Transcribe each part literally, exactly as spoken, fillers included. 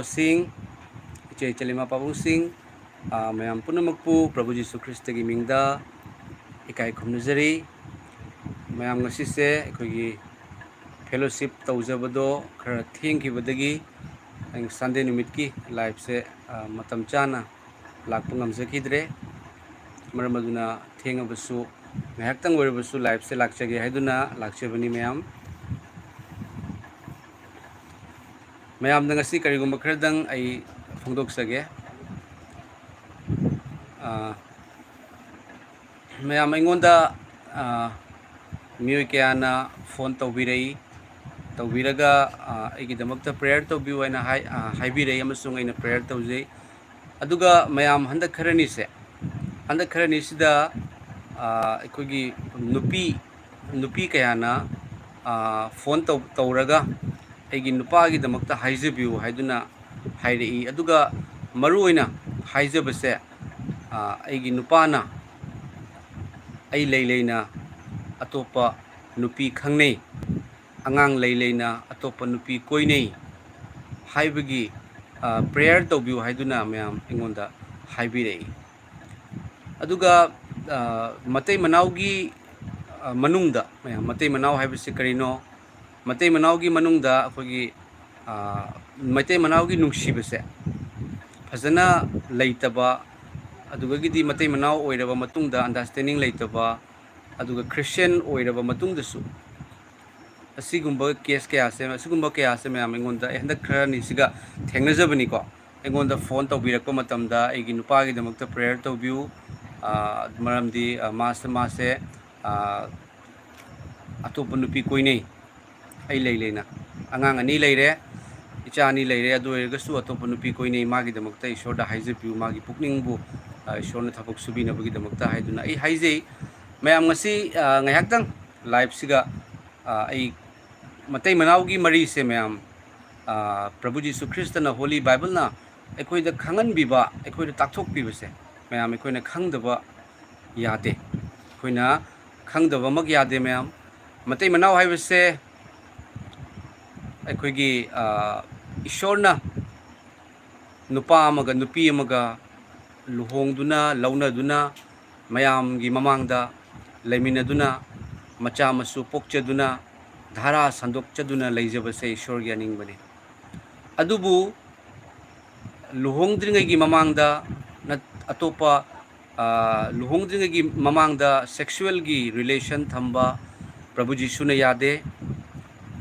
ꯁꯤꯡ, ꯏꯆꯦ ꯏꯆꯜ ꯏꯃꯥ ꯄꯥꯕꯨꯡꯁꯤꯡ, ꯑ, ꯃꯌꯥꯝ ꯄꯨꯝꯅꯃꯛꯄꯨ ꯄ꯭ꯔꯚꯨ ꯖꯤꯁꯨ ꯈ꯭ꯔꯤꯁꯇꯒꯤ ꯃꯤꯡꯗ ꯏꯀꯥꯏ ꯈꯨꯝꯅꯖꯔꯤ꯫ ꯃꯌꯥꯝ ꯉꯁꯤꯁꯦ ꯑꯩꯈꯣꯏꯒꯤ fellowship ꯇꯧꯖꯕꯗꯣ ꯈꯔ ꯊꯦꯡꯈꯤꯕꯗꯒꯤ ꯑꯩ Sunday ꯅꯨꯃꯤꯠꯀꯤ liveꯁꯦ, ꯑ, ꯃꯇꯝ ꯆꯥꯅ ꯂꯥꯛꯄ ꯉꯝꯖꯈꯤꯗ꯭ꯔꯦ꯫ ꯃꯔꯝ ꯑꯗꯨꯅ ꯊꯦꯡꯉꯕꯁꯨ ꯉꯥꯏꯍꯥꯛꯇꯪ ꯑꯣꯏꯔꯕꯁꯨ liveꯁꯦ ꯂꯥꯛꯆꯒꯦ ꯍꯥꯏꯗꯨꯅ ꯂꯥꯛꯆꯕꯅꯤ ꯃꯌꯥꯝ꯫ ꯃꯌꯥꯝꯗ ꯉꯁꯤ ꯀꯔꯤꯒꯨꯝꯕ ꯈꯔꯗꯪ ꯑꯩ ꯐꯣꯡꯗꯣꯛꯆꯒꯦ꯫ ꯑ, ꯃꯌꯥꯝ ꯑꯩꯉꯣꯟꯗ, ꯑ, ꯃꯤꯑꯣꯏ ꯀꯌꯥꯅ phone ꯇꯧꯕꯤꯔꯛꯏ, ꯇꯧꯕꯤꯔꯒ, ꯑ, ꯑꯩꯒꯤꯗꯃꯛꯇ prayer ꯇꯧꯕꯤꯌꯨ ꯍꯥꯏꯅ ꯍꯥꯏ-, ꯑ, ꯍꯥꯏꯕꯤꯔꯛꯏ, ꯑꯃꯁꯨꯡ ꯑꯩꯅ prayer ꯇꯧꯖꯩ꯫ ꯑꯗꯨꯒ ꯃꯌꯥꯝ ꯍꯟꯗꯛ ꯈꯔꯅꯤꯁꯦ, ꯍꯟꯗꯛ ꯈꯔꯅꯤꯁꯤꯗ, ꯑ, ꯑꯩꯈꯣꯏꯒꯤ ꯅꯨꯄꯤ, ꯅꯨꯄꯤ ꯀꯌꯥꯅ, ꯑ, phone ꯇꯧ-, ꯇꯧꯔꯒ ꯑꯩꯒꯤ ꯅꯨꯄꯥꯒꯤꯗꯃꯛꯇ ꯍꯥꯏꯖꯕꯤꯌꯨ ꯍꯥꯏꯗꯨꯅ ꯍꯥꯏꯔꯛꯏ꯫ ꯑꯗꯨꯒ ꯃꯔꯨꯑꯣꯏꯅ ꯍꯥꯏꯖꯕꯁꯦ, ꯑ, ꯑꯩꯒꯤ ꯅꯨꯄꯥꯅ ꯑꯩ ꯂꯩ ꯂꯩꯅ ꯑꯇꯣꯞꯄ ꯅꯨꯄꯤ ꯈꯪꯅꯩ, ꯑꯉꯥꯡ ꯂꯩ ꯂꯩꯅ ꯑꯇꯣꯞꯄ ꯅꯨꯄꯤ ꯀꯣꯏꯅꯩ ꯍꯥꯏꯕꯒꯤ, ꯑ, prayer ꯇꯧꯕꯤꯌꯨ ꯍꯥꯏꯗꯨꯅ ꯃꯌꯥꯝ ꯑꯩꯉꯣꯟꯗ ꯍꯥꯏꯕꯤꯔꯛꯏ꯫ ꯑꯗꯨꯒ, ꯑ, ꯃꯇꯩ ꯃꯅꯥꯎꯒꯤ, ꯑ, ꯃꯅꯨꯡꯗ, ꯃꯌꯥꯝ, ꯃꯇꯩ ꯃꯅꯥꯎ ꯍꯥꯏꯕꯁꯤ ꯀꯔꯤꯅꯣ? ꯃꯇꯩ ꯃꯅꯥꯎꯒꯤ ꯃꯅꯨꯡꯗ ꯑꯩꯈꯣꯏꯒꯤ, ꯑ, ꯃꯇꯩ ꯃꯅꯥꯎꯒꯤ ꯅꯨꯡꯁꯤꯕꯁꯦ ꯐꯖꯅ ꯂꯩꯇꯕ, ꯑꯗꯨꯗꯒꯤꯗꯤ ꯃꯇꯩ ꯃꯅꯥꯎ ꯑꯣꯏꯔꯕ ꯃꯇꯨꯡꯗ understanding ꯂꯩꯇꯕ, ꯑꯗꯨꯒ Christian ꯑꯣꯏꯔꯕ ꯃꯇꯨꯡꯗꯁꯨ ꯑꯁꯤꯒꯨꯝꯕ case ꯀꯌꯥꯁꯦ, ꯑꯁꯤꯒꯨꯝꯕ ꯀꯌꯥꯁꯦ ꯃꯌꯥꯝ ꯑꯩꯉꯣꯟꯗ, ꯑꯩ ꯍꯟꯗꯛ ꯈꯔꯅꯤꯁꯤꯒ ꯊꯦꯡꯅꯖꯕꯅꯤꯀꯣ꯫ ꯑꯩꯉꯣꯟꯗ phone ꯇꯧꯕꯤꯔꯛꯄ ꯃꯇꯝꯗ ꯑꯩꯒꯤ ꯅꯨꯄꯥꯒꯤꯗꯃꯛꯇ prayer ꯇꯧꯕꯤꯌꯨ, ꯑ, ꯃꯔꯝꯗꯤ, ꯑ, ꯃꯥꯁꯦ, ꯃꯥꯁꯦ, ꯑ, ꯑꯇꯣꯞꯄ ꯅꯨꯄꯤ ꯀꯣꯏꯅꯩ, ꯑꯩ ꯂꯩ ꯂꯩꯅ꯫ ꯑꯉꯥꯡ ꯑꯅꯤ ꯂꯩꯔꯦ, ꯏꯆꯥ ꯑꯅꯤ ꯂꯩꯔꯦ, ꯑꯗꯨ ꯑꯣꯏꯔꯒꯁꯨ ꯑꯇꯣꯞꯄ ꯅꯨꯄꯤ ꯀꯣꯏꯅꯩ, ꯃꯥꯒꯤꯗꯃꯛꯇ ꯏꯁꯣꯔꯗ ꯍꯥꯏꯖꯕꯤꯌꯨ, ꯃꯥꯒꯤ ꯄꯨꯛꯅꯤꯡꯕꯨ, ꯑ, ꯏꯁꯣꯔꯅ ꯊꯕꯛ ꯁꯨꯕꯤꯅꯕꯒꯤꯗꯃꯛꯇ ꯍꯥꯏꯗꯨꯅ ꯑꯩ ꯍꯥꯏꯖꯩ꯫ ꯃꯌꯥꯝ ꯉꯁꯤ, ꯑ, ꯉꯥꯏꯍꯥꯛꯇꯪ liveꯁꯤꯒ, ꯑ, ꯑꯩ ꯃꯇꯩ ꯃꯅꯥꯎꯒꯤ ꯃꯔꯤꯁꯦ ꯃꯌꯥꯝ, ꯑ, ꯄ꯭ꯔꯚꯨ ꯖꯤꯁꯨ ꯈ꯭ꯔꯤꯁꯇꯅ Holy Bibleꯅ ꯑꯩꯈꯣꯏꯗ ꯈꯪꯍꯟꯕꯤꯕ, ꯑꯩꯈꯣꯏꯗ ꯇꯥꯛꯊꯣꯛꯄꯤꯕꯁꯦ ꯃꯌꯥꯝ ꯑꯩꯈꯣꯏꯅ ꯈꯪꯗꯕ ꯌꯥꯗꯦ꯫ ꯑꯩꯈꯣꯏꯅ ꯈꯪꯗꯕꯃꯛ ꯌꯥꯗꯦ ꯃꯌꯥꯝ꯫ ꯃꯇꯩ ꯃꯅꯥꯎ ꯍꯥꯏꯕꯁꯦ ꯑꯩꯈꯣꯏꯒꯤ, ꯑ, ꯏꯁꯣꯔꯅ ꯅꯨꯄꯥ ꯑꯃꯒ ꯅꯨꯄꯤ ꯑꯃꯒ ꯂꯨꯍꯣꯡꯗꯨꯅ, ꯂꯧꯅꯗꯨꯅ, ꯃꯌꯥꯝꯒꯤ ꯃꯃꯥꯡꯗ ꯂꯩꯃꯤꯟꯅꯗꯨꯅ, ꯃꯆꯥ ꯃꯁꯨ ꯄꯣꯛꯆꯗꯨꯅ, ꯙꯥꯔꯥ ꯁꯟꯗꯣꯛꯆꯗꯨꯅ ꯂꯩꯖꯕꯁꯦ ꯏꯁꯣꯔꯒꯤ ꯑꯅꯤꯡꯕꯅꯤ꯫ ꯑꯗꯨꯕꯨ ꯂꯨꯍꯣꯡꯗ꯭ꯔꯤꯉꯩꯒꯤ ꯃꯃꯥꯡꯗ ꯅꯠ-, ꯑꯇꯣꯞꯄ, ꯑ, ꯂꯨꯍꯣꯡꯗ꯭ꯔꯤꯉꯩꯒꯤ ꯃꯃꯥꯡꯗ sexualꯒꯤ relation ꯊꯝꯕ ꯄ꯭ꯔꯚꯨ ꯖꯤꯁꯨꯅ ꯌꯥꯗꯦ꯫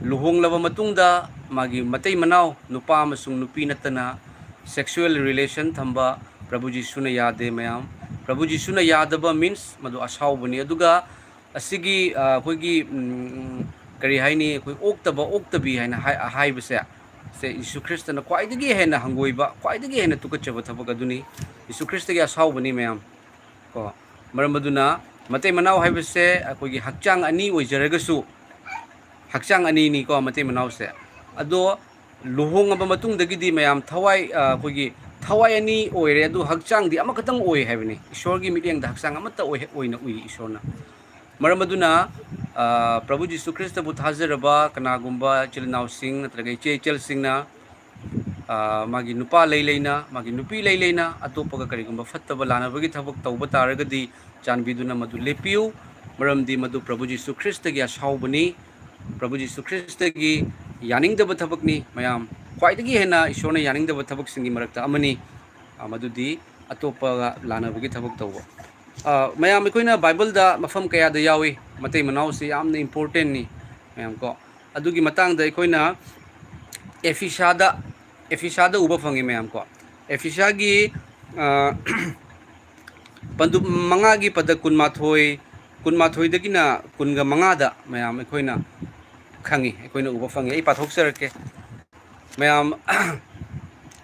ꯂꯨꯍꯣꯡꯂꯕ ꯃꯇꯨꯡꯗ ꯃꯥꯒꯤ ꯃꯇꯩ ꯃꯅꯥꯎ ꯅꯨꯄꯥ ꯑꯃꯁꯨꯡ ꯅꯨꯄꯤ ꯅꯠꯇꯅ sexual relation ꯊꯝꯕ ꯄ꯭ꯔꯚꯨ ꯖꯤꯁꯨꯅ ꯌꯥꯗꯦ, ꯃꯌꯥꯝ꯫ ꯄ꯭ꯔꯚꯨ ꯖꯤꯁꯨꯅ ꯌꯥꯗꯕ means ꯃꯗꯨ ꯑꯁꯥꯎꯕꯅꯤ꯫ ꯑꯗꯨꯒ ꯑꯁꯤꯒꯤ, ꯑ, ꯑꯩꯈꯣꯏꯒꯤ, ꯎꯝ, ꯀꯔꯤ ꯍꯥꯏꯅꯤ, ꯑꯩꯈꯣꯏ ꯑꯣꯛꯇꯕ, ꯑꯣꯛꯇꯕꯤ ꯍꯥꯏꯅ ꯍꯥꯏ-, ꯍꯥꯏꯕꯁꯦ, ꯁꯦ ꯖꯤꯁꯨ ꯈ꯭ꯔꯤꯁꯇꯅ ꯈ꯭ꯋꯥꯏꯗꯒꯤ ꯍꯦꯟꯅ ꯍꯪꯒꯣꯏꯕ, ꯈ꯭ꯋꯥꯏꯗꯒꯤ ꯍꯦꯟꯅ ꯇꯨꯀꯠꯆꯕ ꯊꯕꯛ ꯑꯗꯨꯅꯤ꯫ ꯖꯤꯁꯨ ꯈ꯭ꯔꯤꯁꯇꯒꯤ ꯑꯁꯥꯎꯕꯅꯤ, ꯃꯌꯥꯝ꯫ ꯀꯣ, ꯃꯔꯝ ꯑꯗꯨꯅ ꯃꯇꯩ ꯃꯅꯥꯎ ꯍꯥꯏꯕꯁꯦ ꯑꯩꯈꯣꯏꯒꯤ ꯍꯛꯆꯥꯡ ꯑꯅꯤ ꯑꯣꯏꯖꯔꯒꯁꯨ, ꯍꯛꯆꯥꯡ ꯑꯅꯤꯅꯤꯀꯣ ꯃꯇꯩ ꯃꯅꯥꯎꯁꯦ꯫ ꯑꯗꯣ ꯂꯨꯍꯣꯡꯉꯕ ꯃꯇꯨꯡꯗꯒꯤꯗꯤ ꯃꯌꯥꯝ ꯊꯋꯥꯏ, ꯑ, ꯑꯩꯈꯣꯏꯒꯤ ꯊꯋꯥꯏ ꯑꯅꯤ ꯑꯣꯏꯔꯦ, ꯑꯗꯨ ꯍꯛꯆꯥꯡꯗꯤ ꯑꯃꯈꯛꯇꯪ ꯑꯣꯏ ꯍꯥꯏꯕꯅꯤ꯫ ꯏꯁꯣꯔꯒꯤ ꯃꯤꯠꯌꯦꯡꯗ ꯍꯛꯆꯥꯡ ꯑꯃꯠꯇ ꯑꯣꯏ-, ꯑꯣꯏꯅ ꯎꯏ ꯏꯁꯣꯔꯅ꯫ ꯃꯔꯝ ꯑꯗꯨꯅ, ꯑ, ꯄ꯭ꯔꯚꯨ ꯖꯤꯁꯨ ꯈ꯭ꯔꯤꯁꯇꯕꯨ ꯊꯥꯖꯔꯕ ꯀꯅꯥꯒꯨꯝꯕ ꯏꯆꯤꯜ ꯏꯅꯥꯎꯁꯤꯡ ꯅꯠꯇ꯭ꯔꯒ ꯏꯆꯦ ꯏꯆꯜꯁꯤꯡꯅ, ꯑ, ꯃꯥꯒꯤ ꯅꯨꯄꯥ ꯂꯩ ꯂꯩꯅ, ꯃꯥꯒꯤ ꯅꯨꯄꯤ ꯂꯩ ꯂꯩꯅ ꯑꯇꯣꯞꯄꯒ ꯀꯔꯤꯒꯨꯝꯕ ꯐꯠꯇꯕ ꯂꯥꯟꯅꯕꯒꯤ ꯊꯕꯛ ꯇꯧꯕ ꯇꯥꯔꯒꯗꯤ, ꯆꯥꯟꯕꯤꯗꯨꯅ ꯃꯗꯨ ꯂꯦꯞꯄꯤꯌꯨ, ꯃꯔꯝꯗꯤ ꯃꯗꯨ ꯄ꯭ꯔꯚꯨ ꯖꯤꯁꯨ ꯈ꯭ꯔꯤꯁꯇꯒꯤ ꯑꯁꯥꯎꯕꯅꯤ꯫ ꯄ꯭ꯔꯚꯨ ꯖꯤꯁꯨ ꯈ꯭ꯔꯤꯁꯇꯒꯤ ꯌꯥꯅꯤꯡꯗꯕ ꯊꯕꯛꯅꯤ, ꯃꯌꯥꯝ꯫ ꯈ꯭ꯋꯥꯏꯗꯒꯤ ꯍꯦꯟꯅ ꯏꯁꯣꯔꯅ ꯌꯥꯅꯤꯡꯗꯕ ꯊꯕꯛꯁꯤꯡꯒꯤ ꯃꯔꯛꯇ ꯑꯃꯅꯤ, ꯑ, ꯃꯗꯨꯗꯤ ꯑꯇꯣꯞꯄꯒ ꯂꯥꯟꯅꯕꯒꯤ ꯊꯕꯛ ꯇꯧꯕ꯫ ꯑ, ꯃꯌꯥꯝ, ꯑꯩꯈꯣꯏꯅ ꯕꯥꯏꯕꯜꯗ ꯃꯐꯝ ꯀꯌꯥꯗ ꯌꯥꯎꯏ, ꯃꯇꯩ ꯃꯅꯥꯎꯁꯤ ꯌꯥꯝꯅ importantꯅꯤ, ꯃꯌꯥꯝ ꯀꯣ꯫ ꯑꯗꯨꯒꯤ ꯃꯇꯥꯡꯗ ꯑꯩꯈꯣꯏꯅ ꯑꯦꯐꯤꯁꯥꯗ, ꯑꯦꯐꯤꯁꯥꯗ ꯎꯕ ꯐꯪꯉꯤ, ꯃꯌꯥꯝ ꯀꯣ꯫ ꯑꯦꯐꯤꯁꯥꯒꯤ, ꯑ, ꯄꯟꯗꯨꯞ ꯃꯉꯥꯒꯤ ꯄꯗ ꯀꯨꯟꯃꯥꯊꯣꯏ, ꯀꯨꯟꯃꯥꯊꯣꯏꯗꯒꯤꯅ ꯀꯨꯟꯒ ꯃꯉꯥꯗ ꯃꯌꯥꯝ ꯑꯩꯈꯣꯏꯅ ꯈꯪꯉꯤ, ꯑꯩꯈꯣꯏꯅ ꯎꯕ ꯐꯪꯉꯤ꯫ ꯑꯩ ꯄꯥꯊꯣꯛꯆꯔꯛꯀꯦ꯫ ꯃꯌꯥꯝ,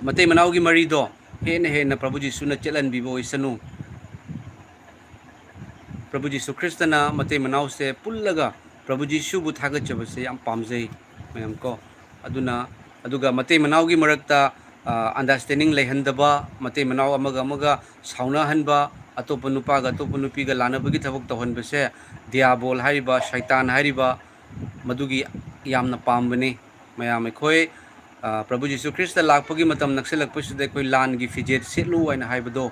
ꯃꯇꯩ ꯃꯅꯥꯎꯒꯤ ꯃꯔꯤꯗꯣ ꯍꯦꯟꯅ ꯍꯦꯟꯅ ꯄ꯭ꯔꯚꯨ ꯖꯤꯁꯨꯅ ꯆꯦꯠꯍꯟꯕꯤꯕ ꯑꯣꯏꯁꯅꯨ꯫ ꯄ꯭ꯔꯚꯨ ꯖꯤꯁꯨ ꯈ꯭ꯔꯤꯁꯇꯅ ꯃꯇꯩ ꯃꯅꯥꯎꯁꯦ ꯄꯨꯜꯂꯒ ꯄ꯭ꯔꯚꯨ ꯖꯤꯁꯨꯕꯨ ꯊꯥꯒꯠꯆꯕꯁꯦ ꯌꯥꯝ ꯄꯥꯝꯖꯩ, ꯃꯌꯥꯝ ꯀꯣ꯫ ꯑꯗꯨꯅ, ꯑꯗꯨꯒ ꯃꯇꯩ ꯃꯅꯥꯎꯒꯤ ꯃꯔꯛꯇ, ꯑ, understanding ꯂꯩꯍꯟꯗꯕ, ꯃꯇꯩ ꯃꯅꯥꯎ ꯑꯃꯒ ꯑꯃꯒ ꯁꯥꯎꯅꯍꯟꯕ, ꯑꯇꯣꯞꯄ ꯅꯨꯄꯥꯒ ꯑꯇꯣꯞꯄ ꯅꯨꯄꯤꯒ ꯂꯥꯟꯅꯕꯒꯤ ꯊꯕꯛ ꯇꯧꯍꯟꯕꯁꯦ ꯗꯤꯌꯥꯕꯣꯜ ꯍꯥꯏꯔꯤꯕ, ꯁꯩꯇꯥꯟ ꯍꯥꯏꯔꯤꯕ, ꯃꯗꯨꯒꯤ ꯌꯥꯝꯅ ꯄꯥꯝꯕꯅꯤ꯫ ꯃꯌꯥꯝ, ꯑꯩꯈꯣꯏ ꯑ, ꯄ꯭ꯔꯚꯨ ꯖꯤꯁꯨ ꯈ꯭ꯔꯤꯁꯇ ꯂꯥꯛꯄꯒꯤ ꯃꯇꯝ ꯅꯛꯁꯤꯜꯂꯛꯄꯁꯤꯗ ꯑꯩꯈꯣꯏ ꯂꯥꯟꯒꯤ ꯐꯤꯖꯦꯠ ꯁꯦꯠꯂꯨ ꯍꯥꯏꯅ ꯍꯥꯏꯕꯗꯣ,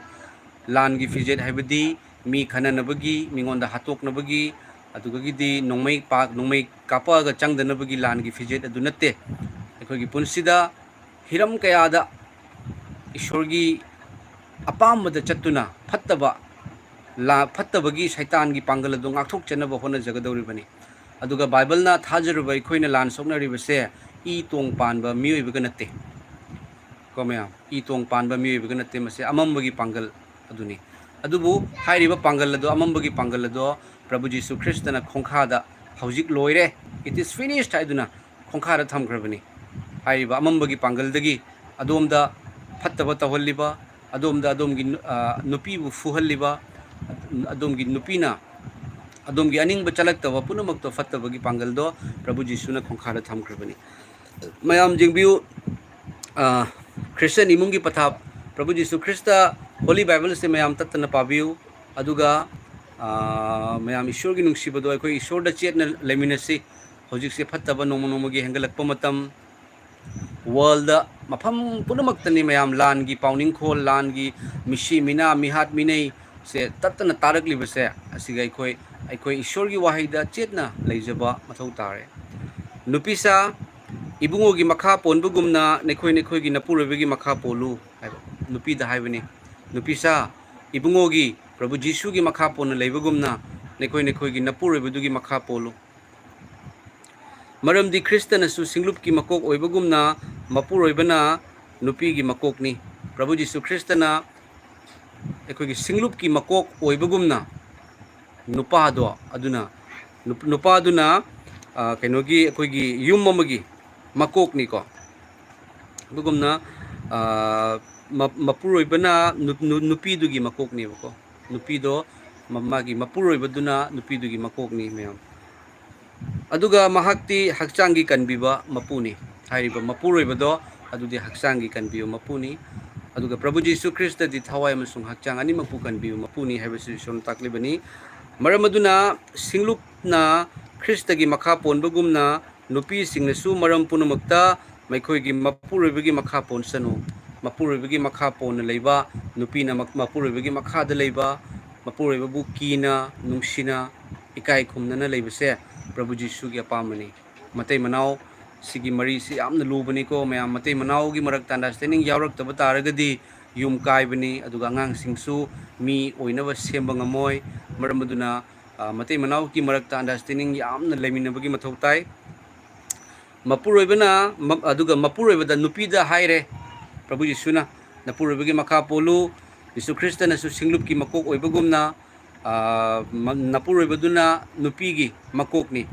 ꯂꯥꯟꯒꯤ ꯐꯤꯖꯦꯠ ꯍꯥꯏꯕꯗꯤ ꯃꯤ ꯈꯟꯅꯅꯕꯒꯤ, ꯃꯤꯉꯣꯟꯗ ꯍꯥꯠꯇꯣꯛꯅꯕꯒꯤ, ꯑꯗꯨꯗꯒꯤꯗꯤ ꯅꯣꯡꯃꯩ ꯄꯥꯛ-, ꯅꯣꯡꯃꯩ ꯀꯥꯞꯄꯛꯑꯒ ꯆꯪꯗꯅꯕꯒꯤ ꯂꯥꯟꯒꯤ ꯐꯤꯖꯦꯠ ꯑꯗꯨ ꯅꯠꯇꯦ꯫ ꯑꯩꯈꯣꯏꯒꯤ ꯄꯨꯟꯁꯤꯗ ꯍꯤꯔꯝ ꯀꯌꯥꯗ ꯏꯁꯣꯔꯒꯤ ꯑꯄꯥꯝꯕꯗ ꯆꯠꯇꯨꯅ ꯐꯠꯇꯕ, ꯂꯥ-, ꯐꯠꯇꯕꯒꯤ ꯁꯩꯇꯥꯟꯒꯤ ꯄꯥꯡꯒꯜ ꯑꯗꯨ ꯉꯥꯛꯊꯣꯛꯆꯅꯕ ꯍꯣꯠꯅꯖꯒꯗꯧꯔꯤꯕꯅꯤ꯫ ꯑꯗꯨꯒ ꯕꯥꯏꯕꯜꯅ ꯊꯥꯖꯔꯨꯕ ꯑꯩꯈꯣꯏꯅ ꯂꯥꯟ ꯁꯣꯛꯅꯔꯤꯕꯁꯦ ꯏ ꯇꯣꯡ ꯄꯥꯟꯕ ꯃꯤꯑꯣꯏꯕꯒ ꯅꯠꯇꯦ꯫ ꯀꯣ ꯃꯌꯥꯝ, ꯏ ꯇꯣꯡ ꯄꯥꯟꯕ ꯃꯤꯑꯣꯏꯕꯒ ꯅꯠꯇꯦ, ꯃꯁꯤ ꯑꯃꯝꯕꯒꯤ ꯄꯥꯡꯒꯜ ꯑꯗꯨꯅꯤ꯫ ꯑꯗꯨꯕꯨ ꯍꯥꯏꯔꯤꯕ ꯄꯥꯡꯒꯜ ꯑꯗꯣ, ꯑꯃꯝꯕꯒꯤ ꯄꯥꯡꯒꯜ ꯑꯗꯣ ꯄ꯭ꯔꯚꯨ ꯖꯤꯁꯨ ꯈ꯭ꯔꯤꯁꯇꯅ ꯈꯣꯡꯈꯥꯗ "ꯍꯧꯖꯤꯛ ꯂꯣꯏꯔꯦ, it is finished" ꯍꯥꯏꯗꯨꯅ ꯈꯣꯡꯈꯥꯗ ꯊꯝꯈ꯭ꯔꯕꯅꯤ꯫ ꯍꯥꯏꯔꯤꯕ ꯑꯃꯝꯕꯒꯤ ꯄꯥꯡꯒꯜꯗꯒꯤ ꯑꯗꯣꯝꯗ ꯐꯠꯇꯕ ꯇꯧꯍꯜꯂꯤꯕ, ꯑꯗꯣꯝꯗ ꯑꯗꯣꯝꯒꯤ ꯅꯨ-, ꯑ, ꯅꯨꯄꯤꯕꯨ ꯐꯨꯍꯜꯂꯤꯕ, ꯑꯗꯣꯝꯒꯤ ꯅꯨꯄꯤꯅ ꯑꯗꯣꯝꯒꯤ ꯑꯅꯤꯡꯕ ꯆꯠꯂꯛꯇꯕ ꯄꯨꯝꯅꯃꯛꯇꯣ, ꯐꯠꯇꯕꯒꯤ ꯄꯥꯡꯒꯜꯗꯣ ꯄ꯭ꯔꯚꯨ ꯖꯤꯁꯨꯅ ꯈꯣꯡꯈꯥꯗ ꯊꯝꯈ꯭ꯔꯕꯅꯤ꯫ ꯃꯌꯥꯝ ꯌꯦꯡꯕꯤꯌꯨ, ꯑ, ꯈ꯭ꯔꯤꯁꯇꯤꯌꯟ ꯏꯃꯨꯡꯒꯤ ꯄꯊꯥꯞ, ꯄ꯭ꯔꯚꯨ ꯖꯤꯁꯨ ꯈ꯭ꯔꯤꯁꯇ ꯍꯣꯂꯤ ꯕꯥꯏꯕꯜꯁꯦ ꯃꯌꯥꯝ ꯇꯠꯇꯅ ꯄꯥꯕꯤꯌꯨ꯫ ꯑꯗꯨꯒ, ꯑ, ꯃꯌꯥꯝ ꯏꯁꯣꯔꯒꯤ ꯅꯨꯡꯁꯤꯕꯗꯣ ꯑꯩꯈꯣꯏ ꯏꯁꯣꯔꯗ ꯆꯦꯠꯅ ꯂꯩꯃꯤꯟꯅꯁꯤ꯫ ꯍꯧꯖꯤꯛꯁꯦ ꯐꯠꯇꯕ ꯅꯣꯡꯃ ꯅꯣꯡꯃꯒꯤ ꯍꯦꯟꯒꯠꯂꯛꯄ ꯃꯇꯝ, ꯋꯥꯔꯜꯗ ꯃꯐꯝ ꯄꯨꯝꯅꯃꯛꯇꯅꯤ ꯃꯌꯥꯝ ꯂꯥꯟꯒꯤ ꯄꯥꯎꯅꯤꯡꯈꯣꯜ, ꯂꯥꯟꯒꯤ ꯃꯤꯁꯤ ꯃꯤꯅꯥ, ꯃꯤꯍꯥꯠ ꯃꯤꯅꯩꯁꯦ ꯇꯠꯇꯅ ꯇꯥꯔꯛꯂꯤꯕꯁꯦ, ꯑꯁꯤꯒ ꯑꯩꯈꯣꯏ, ꯑꯩꯈꯣꯏ ꯏꯁꯣꯔꯒꯤ ꯋꯥꯍꯩꯗ ꯆꯦꯠꯅ ꯂꯩꯖꯕ ꯃꯊꯧ ꯇꯥꯔꯦ꯫ "ꯅꯨꯄꯤꯁꯥ, ꯏꯕꯨꯡꯉꯣꯒꯤ ꯃꯈꯥ ꯄꯣꯟꯕꯒꯨꯝꯅ ꯅꯈꯣꯏ ꯅꯈꯣꯏꯒꯤ ꯅꯄꯨꯔꯣꯏꯕꯒꯤ ꯃꯈꯥ ꯄꯣꯜꯂꯨ" ꯍꯥꯏꯕ, ꯅꯨꯄꯤꯗ ꯍꯥꯏꯕꯅꯤ꯫ "ꯅꯨꯄꯤꯁꯥ, ꯏꯕꯨꯡꯉꯣꯒꯤ, ꯄ꯭ꯔꯚꯨ ꯖꯤꯁꯨꯒꯤ ꯃꯈꯥ ꯄꯣꯟꯅ ꯂꯩꯕꯒꯨꯝꯅ ꯅꯈꯣꯏ ꯅꯈꯣꯏꯒꯤ ꯅꯄꯨꯔꯣꯏꯕꯗꯨꯒꯤ ꯃꯈꯥ ꯄꯣꯜꯂꯨ꯫ ꯃꯔꯝꯗꯤ ꯈ꯭ꯔꯤꯁꯇꯅꯁꯨ ꯁꯤꯡꯂꯨꯞꯀꯤ ꯃꯀꯣꯛ ꯑꯣꯏꯕꯒꯨꯝꯅ ꯃꯄꯨꯔꯣꯏꯕꯅ ꯅꯨꯄꯤꯒꯤ ꯃꯀꯣꯛꯅꯤ"꯫ ꯄ꯭ꯔꯚꯨ ꯖꯤꯁꯨ ꯈ꯭ꯔꯤꯁꯇꯅ ꯑꯩꯈꯣꯏꯒꯤ ꯁꯤꯡꯂꯨꯞꯀꯤ ꯃꯀꯣꯛ ꯑꯣꯏꯕꯒꯨꯝꯅ ꯅꯨꯄꯥꯗꯣ ꯑꯗꯨꯅ, ꯅꯨꯞ-, ꯅꯨꯄꯥꯗꯨꯅ, ꯑ, ꯀꯩꯅꯣꯒꯤ, ꯑꯩꯈꯣꯏꯒꯤ ꯌꯨꯝ ꯑꯃꯒꯤ ꯃꯀꯣꯛꯅꯤꯀꯣ꯫ ꯑꯗꯨꯒꯨꯝꯅ, ꯑ, ꯃ-, ꯃꯄꯨꯔꯣꯏꯕꯅ ꯅꯨ-, ꯅꯨ-, ꯅꯨꯄꯤꯗꯨꯒꯤ ꯃꯀꯣꯛꯅꯦꯕꯀꯣ꯫ ꯅꯨꯄꯤꯗꯣ, ꯃ-, ꯃꯥꯒꯤ ꯃꯄꯨꯔꯣꯏꯕꯗꯨꯅ ꯅꯨꯄꯤꯗꯨꯒꯤ ꯃꯀꯣꯛꯅꯤ ꯃꯌꯥꯝ꯫ ꯑꯗꯨꯒ ꯃꯍꯥꯛꯇꯤ ꯍꯛꯆꯥꯡꯒꯤ ꯀꯟꯕꯤꯕ ꯃꯄꯨꯅꯤ꯫ ꯍꯥꯏꯔꯤꯕ ꯃꯄꯨꯔꯣꯏꯕꯗꯣ ꯑꯗꯨꯗꯤ ꯍꯛꯆꯥꯡꯒꯤ ꯀꯟꯕꯤꯕ ꯃꯄꯨꯅꯤ꯫ ꯑꯗꯨꯒ ꯄ꯭ꯔꯚꯨ ꯖꯤꯁꯨ ꯈ꯭ꯔꯤꯁꯇꯗꯤ ꯊꯋꯥꯏ ꯑꯃꯁꯨꯡ ꯍꯛꯆꯥꯡ ꯑꯅꯤꯃꯛꯄꯨ ꯀꯟꯕꯤꯕ ꯃꯄꯨꯅꯤ ꯍꯥꯏꯕꯁꯤ ꯏꯁꯣꯔꯅ ꯇꯥꯛꯂꯤꯕꯅꯤ꯫ ꯃꯔꯝ ꯑꯗꯨꯅ ꯁꯤꯡꯂꯨꯞꯅ ꯈ꯭ꯔꯤꯁꯇꯒꯤ ꯃꯈꯥ ꯄꯣꯟꯕꯒꯨꯝꯅ ꯅꯨꯄꯤꯁꯤꯡꯅꯁꯨ ꯃꯔꯝ ꯄꯨꯝꯅꯃꯛꯇ ꯃꯈꯣꯏꯒꯤ ꯃꯄꯨꯔꯣꯏꯕꯒꯤ ꯃꯈꯥ ꯄꯣꯟꯁꯅꯨ꯫ ꯃꯄꯨꯔꯣꯏꯕꯒꯤ ꯃꯈꯥ ꯄꯣꯟꯅ ꯂꯩꯕ ꯅꯨꯄꯤꯅ ꯃ-, ꯃꯄꯨꯔꯣꯏꯕꯒꯤ ꯃꯈꯥꯗ ꯂꯩꯕ, ꯃꯄꯨꯔꯣꯏꯕꯕꯨ ꯀꯤꯅ, ꯅꯨꯡꯁꯤꯅ, ꯏꯀꯥꯏ ꯈꯨꯝꯅꯅ ꯂꯩꯕꯁꯦ ꯄ꯭ꯔꯚꯨ ꯖꯤꯁꯨꯒꯤ ꯑꯄꯥꯝꯕꯅꯤ꯫ ꯃꯇꯩ ꯃꯅꯥꯎ ꯁꯤꯒꯤ ꯃꯔꯤꯁꯤ ꯌꯥꯝꯅ ꯂꯨꯕꯅꯤꯀꯣ ꯃꯌꯥꯝ꯫ ꯃꯇꯩ ꯃꯅꯥꯎꯒꯤ ꯃꯔꯛꯇ understanding ꯌꯥꯎꯔꯛꯇꯕ ꯇꯥꯔꯒꯗꯤ ꯌꯨꯝ ꯀꯥꯏꯕꯅꯤ, ꯑꯗꯨꯒ ꯑꯉꯥꯡꯁꯤꯡꯁꯨ ꯃꯤ ꯑꯣꯏꯅꯕ ꯁꯦꯝꯕ ꯉꯝꯃꯣꯏ꯫ ꯃꯔꯝ ꯑꯗꯨꯅ, ꯑ, ꯃꯇꯩ ꯃꯅꯥꯎꯒꯤ ꯃꯔꯛꯇ understanding ꯌꯥꯝꯅ ꯂꯩꯃꯤꯟꯅꯕꯒꯤ ꯃꯊꯧ ꯇꯥꯏ꯫ ꯃꯄꯨꯔꯣꯏꯕꯅ, ꯃ-, ꯑꯗꯨꯒ ꯃꯄꯨꯔꯣꯏꯕꯗ ꯅꯨꯄꯤꯗ ꯍꯥꯏꯔꯦ ꯄ꯭ꯔꯚꯨ ꯌꯤꯁꯨꯅ, "ꯅꯄꯨꯔꯣꯏꯕꯒꯤ ꯃꯈꯥ ꯄꯣꯜꯂꯨ"꯫ ꯌꯤꯁꯨ ꯈ꯭ꯔꯤꯁꯇꯅꯁꯨ ꯁꯤꯡꯂꯨꯞꯀꯤ ꯃꯀꯣꯛ ꯑꯣꯏꯕꯒꯨꯝꯅ, ꯑ, ꯃ-, ꯅꯄꯨꯔꯣꯏꯕꯗꯨꯅ ꯅꯨꯄꯤꯒꯤ ꯃꯀꯣꯛꯅꯤ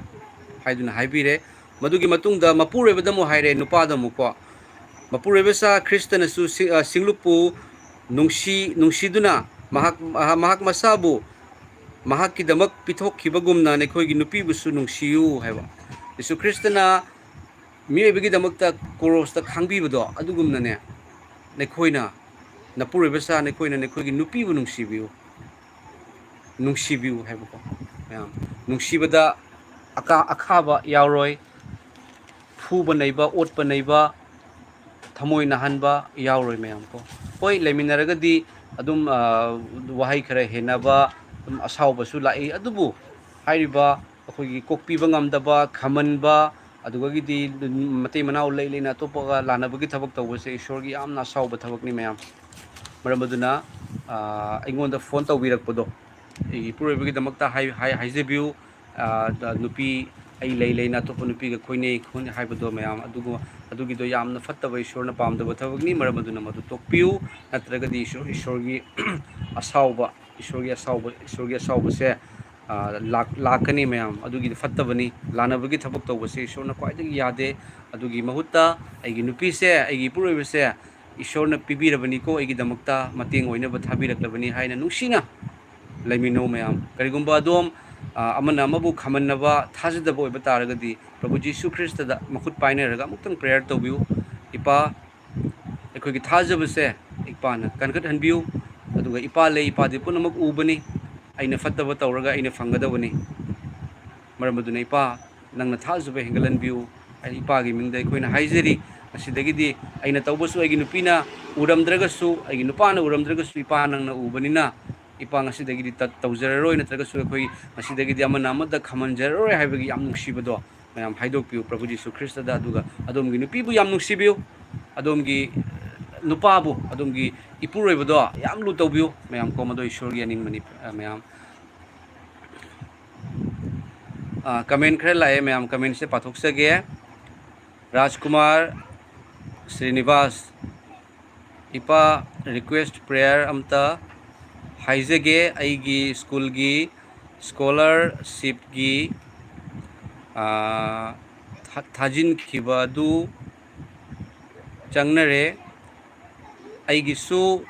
ꯍꯥꯏꯗꯨꯅ ꯍꯥꯏꯕꯤꯔꯦ꯫ ꯃꯗꯨꯒꯤ ꯃꯇꯨꯡꯗ ꯃꯄꯨꯔꯣꯏꯕꯗ ꯑꯃꯨꯛ ꯍꯥꯏꯔꯦ, ꯅꯨꯄꯥꯗ ꯑꯃꯨꯛꯀꯣ, "ꯃꯄꯨꯔꯣꯏꯕ ꯁꯥ ꯈ꯭ꯔꯤꯁꯇꯅꯁꯨ ꯁꯤ-, ꯑ, ꯁꯤꯡꯂꯨꯞꯄꯨ ꯅꯨꯡꯁꯤ-, ꯅꯨꯡꯁꯤꯗꯨꯅ ꯃꯍꯥꯛ, ꯑ, ꯃꯍꯥꯛ ꯃꯁꯥꯕꯨ ꯃꯍꯥꯛꯀꯤꯗꯃꯛ ꯄꯤꯊꯣꯛꯈꯤꯕꯒꯨꯝꯅ ꯅꯈꯣꯏꯒꯤ ꯅꯨꯄꯤꯕꯨꯁꯨ ꯅꯨꯡꯁꯤꯌꯨ" ꯍꯥꯏꯕ꯫ ꯌꯤꯁꯨ ꯈ꯭ꯔꯤꯁꯇꯅ ꯃꯤꯑꯣꯏꯕꯒꯤꯗꯃꯛꯇ ꯀ꯭ꯔꯣꯁꯇ ꯈꯥꯡꯕꯤꯕꯗꯣ, ꯑꯗꯨꯒꯨꯝꯅꯅꯦ, ꯅꯈꯣꯏꯅ, ꯅꯄꯨꯔꯣꯏꯕ ꯁꯥ, ꯅꯈꯣꯏꯅ ꯅꯈꯣꯏꯒꯤ ꯅꯨꯄꯤꯕꯨ ꯅꯨꯡꯁꯤꯕꯤꯌꯨ, ꯅꯨꯡꯁꯤꯕꯤꯌꯨ ꯍꯥꯏꯕꯀꯣ꯫ ꯃꯌꯥꯝ, ꯅꯨꯡꯁꯤꯕꯗ ꯑꯀꯥ-, ꯑꯈꯥꯕ ꯌꯥꯎꯔꯣꯏ, ꯐꯨꯕ ꯅꯩꯕ, ꯑꯣꯠꯄ ꯅꯩꯕ, ꯊꯃꯣꯏ ꯅꯥꯍꯟꯕ ꯌꯥꯎꯔꯣꯏ ꯃꯌꯥꯝ ꯀꯣ꯫ ꯍꯣꯏ, ꯂꯩꯃꯤꯟꯅꯔꯒꯗꯤ ꯑꯗꯨꯝ, ꯑ, ꯋꯥꯍꯩ ꯈꯔ ꯍꯦꯟꯅꯕ, ꯑꯗꯨꯝ ꯑꯁꯥꯎꯕꯁꯨ ꯂꯥꯛꯏ꯫ ꯑꯗꯨꯕꯨ ꯍꯥꯏꯔꯤꯕ ꯑꯩꯈꯣꯏꯒꯤ ꯀꯣꯛꯄꯤꯕ ꯉꯝꯗꯕ, ꯈꯝꯍꯟꯕ, ꯑꯗꯨꯗꯒꯤꯗꯤ ꯃꯇꯩ ꯃꯅꯥꯎ ꯂꯩ ꯂꯩꯅ ꯑꯇꯣꯞꯄꯒ ꯂꯥꯟꯅꯕꯒꯤ ꯊꯕꯛ ꯇꯧꯕꯁꯦ ꯏꯁꯣꯔꯒꯤ ꯌꯥꯝꯅ ꯑꯁꯥꯎꯕ ꯊꯕꯛꯅꯤ ꯃꯌꯥꯝ꯫ ꯃꯔꯝ ꯑꯗꯨꯅ, ꯑ, ꯑꯩꯉꯣꯟꯗ ꯐꯣꯟ ꯇꯧꯕꯤꯔꯛꯄꯗꯣ, ꯑꯩꯒꯤ ꯏꯄꯨꯔꯣꯏꯕꯒꯤꯗꯃꯛꯇ ꯍꯥꯏ-, ꯍꯥꯏ-, ꯍꯥꯏꯖꯕꯤꯌꯨ꯫ ꯑ, ꯅꯨꯄꯤ ꯑꯩ ꯂꯩ ꯂꯩꯅ ꯑꯇꯣꯞꯄ ꯅꯨꯄꯤꯒ ꯀꯣꯏꯅꯩ ꯈꯣꯠꯅꯩ ꯍꯥꯏꯕꯗꯣ ꯃꯌꯥꯝ, ꯑꯗꯨꯒꯨꯝꯕ, ꯑꯗꯨꯒꯤꯗꯣ ꯌꯥꯝꯅ ꯐꯠꯇꯕ, ꯏꯁꯣꯔꯅ ꯄꯥꯝꯗꯕ ꯊꯕꯛꯅꯤ꯫ ꯃꯔꯝ ꯑꯗꯨꯅ ꯃꯗꯨ ꯇꯣꯛꯄꯤꯌꯨ, ꯅꯠꯇ꯭ꯔꯒꯗꯤ ꯏꯁꯣꯔ, ꯏꯁꯣꯔꯒꯤ ꯑꯁꯥꯎꯕ, ꯏꯁꯣꯔꯒꯤ ꯑꯁꯥꯎꯕ, ꯏꯁꯣꯔꯒꯤ ꯑꯁꯥꯎꯕꯁꯦ, ꯑ, ꯂꯥꯛ-, ꯂꯥꯛꯀꯅꯤ ꯃꯌꯥꯝ꯫ ꯑꯗꯨꯒꯤꯗꯤ ꯐꯠꯇꯕꯅꯤ꯫ ꯂꯥꯟꯅꯕꯒꯤ ꯊꯕꯛ ꯇꯧꯕꯁꯦ ꯏꯁꯣꯔꯅ ꯈ꯭ꯋꯥꯏꯗꯒꯤ ꯌꯥꯗꯦ꯫ ꯑꯗꯨꯒꯤ ꯃꯍꯨꯠꯇ ꯑꯩꯒꯤ ꯅꯨꯄꯤꯁꯦ, ꯑꯩꯒꯤ ꯏꯄꯨꯔꯣꯏꯕꯁꯦ ꯏꯁꯣꯔꯅ ꯄꯤꯕꯤꯔꯕꯅꯤꯀꯣ, ꯑꯩꯒꯤꯗꯃꯛꯇ ꯃꯇꯦꯡ ꯑꯣꯏꯅꯕ ꯊꯥꯕꯤꯔꯛꯂꯕꯅꯤ ꯍꯥꯏꯅ ꯅꯨꯡꯁꯤꯅ ꯂꯩꯃꯤꯟꯅꯧ ꯃꯌꯥꯝ꯫ ꯀꯔꯤꯒꯨꯝꯕ ꯑꯗꯣꯝ, ꯑ, ꯑꯃꯅ ꯑꯃꯕꯨ ꯈꯝꯍꯟꯅꯕ ꯊꯥꯖꯗꯕ ꯑꯣꯏꯕ ꯇꯥꯔꯒꯗꯤ, ꯄ꯭ꯔꯚꯨ ꯖꯤꯁꯨ ꯈ꯭ꯔꯤꯁꯇꯗ ꯃꯈꯨꯠ ꯄꯥꯏꯅꯔꯒ ꯑꯃꯨꯛꯇꯪ prayer ꯇꯧꯕꯤꯌꯨ꯫ ꯏꯄꯥ, ꯑꯩꯈꯣꯏꯒꯤ ꯊꯥꯖꯕꯁꯦ ꯏꯄꯥꯅ ꯀꯟꯈꯠꯍꯟꯕꯤꯌꯨ, ꯑꯗꯨꯒ ꯏꯄꯥ ꯂꯩ, ꯏꯄꯥꯗꯤ ꯄꯨꯝꯅꯃꯛ ꯎꯕꯅꯤ꯫ ꯑꯩꯅ ꯐꯠꯇꯕ ꯇꯧꯔꯒ ꯑꯩꯅ ꯐꯪꯒꯗꯕꯅꯤ꯫ ꯃꯔꯝ ꯑꯗꯨꯅ ꯏꯄꯥ, ꯅꯪꯅ ꯊꯥꯖꯕ ꯍꯦꯟꯒꯠꯍꯟꯕꯤꯌꯨ꯫ ꯏꯄꯥꯒꯤ ꯃꯤꯡꯗ ꯑꯩꯈꯣꯏꯅ ꯍꯥꯏꯖꯔꯤ꯫ ꯉꯁꯤꯗꯒꯤꯗꯤ ꯑꯩꯅ ꯇꯧꯕꯁꯨ ꯑꯩꯒꯤ ꯅꯨꯄꯤꯅ ꯎꯔꯝꯗ꯭ꯔꯒꯁꯨ, ꯑꯩꯒꯤ ꯅꯨꯄꯥꯅ ꯎꯔꯝꯗ꯭ꯔꯒꯁꯨ, ꯏꯄꯥ ꯅꯪꯅ ꯎꯕꯅꯤꯅ ꯏꯄꯥ ꯉꯁꯤꯗꯒꯤꯗꯤ ꯇ-, ꯇꯧꯖꯔꯔꯣꯏ, ꯅꯠꯇ꯭ꯔꯒꯁꯨ ꯑꯩꯈꯣꯏ ꯉꯁꯤꯗꯒꯤꯗꯤ ꯑꯃꯅ ꯑꯃꯗ ꯈꯝꯍꯟꯖꯔꯔꯣꯏ ꯍꯥꯏꯕꯒꯤ ꯌꯥꯝ ꯅꯨꯡꯁꯤꯕꯗꯣ ꯃꯌꯥꯝ ꯍꯥꯏꯗꯣꯛꯄꯤꯌꯨ ꯄ꯭ꯔꯚꯨ ꯖꯤꯁꯨ ꯈ꯭ꯔꯤꯁꯇꯗ꯫ ꯑꯗꯨꯒ ꯑꯗꯣꯝꯒꯤ ꯅꯨꯄꯤꯕꯨ ꯌꯥꯝ ꯅꯨꯡꯁꯤꯕꯤꯌꯨ, ꯑꯗꯣꯝꯒꯤ ꯅꯨꯄꯥꯕꯨ, ꯑꯗꯣꯝꯒꯤ ꯏꯄꯨꯔꯣꯏꯕꯗꯣ ꯌꯥꯝ ꯂꯨ ꯇꯧꯕꯤꯌꯨ ꯃꯌꯥꯝ ꯀꯣ꯫ ꯃꯗꯣ ꯏꯁꯣꯔꯒꯤ ꯑꯅꯤꯡꯕꯅꯤ꯫ ꯑ, ꯃꯌꯥꯝ, ꯑ, ꯀꯃꯦꯟ ꯈꯔ ꯂꯥꯛꯑꯦ ꯃꯌꯥꯝ, ꯀꯃꯦꯟꯁꯦ ꯄꯥꯊꯣꯛꯆꯒꯦ꯫ ꯔꯥꯖꯀꯨꯃꯥꯔ ꯁ꯭ꯔꯤꯅꯤꯕꯥꯁ, ꯏꯄꯥ, ꯔꯤꯀ꯭ꯋꯦꯁ ꯄ꯭ꯔꯦꯌꯔ ꯑꯝꯇ ꯍꯥꯏꯖꯒꯦ꯫ ꯑꯩꯒꯤ ꯁ꯭ꯀꯨꯜꯒꯤ ꯁ꯭ꯀꯣꯂꯔꯁꯤꯞꯀꯤ, ꯑ, ꯊꯥ-, ꯊꯥꯖꯤꯟꯈꯤꯕ ꯑꯗꯨ ꯆꯪꯅꯔꯦ꯫ ꯑꯩꯒꯤꯁꯨ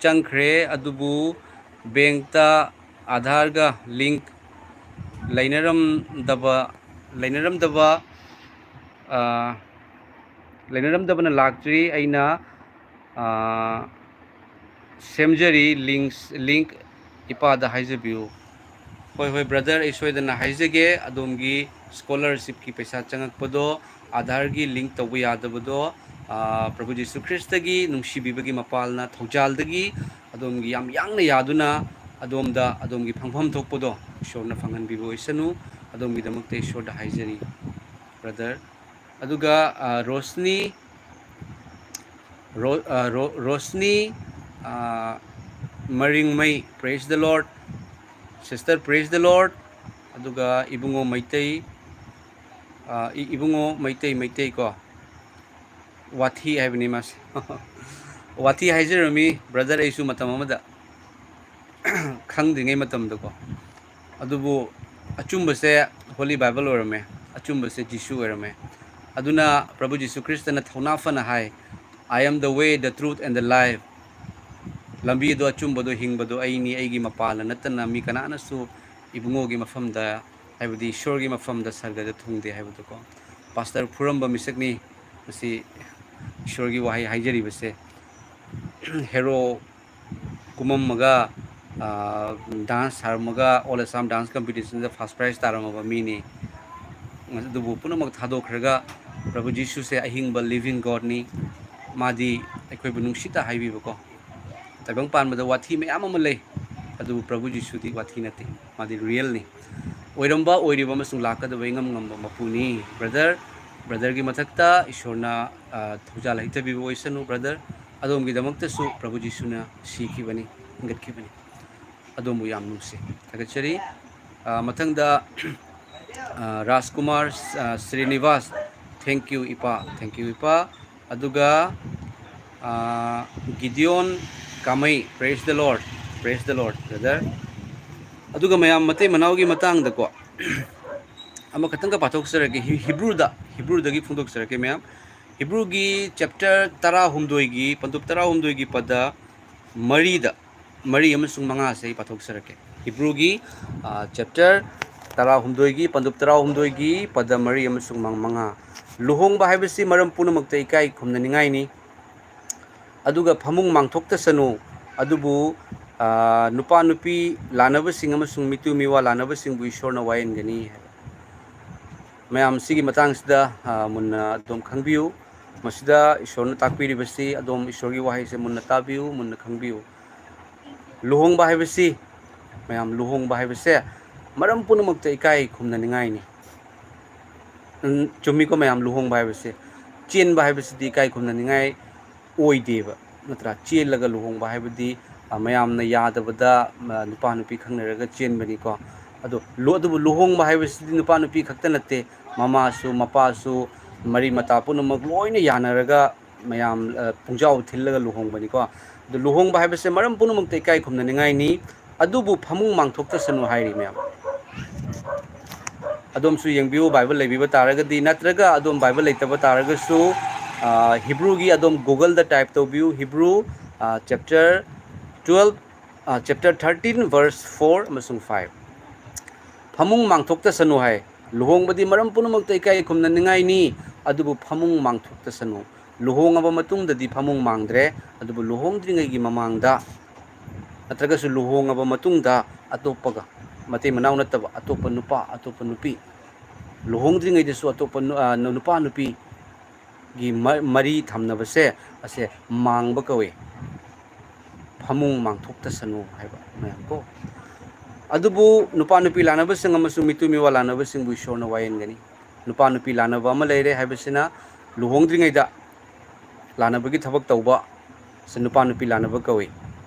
ꯆꯪꯈ꯭ꯔꯦ, ꯑꯗꯨꯕꯨ ꯕꯦꯡꯛꯇ ꯑꯥꯙꯥꯔꯒ ꯂꯤꯡꯛ ꯂꯩꯅꯔꯝꯗꯕ, ꯂꯩꯅꯔꯝꯗꯕ, ꯑ, ꯂꯩꯅꯔꯝꯗꯕꯅ ꯂꯥꯛꯇ꯭ꯔꯤ꯫ ꯑꯩꯅ, ꯑ, ꯁꯦꯝꯖꯔꯤ ꯂꯤꯡꯁ-, ꯂꯤꯡꯛ ꯏꯄꯥꯗ ꯍꯥꯏꯖꯕꯤꯌꯨ꯫ ꯍꯣꯏ, ꯍꯣꯏ, ꯕ꯭ꯔꯗꯔ, ꯑꯩ ꯁꯣꯏꯗꯅ ꯍꯥꯏꯖꯒꯦ꯫ ꯑꯗꯣꯝꯒꯤ ꯁ꯭ꯀꯣꯂꯔꯁꯤꯞꯀꯤ ꯄꯩꯁꯥ ꯆꯪꯉꯛꯄꯗꯣ, ꯑꯥꯙꯥꯔꯒꯤ ꯂꯤꯡꯛ ꯇꯧꯕ ꯌꯥꯗꯕꯗꯣ, ꯑ, ꯄ꯭ꯔꯚꯨ ꯖꯤꯁꯨ ꯈ꯭ꯔꯤꯁꯇꯒꯤ ꯅꯨꯡꯁꯤꯕꯤꯕꯒꯤ ꯃꯄꯥꯜꯅ ꯊꯧꯖꯥꯜꯗꯒꯤ ꯑꯗꯣꯝꯒꯤ ꯌꯥꯝ ꯌꯥꯡꯅ ꯌꯥꯗꯨꯅ ꯑꯗꯣꯝꯗ ꯑꯗꯣꯝꯒꯤ ꯐꯪꯐꯝ ꯊꯣꯛꯄꯗꯣ ꯏꯁꯣꯔꯅ ꯐꯪꯍꯟꯕꯤꯕ ꯑꯣꯏꯁꯅꯨ꯫ ꯑꯗꯣꯝꯒꯤꯗꯃꯛꯇ ꯏꯁꯣꯔꯗ ꯍꯥꯏꯖꯔꯤ, ꯕ꯭ꯔꯗꯔ꯫ ꯑꯗꯨꯒ, ꯑ, ꯔꯣꯁꯅꯤ, ꯔꯣ-, ꯑ, ꯔꯣ-, ꯔꯣꯁꯅꯤ, ꯑ, ꯃꯔꯤꯡꯃꯩ, praise the Lord꯫ Sister, praise the Lord꯫ ꯑꯗꯨꯒ ꯏꯕꯨꯡꯉꯣ ꯃꯩꯇꯩ, ꯑ, ꯏ-, ꯏꯕꯨꯡꯉꯣ ꯃꯩꯇꯩ, ꯃꯩꯇꯩ ꯀꯣ, ꯋꯥꯊꯤ ꯍꯥꯏꯕꯅꯤ ꯃꯥꯁꯦ꯫ ꯋꯥꯊꯤ ꯍꯥꯏꯖꯔꯝꯃꯤ, ꯕ꯭ꯔꯗꯔ, ꯑꯩꯁꯨ ꯃꯇꯝ ꯑꯃꯗ ꯈꯪꯗ꯭ꯔꯤꯉꯩ ꯃꯇꯝꯗꯀꯣ꯫ ꯑꯗꯨꯕꯨ ꯑꯆꯨꯝꯕꯁꯦ Holy Bible ꯑꯣꯏꯔꯝꯃꯦ, ꯑꯆꯨꯝꯕꯁꯦ ꯖꯤꯁꯨ ꯑꯣꯏꯔꯝꯃꯦ꯫ ꯑꯗꯨꯅ ꯄ꯭ꯔꯚꯨ ꯖꯤꯁꯨ ꯈ꯭ꯔꯤꯁꯇꯅ ꯊꯧꯅꯥ ꯐꯅ ꯍꯥꯏ, "I am the way, the truth and the life꯫" ꯂꯝꯕꯤꯗꯣ, ꯑꯆꯨꯝꯕꯗꯣ, ꯍꯤꯡꯕꯗꯣ ꯑꯩꯅꯤ, ꯑꯩꯒꯤ ꯃꯄꯥꯜꯅ ꯅꯠꯇꯅ ꯃꯤ ꯀꯅꯥꯅꯁꯨ ꯏꯕꯨꯡꯉꯣꯒꯤ ꯃꯐꯝꯗ, ꯍꯥꯏꯕꯗꯤ ꯏꯁꯣꯔꯒꯤ ꯃꯐꯝꯗ, ꯁꯔꯒꯗ ꯊꯨꯡꯗꯦ ꯍꯥꯏꯕꯗꯣꯀꯣ꯫ ꯄꯥꯁꯇꯔ ꯐꯨꯔꯝꯕ ꯃꯤꯁꯛꯅꯤ꯫ ꯃꯁꯤ ꯏꯁꯣꯔꯒꯤ ꯋꯥꯍꯩ ꯍꯥꯏꯖꯔꯤꯕꯁꯦ꯫ ꯍꯦꯔꯣ ꯀꯨꯝꯃꯝꯃꯒ, ꯑ, dance ꯁꯥꯔꯝꯃꯒ All Assam Dance Competitionꯗ first prize ꯇꯥꯔꯝꯃꯕ ꯃꯤꯅꯤ꯫ ꯑꯗꯨꯕꯨ ꯄꯨꯝꯅꯃꯛ ꯊꯥꯗꯣꯛꯈ꯭ꯔꯒ ꯄ꯭ꯔꯚꯨ ꯖꯤꯁꯨꯁꯦ ꯑꯍꯤꯡꯕ living Godꯅꯤ꯫ ꯃꯥꯗꯤ ꯑꯩꯈꯣꯏꯕꯨ ꯅꯨꯡꯁꯤꯠꯇ ꯍꯥꯏꯕꯤꯕꯀꯣ꯫ ꯇꯥꯏꯕꯪ ꯄꯥꯟꯕꯗ ꯋꯥꯊꯤ ꯃꯌꯥꯝ ꯑꯃ ꯂꯩ, ꯑꯗꯨꯕꯨ ꯄ꯭ꯔꯚꯨ ꯖꯤꯁꯨꯗꯤ ꯋꯥꯊꯤ ꯅꯠꯇꯦ, ꯃꯥꯗꯤ realꯅꯤ꯫ ꯑꯣꯏꯔꯝꯕ, ꯑꯣꯏꯔꯤꯕ ꯑꯃꯁꯨꯡ ꯂꯥꯛꯀꯗꯕ ꯏꯉꯝ ꯉꯝꯕ ꯃꯄꯨꯅꯤ꯫ Brother, brotherꯒꯤ ꯃꯊꯛꯇ ꯏꯁꯣꯔꯅ, ꯑ, ꯊꯧꯖꯥꯜ ꯍꯩꯇꯕꯤꯕ ꯑꯣꯏꯁꯅꯨ brother, ꯑꯗꯣꯝꯒꯤꯗꯃꯛꯇꯁꯨ ꯄ꯭ꯔꯚꯨ ꯖꯤꯁꯨꯅ ꯁꯤꯈꯤꯕꯅꯤ, ꯍꯤꯡꯒꯠꯈꯤꯕꯅꯤ꯫ ꯑꯗꯣꯝꯕꯨ ꯌꯥꯝ ꯅꯨꯡꯁꯤ꯫ ꯊꯥꯒꯠꯆꯔꯤ꯫ ꯑ, ꯃꯊꯪꯗ, ꯑ, ꯔꯥꯖꯀꯨꯃꯥꯔ, ꯑ, ꯁ꯭ꯔꯤꯅꯤꯕꯥꯁ, thank you ꯏꯄꯥ, thank you ꯏꯄꯥ꯫ ꯑꯗꯨꯒ, ꯑ, ꯒꯤꯗꯤꯌꯣꯟ ꯀꯥꯃꯩ, praise the Lord, praise the Lord brother꯫ ꯑꯗꯨꯒ ꯃꯌꯥꯝ ꯃꯇꯩ ꯃꯅꯥꯎꯒꯤ ꯃꯇꯥꯡꯗꯀꯣ, ꯑꯃꯈꯛꯇꯪꯒ ꯄꯥꯊꯣꯛꯆꯔꯛꯀꯦ, ꯍꯤ-, ꯍꯤꯕ꯭ꯔꯨꯗ, ꯍꯤꯕ꯭ꯔꯨꯗꯒꯤ ꯐꯣꯡꯗꯣꯛꯆꯔꯛꯀꯦ ꯃꯌꯥꯝ꯫ ꯍꯤꯕ꯭ꯔꯨꯒꯤ chapter ꯇꯔꯥꯍꯨꯝꯗꯣꯏꯒꯤ, ꯄꯟꯗꯨꯞ ꯇꯔꯥꯍꯨꯝꯗꯣꯏꯒꯤ ꯄꯗ ꯃꯔꯤꯗ, ꯃꯔꯤ ꯑꯃꯁꯨꯡ ꯃꯉꯥꯁꯦ ꯑꯩ ꯄꯥꯊꯣꯛꯆꯔꯛꯀꯦ꯫ ꯍꯤꯕ꯭ꯔꯨꯒꯤ, ꯑ, chapter ꯇꯔꯥꯍꯨꯝꯗꯣꯏꯒꯤ, ꯄꯟꯗꯨꯞ ꯇꯔꯥꯍꯨꯝꯗꯣꯏꯒꯤ ꯄꯗ ꯃꯔꯤ ꯑꯃꯁꯨꯡ ꯃꯉꯥ꯫ ꯂꯨꯍꯣꯡꯕ ꯍꯥꯏꯕꯁꯤ ꯃꯔꯝ ꯄꯨꯝꯅꯃꯛꯇ ꯏꯀꯥꯏ ꯈꯨꯝꯅꯅꯤꯡꯉꯥꯏꯅꯤ꯫ ꯑꯗꯨꯒ ꯐꯃꯨꯡ ꯃꯥꯡꯊꯣꯛꯇꯁꯅꯨ, ꯑꯗꯨꯕꯨ, ꯑ, ꯅꯨꯄꯥ ꯅꯨꯄꯤ ꯂꯥꯟꯅꯕꯁꯤꯡ ꯑꯃꯁꯨꯡ ꯃꯤꯇꯨ ꯃꯤꯋꯥ ꯂꯥꯟꯅꯕꯁꯤꯡꯕꯨ ꯏꯁꯣꯔꯅ ꯋꯥꯌꯦꯟꯒꯅꯤ ꯍꯥꯏꯕ꯫ ꯃꯌꯥꯝ ꯁꯤꯒꯤ ꯃꯇꯥꯡꯁꯤꯗ, ꯑ, ꯃꯨꯟꯅ ꯑꯗꯨꯝ ꯈꯪꯕꯤꯌꯨ꯫ ꯃꯁꯤꯗ ꯏꯁꯣꯔꯅ ꯇꯥꯛꯄꯤꯔꯤꯕꯁꯤ, ꯑꯗꯣꯝ ꯏꯁꯣꯔꯒꯤ ꯋꯥꯍꯩꯁꯦ ꯃꯨꯟꯅ ꯇꯥꯕꯤꯌꯨ, ꯃꯨꯟꯅ ꯈꯪꯕꯤꯌꯨ꯫ ꯂꯨꯍꯣꯡꯕ ꯍꯥꯏꯕꯁꯤ, ꯃꯌꯥꯝ, ꯂꯨꯍꯣꯡꯕ ꯍꯥꯏꯕꯁꯦ ꯃꯔꯝ ꯄꯨꯝꯅꯃꯛꯇ ꯏꯀꯥꯏ ꯈꯨꯝꯅꯅꯤꯡꯉꯥꯏꯅꯤ꯫ ꯎꯝ, ꯆꯨꯝꯃꯤꯀꯣ ꯃꯌꯥꯝ, ꯂꯨꯍꯣꯡꯕ ꯍꯥꯏꯕꯁꯦ, ꯆꯦꯟꯕ ꯍꯥꯏꯕꯁꯤꯗꯤ ꯏꯀꯥꯏ ꯈꯨꯝꯅꯅꯤꯡꯉꯥꯏ ꯑꯣꯏꯗꯦꯕ, ꯅꯠꯇ꯭ꯔꯥ? ꯆꯦꯜꯂꯒ ꯂꯨꯍꯣꯡꯕ ꯍꯥꯏꯕꯗꯤ, ꯑ, ꯃꯌꯥꯝꯅ ꯌꯥꯗꯕꯗ, ꯑ, ꯅꯨꯄꯥ ꯅꯨꯄꯤ ꯈꯪꯅꯔꯒ ꯆꯦꯟꯕꯅꯤꯀꯣ꯫ ꯑꯗꯣ ꯂꯨ-, ꯑꯗꯨꯕꯨ ꯂꯨꯍꯣꯡꯕ ꯍꯥꯏꯕꯁꯤꯗꯤ ꯅꯨꯄꯥ ꯅꯨꯄꯤ ꯈꯛꯇ ꯅꯠꯇꯦ, ꯃꯃꯥꯁꯨ, ꯃꯄꯥꯁꯨ, ꯃꯔꯤ ꯃꯇꯥ ꯄꯨꯝꯅꯃꯛ ꯂꯣꯏꯅ ꯌꯥꯅꯔꯒ ꯃꯌꯥꯝ, ꯑ, ꯄꯨꯡꯖꯥꯎ ꯊꯤꯜꯂꯒ ꯂꯨꯍꯣꯡꯕꯅꯤꯀꯣ꯫ ꯑꯗꯣ ꯂꯨꯍꯣꯡꯕ ꯍꯥꯏꯕꯁꯦ ꯃꯔꯝ ꯄꯨꯝꯅꯃꯛꯇ ꯏꯀꯥꯏ ꯈꯨꯝꯅꯅꯤꯡꯉꯥꯏꯅꯤ, ꯑꯗꯨꯕꯨ ꯐꯃꯨꯡ ꯃꯥꯡꯊꯣꯛꯇꯁꯅꯨ ꯍꯥꯏꯔꯤ ꯃꯌꯥꯝ꯫ ꯑꯗꯣꯝꯁꯨ ꯌꯦꯡꯕꯤꯌꯨ, ꯕꯥꯏꯕꯜ ꯂꯩꯕꯤꯕ ꯇꯥꯔꯒꯗꯤ, ꯅꯠꯇ꯭ꯔꯒ ꯑꯗꯣꯝ ꯕꯥꯏꯕꯜ ꯂꯩꯇꯕ ꯇꯥꯔꯒꯁꯨ, ꯑ, ꯍꯤꯕ꯭ꯔꯨꯒꯤ ꯑꯗꯣꯝ Googleꯗ type ꯇꯧꯕꯤꯌꯨ, ꯍꯤꯕ꯭ꯔꯨ, ꯑ, chapter twelve, ꯑ, chapter thirteen verse four ꯑꯃꯁꯨꯡ five꯫ ꯐꯃꯨꯡ ꯃꯥꯡꯊꯣꯛꯇꯁꯅꯨ ꯍꯥꯏ꯫ ꯂꯨꯍꯣꯡꯕꯗꯤ ꯃꯔꯝ ꯄꯨꯝꯅꯃꯛꯇ ꯏꯀꯥꯏ ꯈꯨꯝꯅꯅꯤꯡꯉꯥꯏꯅꯤ, ꯑꯗꯨꯕꯨ ꯐꯃꯨꯡ ꯃꯥꯡꯊꯣꯛꯇꯁꯅꯨ꯫ ꯂꯨꯍꯣꯡꯉꯕ ꯃꯇꯨꯡꯗꯗꯤ ꯐꯃꯨꯡ ꯃꯥꯡꯗ꯭ꯔꯦ, ꯑꯗꯨꯕꯨ ꯂꯨꯍꯣꯡꯗ꯭ꯔꯤꯉꯩꯒꯤ ꯃꯃꯥꯡꯗ ꯅꯠꯇ꯭ꯔꯒꯁꯨ ꯂꯨꯍꯣꯡꯉꯕ ꯃꯇꯨꯡꯗ ꯑꯇꯣꯞꯄꯒ, ꯃꯇꯩ ꯃꯅꯥꯎ ꯅꯠꯇꯕ ꯑꯇꯣꯞꯄ ꯅꯨꯄꯥ, ꯑꯇꯣꯞꯄ ꯅꯨꯄꯤ, ꯂꯨꯍꯣꯡꯗ꯭ꯔꯤꯉꯩꯗꯁꯨ ꯑꯇꯣꯞꯄ ꯅꯨꯄꯥ ꯅꯨꯄꯤꯒꯤ ꯃꯔꯤ ꯊꯝꯅꯕꯁꯦ, ꯑꯁꯦ ꯃꯥꯡꯕ ꯀꯧꯏ꯫ ꯐꯃꯨꯡ ꯃꯥꯡꯊꯣꯛꯇꯁꯅꯨ ꯍꯥꯏꯕ ꯃꯌꯥꯝ ꯀꯣ꯫ ꯑꯗꯨꯕꯨ ꯅꯨꯄꯥ ꯅꯨꯄꯤ ꯂꯥꯟꯅꯕꯁꯤꯡ ꯑꯃꯁꯨꯡ ꯃꯤꯇꯨ ꯃꯤꯋꯥ ꯂꯥꯟꯅꯕꯁꯤꯡꯕꯨ ꯏꯁꯣꯔꯅ ꯋꯥꯌꯦꯟꯒꯅꯤ꯫ ꯅꯨꯄꯥ ꯅꯨꯄꯤ ꯂꯥꯟꯅꯕ ꯑꯃ ꯂꯩꯔꯦ ꯍꯥꯏꯕꯁꯤꯅ ꯂꯨꯍꯣꯡꯗ꯭ꯔꯤꯉꯩꯗ ꯂꯥꯟꯅꯕꯒꯤ ꯊꯕꯛ ꯇꯧꯕ, ꯁꯤ ꯅꯨꯄꯥ ꯅꯨꯄꯤ ꯂꯥꯟꯅꯕ ꯀꯧꯏ꯫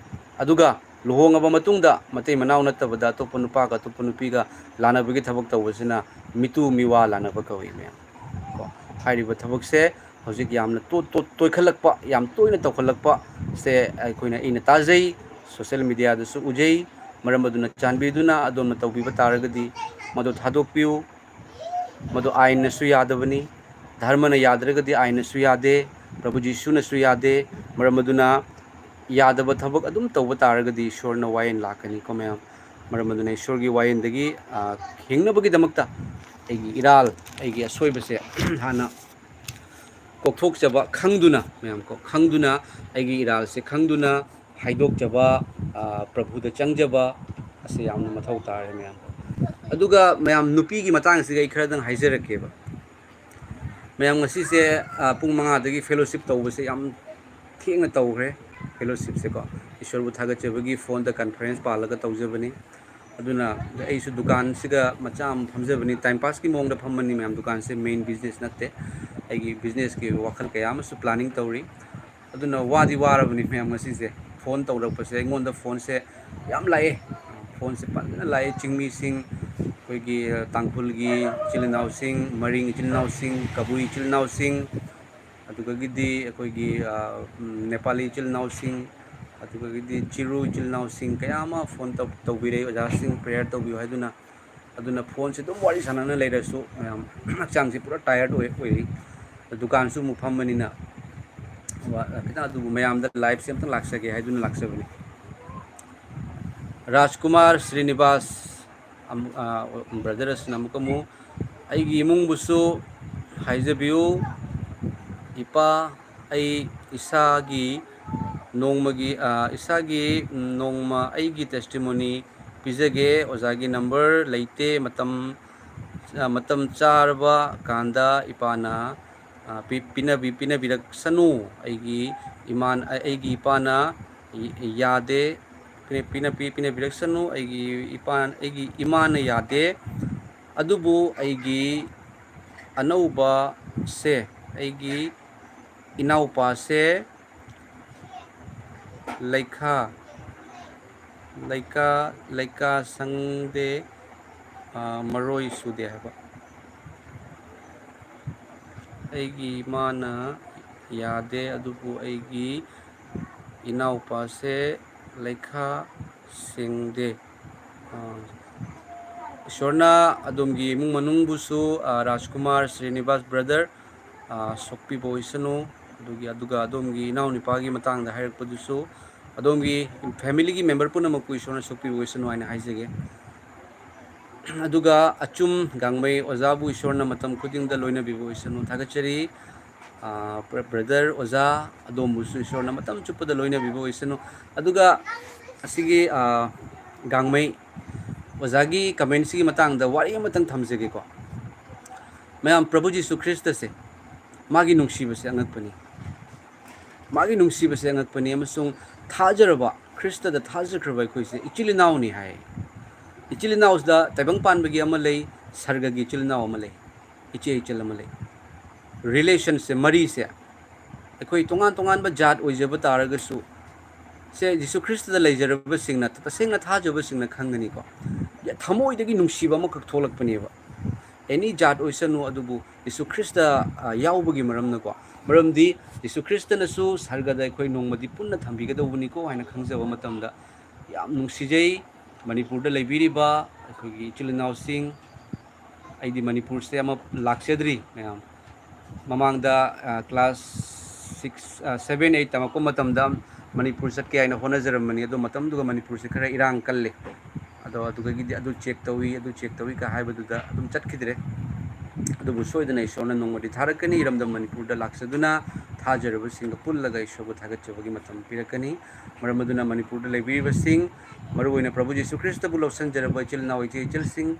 ꯑꯗꯨꯒ ꯂꯨꯍꯣꯡꯉꯕ ꯃꯇꯨꯡꯗ ꯃꯇꯩ ꯃꯅꯥꯎ ꯅꯠꯇꯕꯗ ꯑꯇꯣꯞꯄ ꯅꯨꯄꯥꯒ ꯑꯇꯣꯞꯄ ꯅꯨꯄꯤꯒ ꯂꯥꯟꯅꯕꯒꯤ ꯊꯕꯛ ꯇꯧꯕꯁꯤꯅ ꯃꯤꯇꯨ ꯃꯤꯋꯥ ꯂꯥꯟꯅꯕ ꯀꯧꯏ ꯃꯌꯥꯝ ꯀꯣ꯫ ꯍꯥꯏꯔꯤꯕ ꯊꯕꯛꯁꯦ ꯍꯧꯖꯤꯛ ꯌꯥꯝꯅ ꯇꯣꯏꯈꯠꯂꯛꯄ, ꯌꯥꯝ ꯇꯣꯏꯅ ꯇꯧꯈꯠꯂꯛꯄ ꯁꯦ ꯑꯩꯈꯣꯏꯅ, ꯑꯩꯅ ꯇꯥꯖꯩ, ꯁꯣꯁꯦꯜ ꯃꯦꯗꯤꯌꯥꯗꯁꯨ ꯎꯖꯩ꯫ ꯃꯔꯝ ꯑꯗꯨꯅ ꯆꯥꯟꯕꯤꯗꯨꯅ ꯑꯗꯣꯝꯅ ꯇꯧꯕꯤꯕ ꯇꯥꯔꯒꯗꯤ ꯃꯗꯨ ꯊꯥꯗꯣꯛꯄꯤꯌꯨ꯫ ꯃꯗꯨ ꯑꯥꯏꯟꯅꯁꯨ ꯌꯥꯗꯕꯅꯤ, ꯙꯔꯃꯅ ꯌꯥꯗ꯭ꯔꯒꯗꯤ ꯑꯥꯏꯟꯅꯁꯨ ꯌꯥꯗꯦ, ꯄ꯭ꯔꯚꯨ ꯖꯤꯁꯨꯅꯁꯨ ꯌꯥꯗꯦ꯫ ꯃꯔꯝ ꯑꯗꯨꯅ ꯌꯥꯗꯕ ꯊꯕꯛ ꯑꯗꯨꯝ ꯇꯧꯕ ꯇꯥꯔꯒꯗꯤ ꯏꯁꯣꯔꯅ ꯋꯥꯌꯦꯟ ꯂꯥꯛꯀꯅꯤꯀꯣ ꯃꯌꯥꯝ꯫ ꯃꯔꯝ ꯑꯗꯨꯅ ꯏꯁꯣꯔꯒꯤ ꯋꯥꯌꯦꯟꯗꯒꯤ ꯍꯤꯡꯅꯕꯒꯤꯗꯃꯛꯇ ꯑꯩꯒꯤ ꯏꯔꯥꯜ, ꯑꯩꯒꯤ ꯑꯁꯣꯏꯕꯁꯦ ꯍꯥꯟꯅ ꯀꯣꯛꯊꯣꯛꯆꯕ ꯈꯪꯗꯨꯅ, ꯃꯌꯥꯝ ꯀꯣ, ꯈꯪꯗꯨꯅ, ꯑꯩꯒꯤ ꯏꯔꯥꯜꯁꯦ ꯈꯪꯗꯨꯅ ꯍꯥꯏꯗꯣꯛꯆꯕ, ꯄ꯭ꯔꯚꯨꯗ ꯆꯪꯖꯕ ꯑꯁꯤ ꯌꯥꯝꯅ ꯃꯊꯧ ꯇꯥꯔꯦ ꯃꯌꯥꯝ꯫ ꯑꯗꯨꯒ ꯃꯌꯥꯝ, ꯅꯨꯄꯤꯒꯤ ꯃꯇꯥꯡꯁꯤꯒ ꯑꯩ ꯈꯔꯗꯪ ꯍꯥꯏꯖꯔꯛꯀꯦꯕ꯫ ꯃꯌꯥꯝ, ꯉꯁꯤꯁꯦ ꯄꯨꯡ ꯃꯉꯥꯗꯒꯤ ꯐꯦꯂꯣꯁꯤꯞ ꯇꯧꯕꯁꯦ ꯌꯥꯝ ꯊꯦꯡꯅ ꯇꯧꯈ꯭ꯔꯦ꯫ ꯐꯦꯂꯣꯁꯤꯞꯁꯦꯀꯣ, ꯏꯁꯣꯔꯕꯨ ꯊꯥꯒꯠꯆꯕꯒꯤ ꯐꯣꯟꯗ ꯀꯟꯐ꯭ꯔꯦꯟꯁ ꯄꯥꯜꯂꯒ ꯇꯧꯖꯕꯅꯤ꯫ ꯑꯗꯨꯅ ꯑꯩꯁꯨ ꯗꯨꯀꯥꯟꯁꯤꯒ ꯃꯆꯥ ꯑꯃ ꯐꯝꯖꯕꯅꯤ, ꯇꯥꯏꯝ ꯄꯥꯁꯀꯤ ꯃꯑꯣꯡꯗ ꯐꯝꯕꯅꯤ ꯃꯌꯥꯝ꯫ ꯗꯨꯀꯥꯟꯁꯦ ꯃꯦꯟ ꯕꯤꯖꯤꯅꯦꯁ ꯅꯠꯇꯦ꯫ ꯑꯩꯒꯤ ꯕꯤꯖꯤꯅꯦꯁꯀꯤ ꯋꯥꯈꯜ ꯀꯌꯥ ꯑꯃꯁꯨ ꯄ꯭ꯂꯥꯅꯤꯡ ꯇꯧꯔꯤ꯫ ꯑꯗꯨꯅ ꯋꯥꯗꯤ ꯋꯥꯔꯕꯅꯤ ꯃꯌꯥꯝ꯫ ꯉꯁꯤꯁꯦ ꯐꯣꯟ ꯇꯧꯔꯛꯄꯁꯦ, ꯑꯩꯉꯣꯟꯗ ꯐꯣꯟꯁꯦ ꯌꯥꯝ ꯂꯥꯛꯑꯦ꯫ ꯐꯣꯟꯁꯦ ꯐꯖꯅ ꯂꯥꯛꯑꯦ꯫ ꯆꯤꯡꯃꯤꯁꯤꯡ, ꯑꯩꯈꯣꯏꯒꯤ ꯇꯥꯡꯈꯨꯜꯒꯤ ꯏꯆꯤꯜ ꯏꯅꯥꯎꯁꯤꯡ, ꯃꯔꯤꯡ ꯏꯆꯤꯜ ꯏꯅꯥꯎꯁꯤꯡ, ꯀꯕꯨꯏ ꯏꯆꯤꯜ ꯏꯅꯥꯎꯁꯤꯡ, ꯑꯗꯨꯗꯒꯤꯗꯤ ꯑꯩꯈꯣꯏꯒꯤ ꯅꯦꯄꯥꯂꯤ ꯏꯆꯤꯜ ꯏꯅꯥꯎꯁꯤꯡ, ꯑꯗꯨꯗꯒꯤꯗꯤ ꯆꯤꯔꯨ ꯏꯆꯤꯜ ꯏꯅꯥꯎꯁꯤꯡ ꯀꯌꯥ ꯑꯃ ꯐꯣꯟ ꯇꯧꯕꯤꯔꯛꯏ, ꯑꯣꯖꯥꯁꯤꯡ ꯄ꯭ꯔꯦꯌꯔ ꯇꯧꯕꯤꯌꯨ ꯍꯥꯏꯗꯨꯅ꯫ ꯑꯗꯨꯅ ꯐꯣꯟꯁꯦ ꯑꯗꯨꯝ ꯋꯥꯔꯤ ꯁꯥꯟꯅꯅ ꯂꯩꯔꯁꯨ ꯃꯌꯥꯝ, ꯍꯛꯆꯥꯡꯁꯦ ꯄꯨꯔꯥ ꯇꯥꯏꯌꯔꯗ ꯑꯣꯏ ꯑꯣꯏꯔꯤ꯫ ꯗꯨꯀꯥꯟꯁꯨ ꯑꯃꯨꯛ ꯐꯝꯕꯅꯤꯅ ꯈꯤꯇꯪ ꯑꯗꯨꯕꯨ ꯃꯌꯥꯝꯗ ꯂꯥꯏꯐꯁꯦ ꯑꯝꯇꯪ ꯂꯥꯛꯆꯒꯦ ꯍꯥꯏꯗꯨꯅ ꯂꯥꯛꯆꯕꯅꯤ꯫ ꯔꯥꯖꯀꯨꯃꯥꯔ ꯁ꯭ꯔꯤꯅꯤꯕꯥꯁ, ꯕ꯭ꯔꯗꯔ ꯑꯁꯤꯅ ꯑꯃꯨꯛꯀ ꯑꯃꯨꯛ, "ꯑꯩꯒꯤ ꯏꯃꯨꯡꯕꯨꯁꯨ ꯍꯥꯏꯖꯕꯤꯌꯨ ꯏꯄꯥ, ꯑꯩ ꯏꯁꯥꯒꯤ ꯅꯣꯡꯃꯒꯤ, ꯏꯁꯥꯒꯤ ꯅꯣꯡꯃ ꯑꯩꯒꯤ ꯇꯦꯁꯇꯤꯃꯣꯅꯤ ꯄꯤꯖꯒꯦ꯫ ꯑꯣꯖꯥꯒꯤ ꯅꯝꯕꯔ ꯂꯩꯇꯦ, ꯃꯇꯝ ꯑ, ꯃꯇꯝ ꯆꯥꯔꯕ ꯀꯥꯟꯗ ꯏꯄꯥꯅ, ꯑ, ꯄꯤ-, ꯄꯤꯅꯕꯤ-, ꯄꯤꯅꯕꯤꯔꯛꯁꯅꯨ꯫ ꯑꯩꯒꯤ ꯏꯃꯥꯟ-, ꯑ-, ꯑꯩꯒꯤ ꯏꯄꯥꯅ ꯌ-, ꯌꯥꯗꯦ, ꯄꯤ-, ꯄꯤꯅ-, ꯄꯤ-, ꯄꯤꯅꯕꯤꯔꯛꯁꯅꯨ꯫ ꯑꯩꯒꯤ ꯏꯄꯥ-, ꯑꯩꯒꯤ ꯏꯃꯥꯅ ꯌꯥꯗꯦ꯫ ꯑꯗꯨꯕꯨ ꯑꯩꯒꯤ ꯑꯅꯧꯕꯁꯦ, ꯑꯩꯒꯤ ꯏꯅꯥꯎꯄꯥꯁꯦ ꯂꯩꯈꯥ, ꯂꯩꯀꯥ, ꯂꯩꯀꯥ ꯁꯪꯗꯦ, ꯑ, ꯃꯔꯣꯏ ꯁꯨꯗꯦ ꯍꯥꯏꯕ꯫ ꯑꯩꯒꯤ ꯏꯃꯥꯅ ꯌꯥꯗꯦ, ꯑꯗꯨꯕꯨ ꯑꯩꯒꯤ ꯏꯅꯥꯎꯄꯥꯁꯦ ꯂꯩꯈꯥ ꯁꯦꯡꯗꯦ꯫ ꯑ, ꯏꯁꯣꯔꯅ ꯑꯗꯣꯝꯒꯤ ꯏꯃꯨꯡ ꯃꯅꯨꯡꯕꯨꯁꯨ, ꯑ, ꯔꯥꯖꯀꯨꯃꯥꯔ, ꯁ꯭ꯔꯤꯅꯤꯕꯥꯁ brother, ꯑ, ꯁꯣꯛꯄꯤꯕ ꯑꯣꯏꯁꯅꯨ꯫ ꯑꯗꯨꯒꯤ, ꯑꯗꯨꯒ ꯑꯗꯣꯝꯒꯤ ꯏꯅꯥꯎꯅꯨꯄꯥꯒꯤ ꯃꯇꯥꯡꯗ ꯍꯥꯏꯔꯛꯄꯗꯨꯁꯨ ꯑꯗꯣꯝꯒꯤ familyꯒꯤ member ꯄꯨꯝꯅꯃꯛꯄꯨ ꯏꯁꯣꯔꯅ ꯁꯣꯛꯄꯤꯕ ꯑꯣꯏꯁꯅꯨ ꯍꯥꯏꯅ ꯍꯥꯏꯖꯒꯦ꯫ ꯑꯗꯨꯒ ꯑꯆꯨꯝ ꯒꯥꯡꯃꯩ ꯑꯣꯖꯥꯕꯨ ꯏꯁꯣꯔꯅ ꯃꯇꯝ ꯈꯨꯗꯤꯡꯗ ꯂꯣꯏꯅꯕꯤꯕ ꯑꯣꯏꯁꯅꯨ꯫ ꯊꯥꯒꯠꯆꯔꯤ꯫ ꯑ, br-, brother ꯑꯣꯖꯥ ꯑꯗꯣꯝꯕꯨꯁꯨ ꯏꯁꯣꯔꯅ ꯃꯇꯝ ꯆꯨꯞꯄꯗ ꯂꯣꯏꯅꯕꯤꯕ ꯑꯣꯏꯁꯅꯨ꯫ ꯑꯗꯨꯒ ꯑꯁꯤꯒꯤ, ꯑ, ꯒꯥꯡꯃꯩ ꯑꯣꯖꯥꯒꯤ commentꯁꯤꯒꯤ ꯃꯇꯥꯡꯗ ꯋꯥꯔꯤ ꯑꯃꯇꯪ ꯊꯝꯖꯒꯦꯀꯣ꯫ ꯃꯌꯥꯝ, ꯄ꯭ꯔꯚꯨ ꯖꯤꯁꯨ ꯈ꯭ꯔꯤꯁꯇꯁꯦ, ꯃꯥꯒꯤ ꯅꯨꯡꯁꯤꯕꯁꯦ ꯑꯉꯛꯄꯅꯤ꯫ ꯃꯥꯒꯤ ꯅꯨꯡꯁꯤꯕꯁꯦ ꯑꯉꯛꯄꯅꯤ, ꯑꯃꯁꯨꯡ ꯊꯥꯖꯔꯕ, ꯈ꯭ꯔꯤꯁꯇꯗ ꯊꯥꯖꯈ꯭ꯔꯕ ꯑꯩꯈꯣꯏꯁꯦ ꯏꯆꯤꯜ ꯏꯅꯥꯎꯅꯤ ꯍꯥꯏ꯫ ꯏꯆꯤꯜ ꯏꯅꯥꯎꯁꯤꯗ ꯇꯥꯏꯕꯪ ꯄꯥꯟꯕꯒꯤ ꯑꯃ ꯂꯩ, ꯁꯔꯒꯒꯤ ꯏꯆꯤꯜ ꯏꯅꯥꯎ ꯑꯃ ꯂꯩ, ꯏꯆꯦ ꯏꯆꯜ ꯑꯃ ꯂꯩ꯫ Relationꯁꯦ, ꯃꯔꯤꯁꯦ, ꯑꯩꯈꯣꯏ ꯇꯣꯉꯥꯟ ꯇꯣꯉꯥꯟꯕ ꯖꯥꯠ ꯑꯣꯏꯖꯕ ꯇꯥꯔꯒꯁꯨ, ꯁꯦ ꯖꯤꯁꯨ ꯈ꯭ꯔꯤꯁꯇꯗ ꯂꯩꯖꯔꯕꯁꯤꯡꯅ, ꯇꯁꯦꯡꯅ ꯊꯥꯖꯕꯁꯤꯡꯅ ꯈꯪꯒꯅꯤꯀꯣ, ꯊꯃꯣꯏꯗꯒꯤ ꯅꯨꯡꯁꯤꯕ ꯑꯃꯈꯛ ꯊꯣꯛꯂꯛꯄꯅꯦꯕ꯫ Any ꯖꯥꯠ ꯑꯣꯏꯁꯅꯨ, ꯑꯗꯨꯕꯨ ꯖꯤꯁꯨ ꯈ꯭ꯔꯤꯁꯇ, ꯑ, ꯌꯥꯎꯕꯒꯤ ꯃꯔꯝꯅꯀꯣ꯫ ꯃꯔꯝꯗꯤ ꯖꯤꯁꯨ ꯈ꯭ꯔꯤꯁꯇꯅꯁꯨ ꯁꯔꯒꯗ ꯑꯩꯈꯣꯏ ꯅꯣꯡꯃꯗꯤ ꯄꯨꯟꯅ ꯊꯝꯕꯤꯒꯗꯧꯕꯅꯤꯀꯣ ꯍꯥꯏꯅ ꯈꯪꯖꯕ ꯃꯇꯝꯗ ꯌꯥꯝ ꯅꯨꯡꯁꯤꯖꯩ꯫ ꯃꯅꯤꯄꯨꯔꯗ ꯂꯩꯕꯤꯔꯤꯕ ꯑꯩꯈꯣꯏꯒꯤ ꯏꯆꯤꯜ ꯏꯅꯥꯎꯁꯤꯡ, ꯑꯩꯗꯤ ꯃꯅꯤꯄꯨꯔꯁꯦ ꯑꯃ ꯂꯥꯛꯆꯗ꯭ꯔꯤ ꯃꯌꯥꯝ꯫ ꯃꯃꯥꯡꯗ, ꯑ, class six, ꯑ, seven, eight ꯇꯝꯃꯛꯄ ꯃꯇꯝꯗ ꯃꯅꯤꯄꯨꯔ ꯆꯠꯀꯦ ꯍꯥꯏꯅ ꯍꯣꯠꯅꯖꯔꯝꯕꯅꯤ, ꯑꯗꯣ ꯃꯇꯝꯗꯨꯒ ꯃꯅꯤꯄꯨꯔꯁꯦ ꯈꯔ ꯏꯔꯥꯡ ꯀꯜꯂꯤ꯫ ꯑꯗꯣ ꯑꯗꯨꯗꯒꯤꯗꯤ ꯑꯗꯨ check ꯇꯧꯏ, ꯑꯗꯨ check ꯇꯧꯏ ꯀ ꯍꯥꯏꯕꯗꯨꯗ ꯑꯗꯨꯝ ꯆꯠꯈꯤꯗ꯭ꯔꯦ꯫ ꯑꯗꯨꯕꯨ ꯁꯣꯏꯗꯅ ꯏꯁꯣꯔꯅ ꯅꯣꯡꯃꯗꯤ ꯊꯥꯔꯛꯀꯅꯤ꯫ ꯏꯔꯝꯗꯝ ꯃꯅꯤꯄꯨꯔꯗ ꯂꯥꯛꯆꯗꯨꯅ ꯊꯥꯖꯔꯕꯁꯤꯡꯒ ꯄꯨꯜꯂꯒ ꯏꯁꯣꯔꯕꯨ ꯊꯥꯒꯠꯆꯕꯒꯤ ꯃꯇꯝ ꯄꯤꯔꯛꯀꯅꯤ꯫ ꯃꯔꯝ ꯑꯗꯨꯅ ꯃꯅꯤꯄꯨꯔꯗ ꯂꯩꯕꯤꯔꯤꯕꯁꯤꯡ, ꯃꯔꯨꯑꯣꯏꯅ ꯄ꯭ꯔꯚꯨ ꯖꯤꯁꯨ ꯈ꯭ꯔꯤꯁꯇꯕꯨ ꯂꯧꯁꯤꯟꯖꯔꯕ ꯏꯆꯤꯜ ꯏꯅꯥꯎ, ꯏꯆꯦ ꯏꯆꯜꯁꯤꯡ,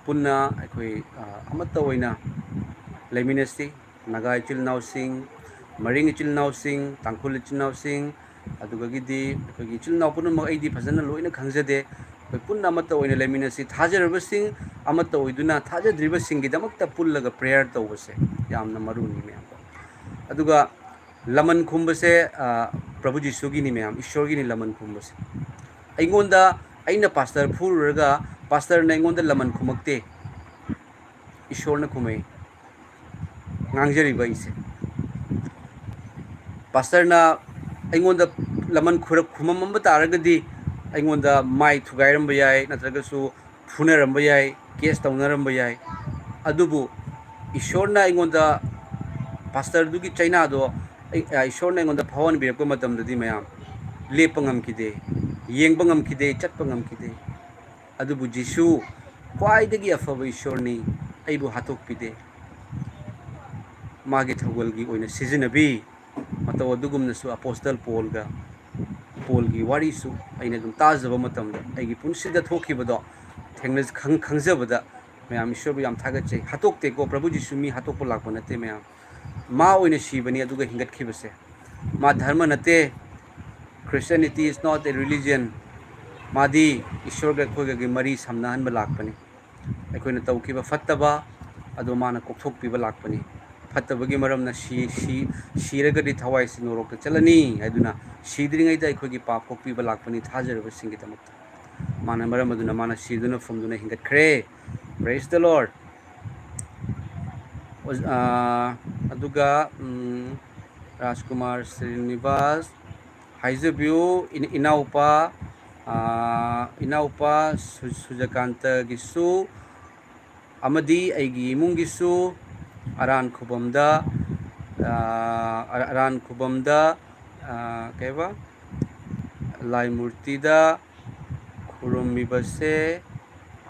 ꯄꯨꯟꯅ ꯑꯩꯈꯣꯏ ꯑꯃꯠꯇ ꯑꯣꯏꯅ ꯂꯩꯃꯤꯟꯅꯁꯤ꯫ ꯅꯥꯒꯥ ꯏꯆꯤꯜ ꯏꯅꯥꯎꯁꯤꯡ, ꯃꯔꯤꯡ ꯏꯆꯤꯜ ꯏꯅꯥꯎꯁꯤꯡ, ꯇꯥꯡꯈꯨꯜ ꯏꯆꯤꯜ ꯏꯅꯥꯎꯁꯤꯡ, ꯑꯗꯨꯗꯒꯤꯗꯤ ꯑꯩꯈꯣꯏꯒꯤ ꯏꯆꯤꯜ ꯏꯅꯥꯎ ꯄꯨꯝꯅꯃꯛ ꯑꯩꯗꯤ ꯐꯖꯅ ꯂꯣꯏꯅ ꯈꯪꯖꯗꯦ꯫ ꯑꯩꯈꯣꯏ ꯄꯨꯟꯅ ꯑꯃꯠꯇ ꯑꯣꯏꯅ ꯂꯩꯃꯤꯟꯅꯁꯤ꯫ ꯊꯥꯖꯔꯕꯁꯤꯡ ꯑꯃꯠꯇ ꯑꯣꯏꯗꯨꯅ ꯊꯥꯖꯗ꯭ꯔꯤꯕꯁꯤꯡꯒꯤꯗꯃꯛꯇ ꯄꯨꯜꯂꯒ prayer ꯇꯧꯕꯁꯦ ꯌꯥꯝꯅ ꯃꯔꯨꯅꯤ, ꯃꯌꯥꯝ꯫ ꯑꯗꯨꯒ ꯂꯃꯟ ꯈꯨꯝꯕꯁꯦ ꯄ꯭ꯔꯚꯨ ꯖꯤꯁꯨꯒꯤꯅꯤ, ꯃꯌꯥꯝ, ꯏꯁꯣꯔꯒꯤꯅꯤ ꯂꯃꯟ ꯈꯨꯝꯕꯁꯦ꯫ ꯑꯩꯉꯣꯟꯗ, ꯑꯩꯅ ꯄꯥꯁꯇꯔ ꯐꯨꯔꯨꯔꯒ ꯄꯥꯁꯇꯔꯅ ꯑꯩꯉꯣꯟꯗ ꯂꯃꯟ ꯈꯨꯝꯃꯛꯇꯦ, ꯏꯁꯣꯔꯅ ꯈꯨꯝꯃꯛꯏ꯫ ꯉꯥꯡꯖꯔꯤꯕ ꯑꯩꯁꯦ, ꯄꯥꯁꯇꯔꯅ ꯑꯩꯉꯣꯟꯗ ꯂꯃꯟ ꯈꯨꯔꯛ ꯈꯨꯝꯃꯝꯕ ꯇꯥꯔꯒꯗꯤ ꯑꯩꯉꯣꯟꯗ ꯃꯥꯏ ꯊꯨꯒꯥꯏꯔꯝꯕ ꯌꯥꯏ, ꯅꯠꯇ꯭ꯔꯒꯁꯨ ꯐꯨꯅꯔꯝꯕ ꯌꯥꯏ, case ꯇꯧꯅꯔꯝꯕ ꯌꯥꯏ꯫ ꯑꯗꯨꯕꯨ ꯏꯁꯣꯔꯅ ꯑꯩꯉꯣꯟꯗ, ꯄꯥꯁꯇꯔꯗꯨꯒꯤ ꯆꯩꯅꯥꯗꯣ ꯑꯩ, ꯏꯁꯣꯔꯅ ꯑꯩꯉꯣꯟꯗ ꯐꯥꯎꯍꯟꯕꯤꯔꯛꯄ ꯃꯇꯝꯗꯗꯤ, ꯃꯌꯥꯝ, ꯂꯦꯞꯄ ꯉꯝꯈꯤꯗꯦ, ꯌꯦꯡꯕ ꯉꯝꯈꯤꯗꯦ, ꯆꯠꯄ ꯉꯝꯈꯤꯗꯦ꯫ ꯑꯗꯨꯕꯨ ꯖꯤꯁꯨ ꯈ꯭ꯋꯥꯏꯗꯒꯤ ꯑꯐꯕ ꯏꯁꯣꯔꯅꯤ, ꯑꯩꯕꯨ ꯍꯥꯠꯇꯣꯛꯄꯤꯗꯦ꯫ ꯃꯥꯒꯤ ꯊꯧꯒꯜꯒꯤ ꯑꯣꯏꯅ ꯁꯤꯖꯤꯟꯅꯕꯤ꯫ ꯃꯇꯧ ꯑꯗꯨꯒꯨꯝꯅꯁꯨ ꯑꯄꯣꯁꯇꯜ ꯄꯣꯜꯒ, ꯄꯣꯜꯒꯤ ꯋꯥꯔꯤꯁꯨ ꯑꯩꯅ ꯑꯗꯨꯝ ꯇꯥꯖꯕ ꯃꯇꯝꯗ, ꯑꯩꯒꯤ ꯄꯨꯟꯁꯤꯗ ꯊꯣꯛꯈꯤꯕꯗꯣ ꯊꯦꯡꯅ-, ꯈꯪ-, ꯈꯪꯖꯕꯗ, ꯃꯌꯥꯝ, ꯏꯁꯣꯔꯕꯨ ꯌꯥꯝ ꯊꯥꯒꯠꯆꯩ꯫ ꯍꯥꯠꯇꯣꯛꯇꯦꯀꯣ, ꯄ꯭ꯔꯚꯨ ꯖꯤꯁꯨ ꯃꯤ ꯍꯥꯠꯇꯣꯛꯄ ꯂꯥꯛꯄ ꯅꯠꯇꯦ, ꯃꯌꯥꯝ꯫ ꯃꯥ ꯑꯣꯏꯅ ꯁꯤꯕꯅꯤ, ꯑꯗꯨꯒ ꯍꯤꯡꯒꯠꯈꯤꯕꯁꯦ꯫ ꯃꯥ ꯙꯔꯃ ꯅꯠꯇꯦ꯫ Christianity is not a religion. ꯃꯥꯗꯤ ꯏꯁꯣꯔꯒ ꯑꯩꯈꯣꯏꯒꯒꯤ ꯃꯔꯤ ꯁꯝꯅꯍꯟꯕ ꯂꯥꯛꯄꯅꯤ꯫ ꯑꯩꯈꯣꯏꯅ ꯇꯧꯈꯤꯕ ꯐꯠꯇꯕ ꯑꯗꯨ ꯃꯥꯅ ꯀꯣꯛꯊꯣꯛꯄꯤꯕ ꯂꯥꯛꯄꯅꯤ꯫ ꯐꯠꯇꯕꯒꯤ ꯃꯔꯝꯅ ꯁꯤ-, ꯁꯤ-, ꯁꯤꯔꯒꯗꯤ ꯊꯋꯥꯏꯁꯤ ꯅꯣꯔꯣꯛꯇ ꯆꯠꯂꯅꯤ ꯍꯥꯏꯗꯨꯅ, ꯁꯤꯗ꯭ꯔꯤꯉꯩꯗ ꯑꯩꯈꯣꯏꯒꯤ ꯄꯥꯞ ꯀꯣꯛꯄꯤꯕ ꯂꯥꯛꯄꯅꯤ, ꯊꯥꯖꯔꯕꯁꯤꯡꯒꯤꯗꯃꯛꯇ꯫ ꯃꯥꯅ ꯃꯔꯝ ꯑꯗꯨꯅ ꯃꯥꯅ ꯁꯤꯗꯨꯅ ꯐꯨꯝꯗꯨꯅ ꯍꯤꯡꯒꯠꯈ꯭ꯔꯦ꯫ Praise the Lord. ꯑꯣꯖ-, ꯑꯥ, ꯑꯗꯨꯒ, ꯎꯝ, ꯔꯥꯖꯀꯨꯃꯥꯔ ꯁ꯭ꯔꯤꯅꯤꯕꯥꯁ ꯍꯥꯏꯖꯕꯤꯌꯨ, ꯏꯟ-, ꯏꯅꯥꯎꯄꯥ, ꯑꯥ, ꯏꯅꯥꯎꯄꯥ ꯁꯨ-, ꯁꯨꯖꯀꯥꯟꯇꯒꯤꯁꯨ ꯑꯃꯗꯤ ꯑꯩꯒꯤ ꯏꯃꯨꯡꯒꯤꯁꯨ ꯑꯔꯥꯟ ꯈꯨꯕꯝꯗ, ꯑꯥ, ꯑꯔꯥꯟ ꯈꯨꯕꯝꯗ, ꯑꯥ, ꯀꯩꯕ, ꯂꯥꯏ ꯃꯨꯔꯇꯤꯗ ꯈꯨꯔꯨꯝꯃꯤꯕꯁꯦ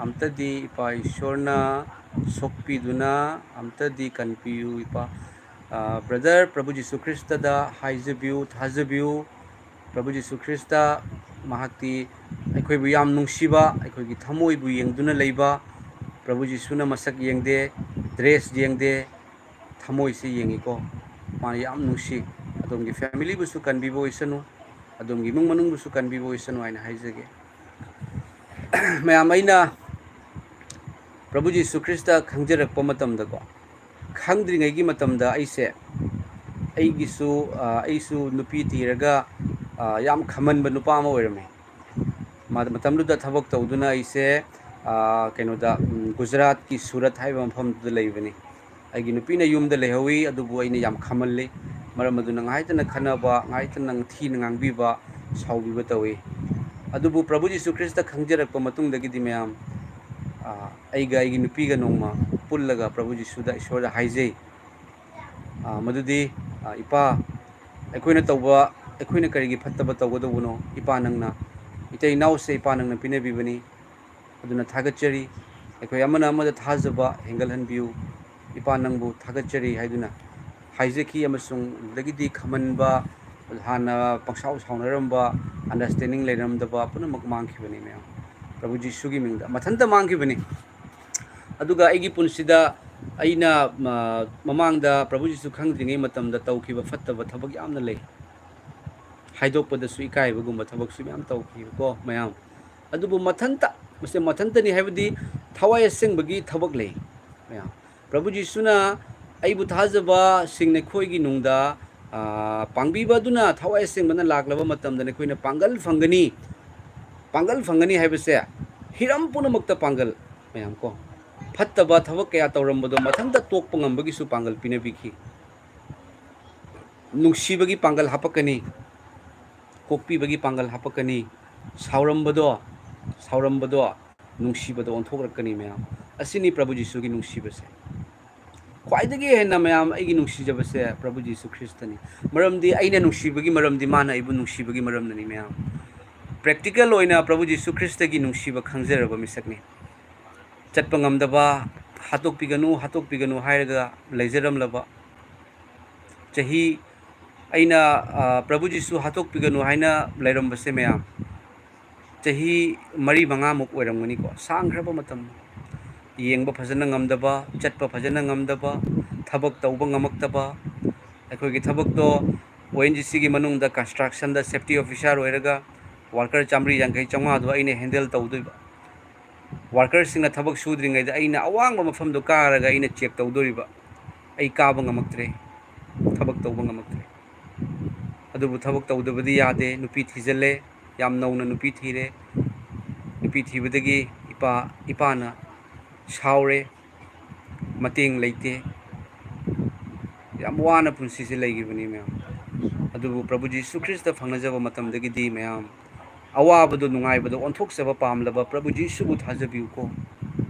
ꯑꯝꯇꯗꯤ ꯏꯄꯥ ꯏꯁꯣꯔꯅ ꯁꯣꯛꯄꯤꯗꯨꯅ ꯑꯝꯇꯗꯤ ꯀꯟꯕꯤꯌꯨ, ꯏꯄꯥ꯫ ꯑꯥ, brother, ꯄ꯭ꯔꯚꯨ ꯖꯤꯁꯨ ꯈ꯭ꯔꯤꯁꯇꯗ ꯍꯥꯏꯖꯕꯤꯌꯨ, ꯊꯥꯖꯕꯤꯌꯨ꯫ ꯄ꯭ꯔꯚꯨ ꯖꯤꯁꯨ ꯈ꯭ꯔꯤꯁꯇ ꯃꯍꯥꯛꯇꯤ ꯑꯩꯈꯣꯏꯕꯨ ꯌꯥꯝ ꯅꯨꯡꯁꯤꯕ, ꯑꯩꯈꯣꯏꯒꯤ ꯊꯃꯣꯏꯕꯨ ꯌꯦꯡꯗꯨꯅ ꯂꯩꯕ, ꯄ꯭ꯔꯚꯨ ꯖꯤꯁꯨꯅ ꯃꯁꯛ ꯌꯦꯡꯗꯦ, dress ꯌꯦꯡꯗꯦ, ꯊꯃꯣꯏꯁꯦ ꯌꯦꯡꯉꯤꯀꯣ꯫ ꯃꯥꯅ ꯌꯥꯝ ꯅꯨꯡꯁꯤ꯫ ꯑꯗꯣꯝꯒꯤ familyꯕꯨꯁꯨ ꯀꯟꯕꯤꯕ ꯑꯣꯏꯁꯅꯨ, ꯑꯗꯣꯝꯒꯤ ꯏꯃꯨꯡ ꯃꯅꯨꯡꯕꯨꯁꯨ ꯀꯟꯕꯤꯕ ꯑꯣꯏꯁꯅꯨ ꯍꯥꯏꯅ ꯍꯥꯏꯖꯒꯦ꯫ ꯃꯌꯥꯝ, ꯑꯩꯅ ꯄ꯭ꯔꯚꯨ ꯖꯤꯁꯨ ꯈ꯭ꯔꯤꯁꯇ ꯈꯪꯖꯔꯛꯄ ꯃꯇꯝꯗꯀꯣ, ꯈꯪꯗ꯭ꯔꯤꯉꯩꯒꯤ ꯃꯇꯝꯗ ꯑꯩꯁꯦ, ꯑꯩꯒꯤꯁꯨ, ꯑ, ꯑꯩꯁꯨ ꯅꯨꯄꯤ ꯊꯤꯔꯒ, ꯑ, ꯌꯥꯝ ꯈꯝꯍꯟꯕ ꯅꯨꯄꯥ ꯑꯃ ꯑꯣꯏꯔꯝꯃꯦ꯫ ꯃ-, ꯃꯇꯝꯗꯨꯗ ꯊꯕꯛ ꯇꯧꯗꯨꯅ ꯑꯩꯁꯦ, ꯑ, ꯀꯩꯅꯣꯗ, ꯎꯝ, ꯒꯨꯖꯔꯥꯠꯀꯤ ꯁꯨꯔꯠ ꯍꯥꯏꯕ ꯃꯐꯝꯗꯨꯗ ꯂꯩꯕꯅꯤ꯫ ꯑꯩꯒꯤ ꯅꯨꯄꯤꯅ ꯌꯨꯝꯗ ꯂꯩꯍꯧꯋꯤ, ꯑꯗꯨꯕꯨ ꯑꯩꯅ ꯌꯥꯝ ꯈꯝꯍꯜꯂꯤ꯫ ꯃꯔꯝ ꯑꯗꯨꯅ ꯉꯥꯏꯇꯅ ꯈꯠꯅꯕ, ꯉꯥꯏꯇꯅ ꯊꯤꯅ ꯉꯥꯡꯕꯤꯕ, ꯁꯥꯎꯕꯤꯕ ꯇꯧꯏ꯫ ꯑꯗꯨꯕꯨ ꯄ꯭ꯔꯚꯨ ꯖꯤꯁꯨ ꯈ꯭ꯔꯤꯁꯇ ꯈꯪꯖꯔꯛꯄ ꯃꯇꯨꯡꯗꯒꯤꯗꯤ ꯃꯌꯥꯝ, ꯑ, ꯑꯩꯒ ꯑꯩꯒꯤ ꯅꯨꯄꯤꯒ ꯅꯣꯡꯃ ꯄꯨꯜꯂꯒ ꯄ꯭ꯔꯚꯨ ꯖꯤꯁꯨꯗ, ꯏꯁꯣꯔꯗ ꯍꯥꯏꯖꯩ꯫ ꯑ, ꯃꯗꯨꯗꯤ, ꯑ, "ꯏꯄꯥ, ꯑꯩꯈꯣꯏꯅ ꯇꯧꯕ, ꯑꯩꯈꯣꯏꯅ ꯀꯔꯤꯒꯤ ꯐꯠꯇꯕ ꯇꯧꯒꯗꯧꯕꯅꯣ? ꯏꯄꯥ ꯅꯪꯅ, ꯏꯇꯩ ꯏꯅꯥꯎꯁꯦ ꯏꯄꯥ ꯅꯪꯅ ꯄꯤꯅꯕꯤꯕꯅꯤ꯫ ꯑꯗꯨꯅ ꯊꯥꯒꯠꯆꯔꯤ꯫ ꯑꯩꯈꯣꯏ ꯑꯃꯅ ꯑꯃꯗ ꯊꯥꯖꯕ ꯍꯦꯟꯒꯠꯍꯟꯕꯤꯌꯨ꯫ ꯏꯄꯥ ꯅꯪꯕꯨ ꯊꯥꯒꯠꯆꯔꯤ" ꯍꯥꯏꯗꯨꯅ ꯍꯥꯏꯖꯈꯤ, ꯑꯃꯁꯨꯡ ꯑꯗꯨꯗꯒꯤꯗꯤ ꯈꯝꯍꯟꯕ, ꯍꯥꯟꯅ ꯄꯪꯁꯥꯎ ꯁꯥꯎꯅꯔꯝꯕ, understanding ꯂꯩꯔꯝꯗꯕ ꯄꯨꯝꯅꯃꯛ ꯃꯥꯡꯈꯤꯕꯅꯤ ꯃꯌꯥꯝ, ꯄ꯭ꯔꯚꯨ ꯖꯤꯁꯨꯒꯤ ꯃꯤꯡꯗ꯫ ꯃꯊꯟꯇ ꯃꯥꯡꯈꯤꯕꯅꯤ꯫ ꯑꯗꯨꯒ ꯑꯩꯒꯤ ꯄꯨꯟꯁꯤꯗ ꯑꯩꯅ, ꯑ, ꯃꯃꯥꯡꯗ ꯄ꯭ꯔꯚꯨ ꯖꯤꯁꯨ ꯈꯪꯗ꯭ꯔꯤꯉꯩ ꯃꯇꯝꯗ ꯇꯧꯈꯤꯕ ꯐꯠꯇꯕ ꯊꯕꯛ ꯌꯥꯝꯅ ꯂꯩ꯫ ꯍꯥꯏꯗꯣꯛꯄꯗꯁꯨ ꯏꯀꯥꯏꯕꯒꯨꯝꯕ ꯊꯕꯛꯁꯨ ꯃꯌꯥꯝ ꯇꯧꯈꯤꯕꯀꯣ ꯃꯌꯥꯝ꯫ ꯑꯗꯨꯕꯨ ꯃꯊꯟꯇ, ꯃꯁꯤ ꯃꯊꯟꯇꯅꯤ ꯍꯥꯏꯕꯗꯤ ꯊꯋꯥꯏ ꯑꯁꯦꯡꯕꯒꯤ ꯊꯕꯛ ꯂꯩ ꯃꯌꯥꯝ꯫ ꯄ꯭ꯔꯚꯨ ꯖꯤꯁꯨꯅ, "ꯑꯩꯕꯨ ꯊꯥꯖꯕꯁꯤꯡ ꯅꯈꯣꯏꯒꯤ ꯅꯨꯡꯗ, ꯑ, ꯄꯥꯡꯕꯤꯕ ꯑꯗꯨꯅ ꯊꯋꯥꯏ ꯑꯁꯦꯡꯕꯅ ꯂꯥꯛꯂꯕ ꯃꯇꯝꯗ ꯅꯈꯣꯏꯅ ꯄꯥꯡꯒꯜ ꯐꯪꯒꯅꯤ"꯫ ꯄꯥꯡꯒꯜ ꯐꯪꯒꯅꯤ ꯍꯥꯏꯕꯁꯦ ꯍꯤꯔꯝ ꯄꯨꯝꯅꯃꯛꯇ ꯄꯥꯡꯒꯜ ꯃꯌꯥꯝ ꯀꯣ꯫ ꯐꯠꯇꯕ ꯊꯕꯛ ꯀꯌꯥ ꯇꯧꯔꯝꯕꯗꯣ ꯃꯊꯟꯇ ꯇꯣꯛꯄ ꯉꯝꯕꯒꯤꯁꯨ ꯄꯥꯡꯒꯜ ꯄꯤꯅꯕꯤꯈꯤ꯫ ꯅꯨꯡꯁꯤꯕꯒꯤ ꯄꯥꯡꯒꯜ ꯍꯥꯄꯛꯀꯅꯤ, ꯀꯣꯛꯄꯤꯕꯒꯤ ꯄꯥꯡꯒꯜ ꯍꯥꯄꯛꯀꯅꯤ, ꯁꯥꯎꯔꯝꯕꯗꯣ, ꯁꯥꯎꯔꯝꯕꯗꯣ ꯅꯨꯡꯁꯤꯕꯗ ꯑꯣꯟꯊꯣꯛꯂꯛꯀꯅꯤ ꯃꯌꯥꯝ꯫ ꯑꯁꯤꯅꯤ ꯄ꯭ꯔꯚꯨ ꯖꯤꯁꯨꯒꯤ ꯅꯨꯡꯁꯤꯕꯁꯦ꯫ ꯈ꯭ꯋꯥꯏꯗꯒꯤ ꯍꯦꯟꯅ ꯃꯌꯥꯝ ꯑꯩꯒꯤ ꯅꯨꯡꯁꯤꯖꯕꯁꯦ ꯄ꯭ꯔꯚꯨ ꯖꯤꯁꯨ ꯈ꯭ꯔꯤꯁꯇꯅꯤ꯫ ꯃꯔꯝꯗꯤ ꯑꯩꯅ ꯅꯨꯡꯁꯤꯕꯒꯤ ꯃꯔꯝꯗꯤ ꯃꯥꯅ ꯑꯩꯕꯨ ꯅꯨꯡꯁꯤꯕꯒꯤ ꯃꯔꯝꯅꯅꯤ ꯃꯌꯥꯝ꯫ Practical ꯑꯣꯏꯅ ꯄ꯭ꯔꯚꯨ ꯖꯤꯁꯨ ꯈ꯭ꯔꯤꯁꯇꯒꯤ ꯅꯨꯡꯁꯤꯕ ꯈꯪꯖꯔꯕ ꯃꯤꯁꯛꯅꯤ꯫ ꯆꯠꯄ ꯉꯝꯗꯕ, "ꯍꯥꯠꯇꯣꯛꯄꯤꯒꯅꯨ, ꯍꯥꯠꯇꯣꯛꯄꯤꯒꯅꯨ" ꯍꯥꯏꯔꯒ ꯂꯩꯖꯔꯝꯂꯕ, ꯆꯍꯤ ꯑꯩꯅ, ꯑ, ꯄ꯭ꯔꯚꯨ ꯖꯤꯁꯨ ꯍꯥꯠꯇꯣꯛꯄꯤꯒꯅꯨ ꯍꯥꯏꯅ ꯂꯩꯔꯝꯕꯁꯦ ꯃꯌꯥꯝ, ꯆꯍꯤ ꯃꯔꯤ ꯃꯉꯥꯃꯨꯛ ꯑꯣꯏꯔꯝꯒꯅꯤꯀꯣ, ꯁꯥꯡꯈ꯭ꯔꯕ ꯃꯇꯝ꯫ ꯌꯦꯡꯕ ꯐꯖꯅ ꯉꯝꯗꯕ, ꯆꯠꯄ ꯐꯖꯅ ꯉꯝꯗꯕ, ꯊꯕꯛ ꯇꯧꯕ ꯉꯝꯃꯛꯇꯕ, ꯑꯩꯈꯣꯏꯒꯤ ꯊꯕꯛꯇꯣ ꯑꯣ ꯑꯦꯟ ꯖꯤ ꯁꯤꯒꯤ ꯃꯅꯨꯡꯗ constructionꯗ safety officer ꯑꯣꯏꯔꯒ worker ꯆꯥꯝꯃꯔꯤ ꯌꯥꯡꯈꯩ ꯆꯥꯝꯃꯉꯥꯗꯣ ꯑꯩꯅ handle ꯇꯧꯗꯣꯏꯕ꯫ Workerꯁꯤꯡꯅ ꯊꯕꯛ ꯁꯨꯗ꯭ꯔꯤꯉꯩꯗ ꯑꯩꯅ ꯑꯋꯥꯡꯕ ꯃꯐꯝꯗꯣ ꯀꯥꯔꯒ ꯑꯩꯅ check ꯇꯧꯗꯣꯔꯤꯕ꯫ ꯑꯩ ꯀꯥꯕ ꯉꯝꯃꯛꯇ꯭ꯔꯦ, ꯊꯕꯛ ꯇꯧꯕ ꯉꯝꯃꯛꯇ꯭ꯔꯦ꯫ ꯑꯗꯨꯕꯨ ꯊꯕꯛ ꯇꯧꯗꯕꯗꯤ ꯌꯥꯗꯦ꯫ ꯅꯨꯄꯤ ꯊꯤꯖꯤꯜꯂꯦ, ꯌꯥꯝ ꯅꯧꯅ ꯅꯨꯄꯤ ꯊꯤꯔꯦ꯫ ꯅꯨꯄꯤ ꯊꯤꯕꯗꯒꯤ ꯏꯄꯥ, ꯏꯄꯥꯅ ꯁꯥꯎꯔꯦ, ꯃꯇꯦꯡ ꯂꯩꯇꯦ꯫ ꯌꯥꯝ ꯋꯥꯅ ꯄꯨꯟꯁꯤꯁꯦ ꯂꯩꯈꯤꯕꯅꯤ ꯃꯌꯥꯝ꯫ ꯑꯗꯨꯕꯨ ꯄ꯭ꯔꯚꯨ ꯖꯤꯁꯨ ꯈ꯭ꯔꯤꯁꯇ ꯐꯪꯅꯖꯕ ꯃꯇꯝꯗꯒꯤꯗꯤ ꯃꯌꯥꯝ, ꯑꯋꯥꯕꯗꯣ ꯅꯨꯡꯉꯥꯏꯕꯗ ꯑꯣꯟꯊꯣꯛꯆꯕ ꯄꯥꯝꯂꯕ ꯄ꯭ꯔꯚꯨ ꯖꯤꯁꯨꯕꯨ ꯊꯥꯖꯕꯤꯌꯨꯀꯣ꯫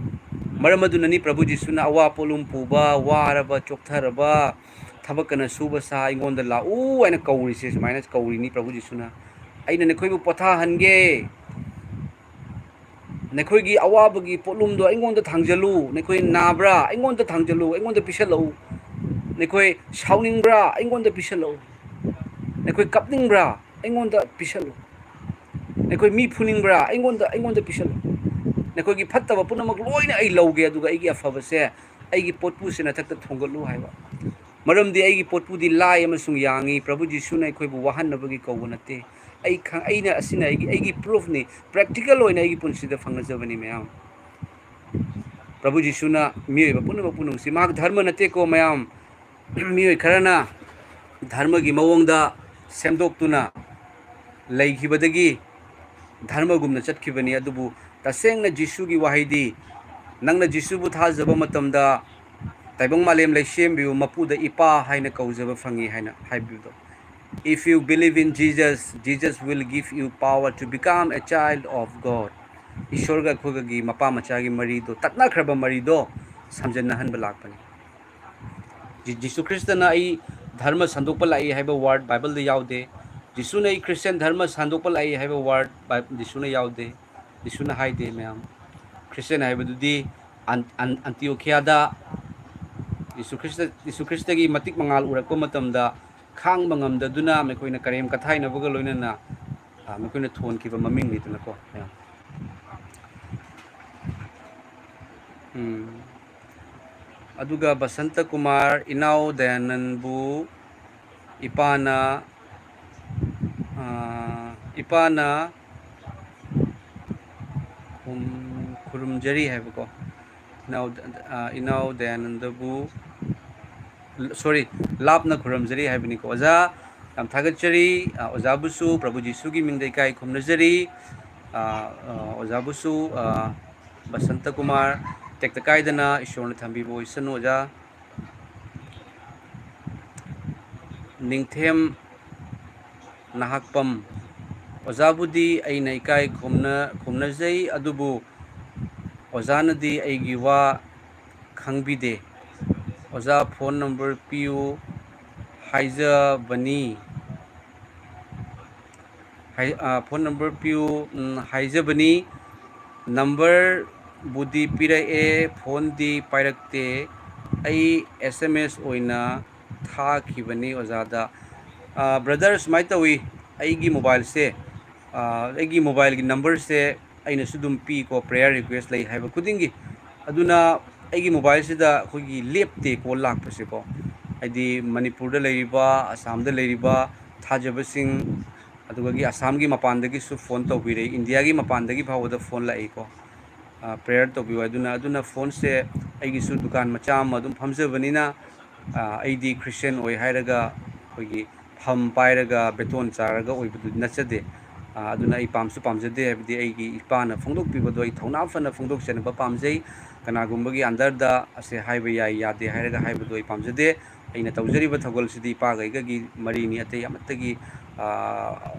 ꯃꯔꯝ ꯑꯗꯨꯅꯅꯤ ꯄ꯭ꯔꯚꯨ ꯖꯤꯁꯨꯅ ꯑꯋꯥ ꯄꯣꯠꯂꯨꯝ ꯄꯨꯕ, ꯋꯥꯔꯕ, ꯆꯣꯛꯊꯔꯕ, ꯊꯕꯛ ꯀꯟꯅ ꯁꯨꯕ ꯁꯥ, "ꯑꯩꯉꯣꯟꯗ ꯂꯥꯛꯎ" ꯍꯥꯏꯅ ꯀꯧꯔꯤꯁꯦ, ꯁꯨꯃꯥꯏꯅ ꯀꯧꯔꯤꯅꯤ ꯄ꯭ꯔꯚꯨ ꯖꯤꯁꯨꯅ꯫ "ꯑꯩꯅ ꯅꯈꯣꯏꯕꯨ ꯄꯣꯊꯥꯍꯟꯒꯦ꯫ ꯅꯈꯣꯏꯒꯤ ꯑꯋꯥꯕꯒꯤ ꯄꯣꯠꯂꯨꯝꯗꯣ ꯑꯩꯉꯣꯟꯗ ꯊꯥꯡꯖꯜꯂꯨ꯫ ꯅꯈꯣꯏ ꯅꯥꯕ꯭ꯔꯥ? ꯑꯩꯉꯣꯟꯗ ꯊꯥꯡꯖꯜꯂꯨ, ꯑꯩꯉꯣꯟꯗ ꯄꯤꯁꯜꯂꯛꯎ꯫ ꯅꯈꯣꯏ ꯁꯥꯎꯅꯤꯡꯕ꯭ꯔꯥ? ꯑꯩꯉꯣꯟꯗ ꯄꯤꯁꯜꯂꯛꯎ꯫ ꯅꯈꯣꯏ ꯀꯞꯅꯤꯡꯕ꯭ꯔꯥ? ꯑꯩꯉꯣꯟꯗ ꯄꯤꯁꯜꯂꯨ꯫ ꯅꯈꯣꯏ ꯃꯤ ꯐꯨꯅꯤꯡꯕ꯭ꯔꯥ? ꯑꯩꯉꯣꯟꯗ, ꯑꯩꯉꯣꯟꯗ ꯄꯤꯁꯜꯂꯨ꯫ ꯅꯈꯣꯏꯒꯤ ꯐꯠꯇꯕ ꯄꯨꯝꯅꯃꯛ ꯂꯣꯏꯅ ꯑꯩ ꯂꯧꯒꯦ, ꯑꯗꯨꯒ ꯑꯩꯒꯤ ꯑꯐꯕꯁꯦ ꯑꯩꯒꯤ ꯄꯣꯠꯄꯨꯁꯦ ꯅꯊꯛꯇ ꯊꯣꯡꯒꯠꯂꯨ" ꯍꯥꯏꯕ꯫ ꯃꯔꯝꯗꯤ ꯑꯩꯒꯤ ꯄꯣꯠꯄꯨꯗꯤ ꯂꯥꯏ ꯑꯃꯁꯨꯡ ꯌꯥꯡꯉꯤ꯫ ꯄ꯭ꯔꯚꯨ ꯖꯤꯁꯨꯅ ꯑꯩꯈꯣꯏꯕꯨ ꯋꯥꯍꯟꯅꯕꯒꯤ ꯀꯧꯕ ꯅꯠꯇꯦ꯫ ꯑꯩ ꯈꯪ-, ꯑꯩꯅ, ꯑꯁꯤꯅ ꯑꯩꯒꯤ, ꯑꯩꯒꯤ proofꯅꯤ, practical ꯑꯣꯏꯅ ꯑꯩꯒꯤ ꯄꯨꯟꯁꯤꯗ ꯐꯪꯅꯖꯕꯅꯤ ꯃꯌꯥꯝ꯫ ꯄ꯭ꯔꯚꯨ ꯖꯤꯁꯨꯅ ꯃꯤꯑꯣꯏꯕ ꯄꯨꯝꯅꯃꯛꯄꯨ ꯅꯨꯡꯁꯤ꯫ ꯃꯍꯥꯛ ꯙꯔꯃ ꯅꯠꯇꯦꯀꯣ ꯃꯌꯥꯝ꯫ ꯃꯤꯑꯣꯏ ꯈꯔꯅ ꯙꯔꯃꯒꯤ ꯃꯑꯣꯡꯗ ꯁꯦꯝꯗꯣꯛꯇꯨꯅ ꯂꯩꯈꯤꯕꯗꯒꯤ ꯙꯔꯃꯒꯨꯝꯅ ꯆꯠꯈꯤꯕꯅꯤ꯫ ꯑꯗꯨꯕꯨ ꯇꯁꯦꯡꯅ ꯖꯤꯁꯨꯒꯤ ꯋꯥꯍꯩꯗꯤ, "ꯅꯪꯅ ꯖꯤꯁꯨꯕꯨ ꯊꯥꯖꯕ ꯃꯇꯝꯗ ꯇꯥꯏꯕꯪ ꯃꯥꯂꯦꯝ ꯂꯩꯁꯦꯝꯕꯤꯌꯨ ꯃꯄꯨꯗ ꯏꯄꯥ ꯍꯥꯏꯅ ꯀꯧꯖꯕ ꯐꯪꯉꯤ" ꯍꯥꯏꯅ ꯍꯥꯏꯕꯤꯕꯗꯣ꯫ "If you believe in Jesus, Jesus will give you power to become a child of God." ꯏꯁꯣꯔꯒ ꯑꯩꯈꯣꯏꯒꯒꯤ ꯃꯄꯥ ꯃꯆꯥꯒꯤ ꯃꯔꯤꯗꯣ, ꯇꯠꯅꯈ꯭ꯔꯕ ꯃꯔꯤꯗꯣ ꯁꯝꯖꯟꯅꯍꯟꯕ ꯂꯥꯛꯄꯅꯤ꯫ ꯖꯤ-, ꯖꯤꯁꯨ ꯈ꯭ꯔꯤꯁꯇꯅ "ꯑꯩ ꯙꯔꯃ ꯁꯟꯗꯣꯛꯄ ꯂꯥꯛꯏ" ꯍꯥꯏꯕ word ꯕꯥꯏꯕꯜꯗ ꯌꯥꯎꯗꯦ꯫ ꯖꯤꯁꯨꯅ "ꯑꯩ ꯈ꯭ꯔꯤꯁꯇꯤꯌꯥꯟ ꯙꯔꯃ ꯁꯟꯗꯣꯛꯄ ꯂꯥꯛꯏ" ꯍꯥꯏꯕ word ꯕꯥꯏ-, ꯖꯤꯁꯨꯅ ꯌꯥꯎꯗꯦ꯫ ꯖꯤꯁꯨꯅ ꯍꯥꯏꯗꯦ ꯃꯌꯥꯝ꯫ ꯈ꯭ꯔꯤꯁꯇꯤꯌꯥꯟ ꯍꯥꯏꯕꯗꯨꯗꯤ ꯑꯟ-, ꯑꯟ-, ꯑꯟꯇꯤꯌꯣꯈꯤꯌꯥꯗ ꯖꯤꯁꯨ ꯈ꯭ꯔꯤꯁꯇ, ꯖꯤꯁꯨ ꯈ꯭ꯔꯤꯁꯇꯒꯤ ꯃꯇꯤꯛ ꯃꯉꯥꯜ ꯎꯔꯛꯄ ꯃꯇꯝꯗ ꯈꯥꯡꯕ ꯉꯝꯗꯗꯨꯅ ꯃꯈꯣꯏꯅ ꯀꯔꯦꯝ ꯀꯊꯥꯏꯅꯕꯒ ꯂꯣꯏꯅꯅ, ꯑ, ꯃꯈꯣꯏꯅ ꯊꯣꯟꯈꯤꯕ ꯃꯃꯤꯡꯅꯤꯗꯅꯀꯣ ꯃꯌꯥꯝ꯫ ꯎꯝ꯫ ꯑꯗꯨꯒ ꯕꯁꯟꯇ ꯀꯨꯃꯥꯔ, ꯏꯅꯥꯎ ꯗꯌꯥꯅꯟꯕꯨ ꯏꯄꯥꯅ, ꯑ, ꯏꯄꯥꯅ ꯈꯨꯝ-, ꯈꯨꯔꯨꯝꯖꯔꯤ ꯍꯥꯏꯕꯀꯣ꯫ ꯏꯅꯥꯎ, ꯑ, ꯏꯅꯥꯎ ꯗꯌꯥꯅꯟꯗꯕꯨ, sorry, ꯂꯥꯞꯅ ꯈꯨꯔꯨꯝꯖꯔꯤ ꯍꯥꯏꯕꯅꯤꯀꯣ꯫ ꯑꯣꯖꯥ, ꯌꯥꯝ ꯊꯥꯒꯠꯆꯔꯤ꯫ ꯑ, ꯑꯣꯖꯥꯕꯨꯁꯨ ꯄ꯭ꯔꯚꯨ ꯖꯤꯁꯨꯒꯤ ꯃꯤꯡꯗ ꯏꯀꯥꯏ ꯈꯨꯝꯅꯖꯔꯤ꯫ ꯑ, ꯑ, ꯑꯣꯖꯥꯕꯨꯁꯨ, ꯑ, ꯕꯁꯟꯇ ꯀꯨꯃꯥꯔ, ꯇꯦꯛꯇ ꯀꯥꯏꯗꯅ ꯏꯁꯣꯔꯅ ꯊꯝꯕꯤꯕ ꯑꯣꯏꯁꯅꯨ ꯑꯣꯖꯥ꯫ ꯅꯤꯡꯊꯦꯝ ꯅꯍꯥꯛꯄꯝ, ꯑꯣꯖꯥꯕꯨꯗꯤ ꯑꯩꯅ ꯏꯀꯥꯏ ꯈꯨꯝꯅ-, ꯈꯨꯝꯅꯖꯩ, ꯑꯗꯨꯕꯨ ꯑꯣꯖꯥꯅꯗꯤ ꯑꯩꯒꯤ ꯋꯥ ꯈꯪꯕꯤꯗꯦ꯫ ꯑꯣꯖꯥ, ꯐꯣꯟ ꯅꯝꯕꯔ ꯄꯤꯌꯨ ꯍꯥꯏꯖꯕꯅꯤ꯫ ꯍꯥꯏ-, ꯑ, ꯐꯣꯟ ꯅꯝꯕꯔ ꯄꯤꯌꯨ, ꯎꯝ, ꯍꯥꯏꯖꯕꯅꯤ꯫ ꯅꯝꯕꯔꯕꯨꯗꯤ ꯄꯤꯔꯛꯑꯦ, ꯐꯣꯟꯗꯤ ꯄꯥꯏꯔꯛꯇꯦ꯫ ꯑꯩ ꯑꯦꯁ ꯑꯦꯝ ꯑꯦꯁ ꯑꯣꯏꯅ ꯊꯥꯈꯤꯕꯅꯤ ꯑꯣꯖꯥꯗ꯫ ꯑ, ꯕ꯭ꯔꯗꯔ, ꯁꯨꯃꯥꯏꯅ ꯇꯧꯏ, ꯑꯩꯒꯤ ꯃꯣꯕꯥꯏꯜꯁꯦ, ꯑ, ꯑꯩꯒꯤ ꯃꯣꯕꯥꯏꯜꯒꯤ ꯅꯝꯕꯔꯁꯦ ꯑꯩꯅꯁꯨ ꯑꯗꯨꯝ ꯄꯤꯀꯣ, ꯄ꯭ꯔꯦꯌꯔ ꯔꯤꯀ꯭ꯋꯦꯁ ꯂꯩ ꯍꯥꯏꯕ ꯈꯨꯗꯤꯡꯒꯤ꯫ ꯑꯗꯨꯅ ꯑꯩꯒꯤ ꯃꯣꯕꯥꯏꯜꯁꯤꯗ ꯑꯩꯈꯣꯏꯒꯤ ꯂꯦꯞꯇꯦ ꯀꯣꯜ ꯂꯥꯛꯄꯁꯦꯀꯣ꯫ ꯍꯥꯏꯗꯤ ꯃꯅꯤꯄꯨꯔꯗ ꯂꯩꯔꯤꯕ, ꯑꯁꯥꯝꯗ ꯂꯩꯔꯤꯕ ꯊꯥꯖꯕꯁꯤꯡ, ꯑꯗꯨꯗꯒꯤ ꯑꯁꯥꯝꯒꯤ ꯃꯄꯥꯟꯗꯒꯤꯁꯨ ꯐꯣꯟ ꯇꯧꯕꯤꯔꯛꯏ, ꯏꯟꯗꯤꯌꯥꯒꯤ ꯃꯄꯥꯟꯗꯒꯤ ꯐꯥꯎꯕꯗ ꯐꯣꯟ ꯂꯥꯛꯏꯀꯣ꯫ ꯑ, ꯄ꯭ꯔꯦꯌꯔ ꯇꯧꯕꯤꯌꯨ ꯍꯥꯏꯗꯨꯅ꯫ ꯑꯗꯨꯅ ꯐꯣꯟꯁꯦ, ꯑꯩꯒꯤꯁꯨ ꯗꯨꯀꯥꯟ ꯃꯆꯥ ꯑꯃ ꯑꯗꯨꯝ ꯐꯝꯖꯕꯅꯤꯅ, ꯑ, ꯑꯩꯗꯤ ꯈ꯭ꯔꯤꯁꯇꯤꯌꯥꯟ ꯑꯣꯏ ꯍꯥꯏꯔꯒ ꯑꯩꯈꯣꯏꯒꯤ ꯐꯝ ꯄꯥꯏꯔꯒ ꯕꯦꯇꯣꯟ ꯆꯥꯔꯒ ꯑꯣꯏꯕꯗꯨꯗꯤ ꯅꯠꯆꯗꯦ꯫ ꯑ, ꯑꯗꯨꯅ ꯑꯩ ꯄꯥꯝꯁꯨ ꯄꯥꯝꯖꯗꯦ, ꯍꯥꯏꯕꯗꯤ ꯑꯩꯒꯤ ꯏꯄꯥꯅ ꯐꯣꯡꯗꯣꯛꯄꯤꯕꯗꯣ ꯑꯩ ꯊꯧꯅꯥ ꯐꯅ ꯐꯣꯡꯗꯣꯛꯆꯅꯕ ꯄꯥꯝꯖꯩ꯫ ꯀꯅꯥꯒꯨꯝꯕꯒꯤ ꯑꯟꯗꯔꯗ ꯑꯁꯦ ꯍꯥꯏꯕ ꯌꯥꯏ, ꯌꯥꯗꯦ ꯍꯥꯏꯔꯒ ꯍꯥꯏꯕꯗꯣ ꯑꯩ ꯄꯥꯝꯖꯗꯦ꯫ ꯑꯩꯅ ꯇꯧꯖꯔꯤꯕ ꯊꯧꯒꯜꯁꯤꯗꯤ ꯏꯄꯥꯒ ꯑꯩꯒꯒꯤ ꯃꯔꯤꯅꯤ, ꯑꯇꯩ ꯑꯃꯠꯇꯒꯤ, ꯑ,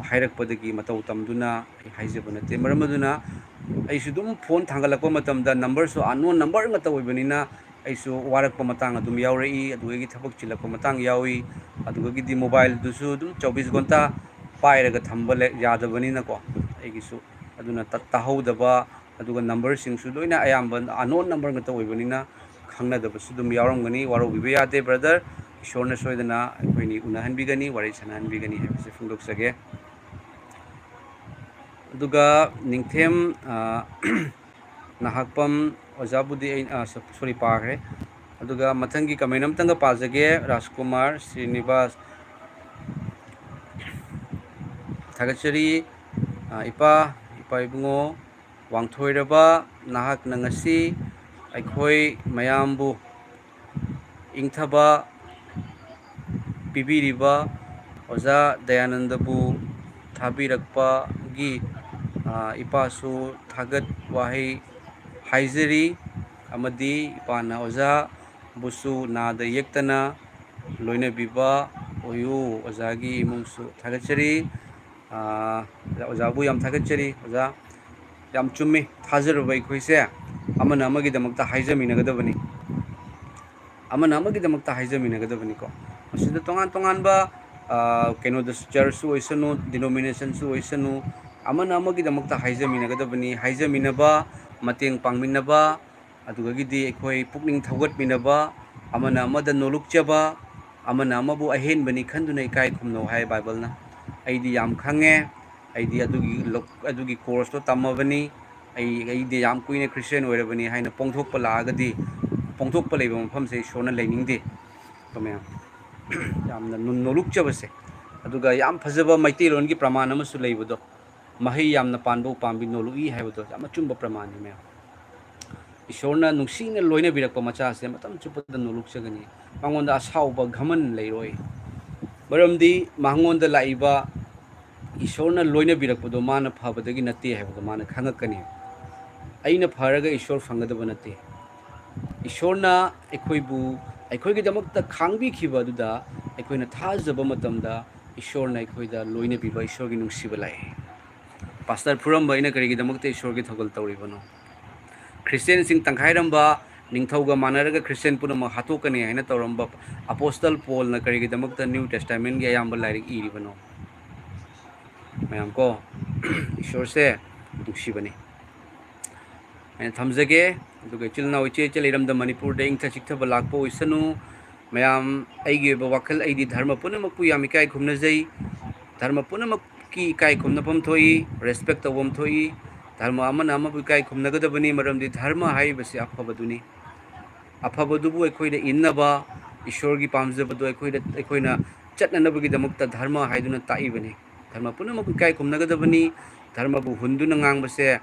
ꯍꯥꯏꯔꯛꯄꯗꯒꯤ ꯃꯇꯧ ꯇꯝꯗꯨꯅ ꯑꯩ ꯍꯥꯏꯖꯕ ꯅꯠꯇꯦ꯫ ꯃꯔꯝ ꯑꯗꯨꯅ ꯑꯩꯁꯨ ꯑꯗꯨꯝ ꯐꯣꯟ ꯊꯥꯡꯒꯠꯂꯛꯄ ꯃꯇꯝꯗ ꯅꯝꯕꯔꯁꯨ ꯑꯟꯅꯣꯟ ꯅꯝꯕꯔ ꯉꯥꯛꯇ ꯑꯣꯏꯕꯅꯤꯅ ꯑꯩꯁꯨ ꯋꯥꯔꯛꯄ ꯃꯇꯥꯡ ꯑꯗꯨꯝ ꯌꯥꯎꯔꯛꯏ, ꯑꯗꯨꯗꯒꯤ ꯊꯕꯛ ꯆꯤꯜꯂꯛꯄ ꯃꯇꯥꯡ ꯌꯥꯎꯏ, ꯑꯗꯨꯗꯒꯤꯗꯤ ꯃꯣꯕꯥꯏꯜꯗꯨꯁꯨ ꯑꯗꯨꯝ ꯆꯧꯕꯤꯁ ꯘꯟꯇꯥ ꯄꯥꯏꯔꯒ ꯊꯝꯕ ꯂꯩ-, ꯌꯥꯗꯕꯅꯤꯅꯀꯣ ꯑꯩꯒꯤꯁꯨ꯫ ꯑꯗꯨꯅ ꯇ-, ꯇꯥꯍꯧꯗꯕ, ꯑꯗꯨꯒ ꯅꯝꯕꯔꯁꯤꯡꯁꯨ ꯂꯣꯏꯅ ꯑꯌꯥꯝꯕ ꯑꯟꯅꯣꯟ ꯅꯝꯕꯔ ꯉꯥꯛꯇ ꯑꯣꯏꯕꯅꯤꯅ ꯈꯪꯅꯗꯕꯁꯨ ꯑꯗꯨꯝ ꯌꯥꯎꯔꯝꯒꯅꯤ꯫ ꯋꯥꯔꯧꯕꯤꯕ ꯌꯥꯗꯦ ꯕ꯭ꯔꯗꯔ, ꯏꯁꯣꯔꯅ ꯁꯣꯏꯗꯅ ꯑꯩꯈꯣꯏꯅꯤ ꯎꯅꯍꯟꯕꯤꯒꯅꯤ, ꯋꯥꯔꯤ ꯁꯥꯟꯅꯍꯟꯕꯤꯒꯅꯤ ꯍꯥꯏꯕꯁꯦ ꯐꯣꯡꯗꯣꯛꯆꯒꯦ꯫ ꯑꯗꯨꯒ ꯅꯤꯡꯊꯦꯝ, ꯑ, ꯅꯍꯥꯛꯄꯝ, ꯑꯣꯖꯥꯕꯨꯗꯤ ꯑꯩ, ꯑ, ꯁꯣ-, sorry, ꯄꯥꯈ꯭ꯔꯦ꯫ ꯑꯗꯨꯒ ꯃꯊꯪꯒꯤ comment ꯑꯝꯇꯪꯒ ꯄꯥꯖꯒꯦ, ꯔꯥꯖꯀꯨꯃꯥꯔ ꯁ꯭ꯔꯤꯅꯤꯕꯥꯁ꯫ ꯊꯥꯒꯠꯆꯔꯤ, ꯑ, ꯏꯄꯥ, ꯏꯄꯥ ꯏꯕꯨꯡꯉꯣ, ꯋꯥꯡꯊꯣꯏꯔꯕ ꯅꯍꯥꯛꯅ ꯉꯁꯤ ꯑꯩꯈꯣꯏ ꯃꯌꯥꯝꯕꯨ ꯏꯪꯊꯕ ꯄꯤꯕꯤꯔꯤꯕ ꯑꯣꯖꯥ ꯗꯌꯥꯅꯟꯗꯕꯨ ꯊꯥꯕꯤꯔꯛꯄꯒꯤ, ꯑ, ꯏꯄꯥꯁꯨ ꯊꯥꯒꯠ ꯋꯥꯍꯩ ꯍꯥꯏꯖꯔꯤ, ꯑꯃꯗꯤ ꯏꯄꯥꯅ ꯑꯣꯖꯥꯕꯨꯁꯨ ꯅꯥꯗ ꯌꯦꯛꯇꯅ ꯂꯣꯏꯅꯕꯤꯕ ꯑꯣꯏꯌꯨ꯫ ꯑꯣꯖꯥꯒꯤ ꯏꯃꯨꯡꯁꯨ ꯊꯥꯒꯠꯆꯔꯤ꯫ ꯑꯥ, ꯑꯣꯖꯥꯕꯨ ꯌꯥꯝ ꯊꯥꯒꯠꯆꯔꯤ꯫ ꯑꯣꯖꯥ, ꯌꯥꯝ ꯆꯨꯝꯃꯤ꯫ ꯊꯥꯖꯔꯨꯕ ꯑꯩꯈꯣꯏꯁꯦ ꯑꯃꯅ ꯑꯃꯒꯤꯗꯃꯛꯇ ꯍꯥꯏꯖꯃꯤꯟꯅꯒꯗꯕꯅꯤ, ꯑꯃꯅ ꯑꯃꯒꯤꯗꯃꯛꯇ ꯍꯥꯏꯖꯃꯤꯟꯅꯒꯗꯕꯅꯤꯀꯣ꯫ ꯃꯁꯤꯗ ꯇꯣꯉꯥꯟ ꯇꯣꯉꯥꯟꯕ, ꯑꯥ, ꯀꯩꯅꯣꯗꯁꯨ, churchꯁꯨ ꯑꯣꯏꯁꯅꯨ, denominationꯁꯨ ꯑꯣꯏꯁꯅꯨ, ꯑꯃꯅ ꯑꯃꯒꯤꯗꯃꯛꯇ ꯍꯥꯏꯖꯃꯤꯟꯅꯒꯗꯕꯅꯤ꯫ ꯍꯥꯏꯖꯃꯤꯟꯅꯕ, ꯃꯇꯦꯡ ꯄꯥꯡꯃꯤꯟꯅꯕ, ꯑꯗꯨꯗꯒꯤꯗꯤ ꯑꯩꯈꯣꯏ ꯄꯨꯛꯅꯤꯡ ꯊꯧꯒꯠꯃꯤꯟꯅꯕ, ꯑꯃꯅ ꯑꯃꯗ ꯅꯣꯂꯨꯛꯆꯕ, ꯑꯃꯅ ꯑꯃꯕꯨ ꯑꯍꯦꯟꯕꯅꯤ ꯈꯟꯗꯨꯅ ꯏꯀꯥꯏ ꯈꯨꯝꯅꯧ ꯍꯥꯏ ꯕꯥꯏꯕꯜꯅ꯫ ꯑꯩꯗꯤ ꯌꯥꯝ ꯈꯪꯉꯦ, ꯑꯩꯗꯤ ꯑꯗꯨꯒꯤ ꯂꯧ-, ꯑꯗꯨꯒꯤ courseꯇꯣ ꯇꯝꯃꯕꯅꯤ, ꯑꯩ, ꯑꯩꯗꯤ ꯌꯥꯝ ꯀꯨꯏꯅ Christian ꯑꯣꯏꯔꯕꯅꯤ ꯍꯥꯏꯅ ꯄꯣꯡꯊꯣꯛꯄ ꯂꯥꯛꯑꯒꯗꯤ, ꯄꯣꯡꯊꯣꯛꯄ ꯂꯩꯕ ꯃꯐꯝꯁꯦ ꯏꯁꯣꯔꯅ ꯂꯩꯅꯤꯡꯗꯦ꯫ ꯀꯣ ꯃꯌꯥꯝ, ꯌꯥꯝꯅ ꯅꯨ-, ꯅꯣꯂꯨꯛꯆꯕꯁꯦ꯫ ꯑꯗꯨꯒ ꯌꯥꯝ ꯐꯖꯕ ꯃꯩꯇꯩꯂꯣꯟꯒꯤ ꯄ꯭ꯔꯃꯥꯟ ꯑꯃꯁꯨ ꯂꯩꯕꯗꯣ, "ꯃꯍꯩ ꯌꯥꯝꯅ ꯄꯥꯟꯕ ꯎꯄꯥꯝꯕꯤ ꯅꯣꯂꯨꯛꯏ" ꯍꯥꯏꯕꯗꯣ ꯌꯥꯝ ꯑꯆꯨꯝꯕ ꯄ꯭ꯔꯃꯥꯟꯅꯤ ꯃꯌꯥꯝ꯫ ꯏꯁꯣꯔꯅ ꯅꯨꯡꯁꯤꯅ ꯂꯣꯏꯅꯕꯤꯔꯛꯄ ꯃꯆꯥꯁꯦ ꯃꯇꯝ ꯆꯨꯞꯄꯗ ꯅꯣꯂꯨꯛꯆꯒꯅꯤ꯫ ꯃꯉꯣꯟꯗ ꯑꯁꯥꯎꯕ ꯘꯃꯟ ꯂꯩꯔꯣꯏ꯫ ꯃꯔꯝꯗꯤ ꯃꯉꯣꯟꯗ ꯂꯥꯛꯏꯕ ꯏꯁꯣꯔꯅ ꯂꯣꯏꯅꯕꯤꯔꯛꯄꯗꯣ ꯃꯥꯅ ꯐꯕꯗꯒꯤ ꯅꯠꯇꯦ ꯍꯥꯏꯕꯗꯣ ꯃꯥꯅ ꯈꯪꯉꯛꯀꯅꯤ꯫ ꯑꯩꯅ ꯐꯔꯒ ꯏꯁꯣꯔ ꯐꯪꯒꯗꯕ ꯅꯠꯇꯦ꯫ ꯏꯁꯣꯔꯅ ꯑꯩꯈꯣꯏꯕꯨ, ꯑꯩꯈꯣꯏꯒꯤꯗꯃꯛꯇ ꯈꯥꯡꯕꯤꯈꯤꯕ ꯑꯗꯨꯗ ꯑꯩꯈꯣꯏꯅ ꯊꯥꯖꯕ ꯃꯇꯝꯗ ꯏꯁꯣꯔꯅ ꯑꯩꯈꯣꯏꯗ ꯂꯣꯏꯅꯕꯤꯕ, ꯏꯁꯣꯔꯒꯤ ꯅꯨꯡꯁꯤꯕ ꯂꯥꯛꯑꯦ꯫ ꯄꯥꯁꯇꯔ ꯐꯨꯔꯝꯕ ꯑꯩꯅ ꯀꯔꯤꯒꯤꯗꯃꯛꯇ ꯏꯁꯣꯔꯒꯤ ꯊꯧꯒꯜ ꯇꯧꯔꯤꯕꯅꯣ? ꯈ꯭ꯔꯤꯁꯇꯦꯟꯁꯤꯡ ꯇꯪꯈꯥꯏꯔꯝꯕ, ꯅꯤꯡꯊꯧꯒ ꯃꯥꯟꯅꯔꯒ ꯈ꯭ꯔꯤꯁꯇꯦꯟ ꯄꯨꯝꯅꯃꯛ ꯍꯥꯠꯇꯣꯛꯀꯅꯤ ꯍꯥꯏꯅ ꯇꯧꯔꯝꯕ ꯑꯄꯣꯁꯇꯜ ꯄꯣꯜꯅ ꯀꯔꯤꯒꯤꯗꯃꯛꯇ New Testamentꯒꯤ ꯑꯌꯥꯝꯕ ꯂꯥꯏꯔꯤꯛ ꯏꯔꯤꯕꯅꯣ? ꯃꯌꯥꯝ ꯀꯣ, ꯏꯁꯣꯔꯁꯦ ꯅꯨꯡꯁꯤꯕꯅꯤ꯫ ꯑꯩꯅ ꯊꯝꯖꯒꯦ꯫ ꯑꯗꯨꯒ ꯏꯆꯤꯜ ꯏꯅꯥꯎ ꯏꯆꯦ ꯏꯆꯜ ꯏꯔꯝꯗꯝ ꯃꯅꯤꯄꯨꯔꯗ ꯏꯪꯊ ꯆꯤꯛꯊꯕ ꯂꯥꯛꯄ ꯑꯣꯏꯁꯅꯨ꯫ ꯃꯌꯥꯝ ꯑꯩꯒꯤ ꯑꯣꯏꯕ ꯋꯥꯈꯜ, ꯑꯩꯗꯤ ꯙꯔꯃ ꯄꯨꯝꯅꯃꯛꯄꯨ ꯌꯥꯝ ꯏꯀꯥꯏ ꯈꯨꯝꯅꯖꯩ꯫ ꯙꯔꯃ ꯄꯨꯝꯅꯃꯛꯀꯤ ꯏꯀꯥꯏ ꯈꯨꯝꯅꯐꯝ ꯊꯣꯛꯏ, respect ꯇꯧꯐꯝ ꯊꯣꯛꯏ꯫ ꯙꯔꯃ ꯑꯃꯅ ꯑꯃꯕꯨ ꯏꯀꯥꯏ ꯈꯨꯝꯅꯒꯗꯕꯅꯤ, ꯃꯔꯝꯗꯤ ꯙꯔꯃ ꯍꯥꯏꯔꯤꯕꯁꯤ ꯑꯐꯕꯗꯨꯅꯤ꯫ ꯑꯐꯕꯗꯨꯕꯨ ꯑꯩꯈꯣꯏꯅ ꯏꯟꯅꯕ, ꯏꯁꯣꯔꯒꯤ ꯄꯥꯝꯖꯕꯗꯨ ꯑꯩꯈꯣꯏꯗ, ꯑꯩꯈꯣꯏꯅ ꯆꯠꯅꯅꯕꯒꯤꯗꯃꯛꯇ ꯙꯔꯃ ꯍꯥꯏꯗꯨꯅ ꯇꯥꯛꯏꯕꯅꯤ꯫ ꯙꯔꯃ ꯄꯨꯝꯅꯃꯛꯄꯨ ꯏꯀꯥꯏ ꯈꯨꯝꯅꯒꯗꯕꯅꯤ꯫ ꯙꯔꯃꯕꯨ ꯍꯨꯟꯗꯨꯅ ꯉꯥꯡꯕꯁꯦ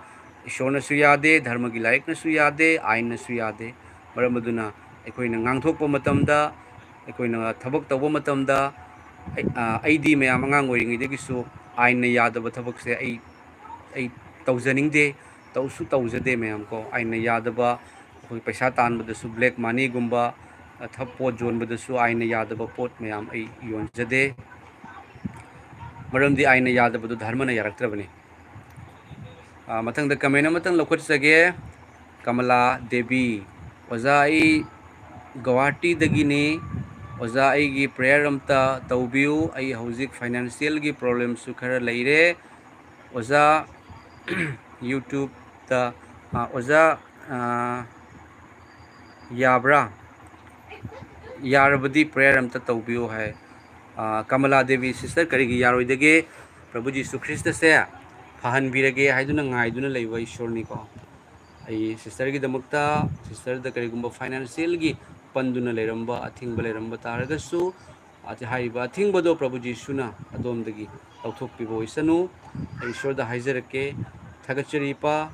ꯏꯁꯣꯔꯅꯁꯨ ꯌꯥꯗꯦ, ꯙꯔꯃꯒꯤ ꯂꯥꯏꯔꯤꯛꯅꯁꯨ ꯌꯥꯗꯦ, ꯑꯥꯏꯟꯅꯁꯨ ꯌꯥꯗꯦ꯫ ꯃꯔꯝ ꯑꯗꯨꯅ ꯑꯩꯈꯣꯏꯅ ꯉꯥꯡꯊꯣꯛꯄ ꯃꯇꯝꯗ, ꯑꯩꯈꯣꯏꯅ ꯊꯕꯛ ꯇꯧꯕ ꯃꯇꯝꯗ, ꯑꯩ-, ꯑ, ꯑꯩꯗꯤ ꯃꯌꯥꯝ ꯑꯉꯥꯡ ꯑꯣꯏꯔꯤꯉꯩꯗꯒꯤꯁꯨ ꯑꯥꯏꯟꯅ ꯌꯥꯗꯕ ꯊꯕꯛꯁꯦ ꯑꯩ, ꯑꯩ ꯇꯧꯖꯅꯤꯡꯗꯦ, ꯇꯧꯁꯨ ꯇꯧꯖꯗꯦ ꯃꯌꯥꯝ ꯀꯣ꯫ ꯑꯥꯏꯟꯅ ꯌꯥꯗꯕ, ꯑꯩꯈꯣꯏ ꯄꯩꯁꯥ ꯇꯥꯟꯕꯗꯁꯨ black moneyꯒꯨꯝꯕ, ꯑ, ꯊ-, ꯄꯣꯠ ꯌꯣꯟꯕꯗꯁꯨ ꯑꯥꯏꯟꯅ ꯌꯥꯗꯕ ꯄꯣꯠ ꯃꯌꯥꯝ ꯑꯩ ꯌꯣꯟꯖꯗꯦ꯫ ꯃꯔꯝꯗꯤ ꯑꯥꯏꯟꯅ ꯌꯥꯗꯕꯗꯨ ꯙꯔꯃꯅ ꯌꯥꯔꯛꯇ꯭ꯔꯕꯅꯤ꯫ ꯑ, ꯃꯊꯪꯗ comment ꯑꯃꯇꯪ ꯂꯧꯈꯠꯆꯒꯦ꯫ ꯀꯃꯂꯥ ꯗꯦꯕꯤ, "ꯑꯣꯖꯥ, ꯑꯩ ꯒꯧꯍꯥꯇꯤꯗꯒꯤꯅꯤ꯫ ꯑꯣꯖꯥ, ꯑꯩꯒꯤ prayer ꯑꯝꯇ ꯇꯧꯕꯤꯌꯨ꯫ ꯑꯩ ꯍꯧꯖꯤꯛ financialꯒꯤ problemꯁꯨ ꯈꯔ ꯂꯩꯔꯦ꯫ ꯑꯣꯖꯥ, YouTubeꯇ, ꯑ, ꯑꯣꯖꯥ, ꯑ, ꯌꯥꯕ꯭ꯔꯥ? ꯌꯥꯔꯕꯗꯤ prayer ꯑꯝꯇ ꯇꯧꯕꯤꯌꯨ" ꯍꯥꯏ꯫ ꯑ, ꯀꯃꯂꯥ ꯗꯦꯕꯤ sister, ꯀꯔꯤꯒꯤ ꯌꯥꯔꯣꯏꯗꯒꯦ? ꯄ꯭ꯔꯚꯨ ꯖꯤꯁꯨ ꯈ꯭ꯔꯤꯁꯇꯁꯦ ꯐꯍꯟꯕꯤꯔꯒꯦ ꯍꯥꯏꯗꯨꯅ ꯉꯥꯏꯗꯨꯅ ꯂꯩꯕ ꯏꯁꯣꯔꯅꯤꯀꯣ꯫ ꯑꯩ sisterꯒꯤꯗꯃꯛꯇ, sisterꯗ ꯀꯔꯤꯒꯨꯝꯕ financialꯒꯤ ꯄꯟꯗꯨꯅ ꯂꯩꯔꯝꯕ, ꯑꯊꯤꯡꯕ ꯂꯩꯔꯝꯕ ꯇꯥꯔꯒꯁꯨ, ꯑ, ꯍꯥꯏꯔꯤꯕ ꯑꯊꯤꯡꯕꯗꯣ ꯄ꯭ꯔꯚꯨ ꯖꯤꯁꯨꯅ ꯑꯗꯣꯝꯗꯒꯤ ꯂꯧꯊꯣꯛꯄꯤꯕ ꯑꯣꯏꯁꯅꯨ꯫ ꯑꯩ ꯏꯁꯣꯔꯗ ꯍꯥꯏꯖꯔꯛꯀꯦ, ꯊꯥꯒꯠꯆꯔꯤ ꯏꯄꯥ,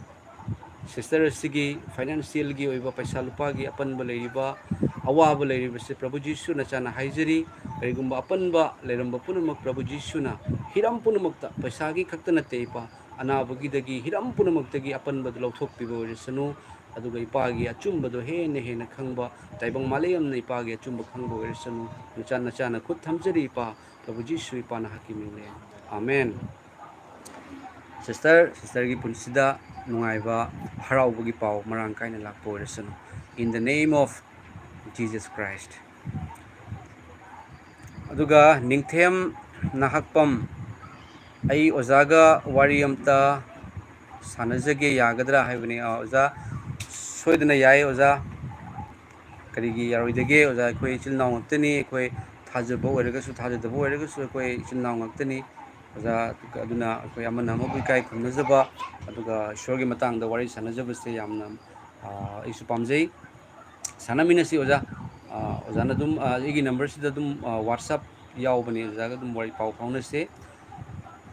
sister ꯑꯁꯤꯒꯤ financialꯒꯤ ꯑꯣꯏꯕ ꯄꯩꯁꯥ ꯂꯨꯄꯥꯒꯤ ꯑꯄꯟꯕ ꯂꯩꯔꯤꯕ, ꯑꯋꯥꯕ ꯂꯩꯔꯤꯕꯁꯦ ꯄ꯭ꯔꯚꯨ ꯖꯤꯁꯨ ꯅꯆꯥꯅ ꯍꯥꯏꯖꯔꯤ꯫ ꯀꯔꯤꯒꯨꯝꯕ ꯑꯄꯟꯕ ꯂꯩꯔꯝꯕ ꯄꯨꯝꯅꯃꯛ ꯄ꯭ꯔꯚꯨ ꯖꯤꯁꯨꯅ ꯍꯤꯔꯝ ꯄꯨꯝꯅꯃꯛꯇ, ꯄꯩꯁꯥꯒꯤ ꯈꯛꯇ ꯅꯠꯇꯦ ꯏꯄꯥ, ꯑꯅꯥꯕꯒꯤꯗꯒꯤ ꯍꯤꯔꯝ ꯄꯨꯝꯅꯃꯛꯇꯒꯤ ꯑꯄꯟꯕꯗꯨ ꯂꯧꯊꯣꯛꯄꯤꯕ ꯑꯣꯏꯔꯁꯅꯨ꯫ ꯑꯗꯨꯒ ꯏꯄꯥꯒꯤ ꯑꯆꯨꯝꯕꯗꯣ ꯍꯦꯟꯅ ꯍꯦꯟꯅ ꯈꯪꯕ, ꯇꯥꯏꯕꯪ ꯃꯥꯂꯦꯝꯅ ꯏꯄꯥꯒꯤ ꯑꯆꯨꯝꯕ ꯈꯪꯕ ꯑꯣꯏꯔꯁꯅꯨ꯫ ꯅꯆꯥ, ꯅꯆꯥꯅ ꯈꯨꯠ ꯊꯝꯖꯔꯤ ꯏꯄꯥ, ꯄ꯭ꯔꯚꯨ ꯖꯤꯁꯨ ꯏꯄꯥꯅ ꯍꯥꯛꯀꯤ ꯃꯤꯡꯅꯦ꯫ ꯑꯃꯦꯟ꯫ Sister, sisterꯒꯤ ꯄꯨꯟꯁꯤꯗ ꯅꯨꯡꯉꯥꯏꯕ, ꯍꯔꯥꯎꯕꯒꯤ ꯄꯥꯎ ꯃꯔꯥꯡ ꯀꯥꯏꯅ ꯂꯥꯛꯄ ꯑꯣꯏꯔꯁꯅꯨ꯫ In the name of Jesus Christ꯫ ꯑꯗꯨꯒ ꯅꯤꯡꯊꯦꯝ ꯅꯍꯥꯛꯄꯝ, "ꯑꯩ ꯑꯣꯖꯥꯒ ꯋꯥꯔꯤ ꯑꯝꯇ ꯁꯥꯟꯅꯖꯒꯦ, ꯌꯥꯒꯗ꯭ꯔꯥ?" ꯍꯥꯏꯕꯅꯤ꯫ ꯑꯥ, ꯑꯣꯖꯥ, ꯁꯣꯏꯗꯅ ꯌꯥꯏ ꯑꯣꯖꯥ꯫ ꯀꯔꯤꯒꯤ ꯌꯥꯔꯣꯏꯗꯒꯦ? ꯑꯣꯖꯥ, ꯑꯩꯈꯣꯏ ꯏꯆꯤꯜ ꯏꯅꯥꯎ ꯉꯥꯛꯇꯅꯤ꯫ ꯑꯩꯈꯣꯏ ꯊꯥꯖꯕ ꯑꯣꯏꯔꯒꯁꯨ, ꯊꯥꯖꯗꯕ ꯑꯣꯏꯔꯒꯁꯨ, ꯑꯩꯈꯣꯏ ꯏꯆꯤꯜ ꯏꯅꯥꯎ ꯉꯥꯛꯇꯅꯤ꯫ ꯑꯣꯖꯥ꯫ ꯑꯗꯨꯅ ꯑꯩꯈꯣꯏ ꯑꯃꯅ ꯑꯃꯕꯨ ꯏꯀꯥꯏ ꯈꯨꯝꯅꯖꯕ, ꯑꯗꯨꯒ ꯏꯁꯣꯔꯒꯤ ꯃꯇꯥꯡꯗ ꯋꯥꯔꯤ ꯁꯥꯟꯅꯖꯕꯁꯦ ꯌꯥꯝꯅ, ꯑ, ꯑꯩꯁꯨ ꯄꯥꯝꯖꯩ꯫ ꯁꯥꯟꯅꯃꯤꯟꯅꯁꯤ ꯑꯣꯖꯥ꯫ ꯑ, ꯑꯣꯖꯥꯅ ꯑꯗꯨꯝ, ꯑ, ꯑꯩꯒꯤ numberꯁꯤꯗ ꯑꯗꯨꯝ, ꯑ, WhatsApp ꯌꯥꯎꯕꯅꯦ, ꯑꯣꯖꯥꯒ ꯑꯗꯨꯝ ꯋꯥꯔꯤ ꯄꯥꯎ ꯐꯥꯎꯅꯁꯤ꯫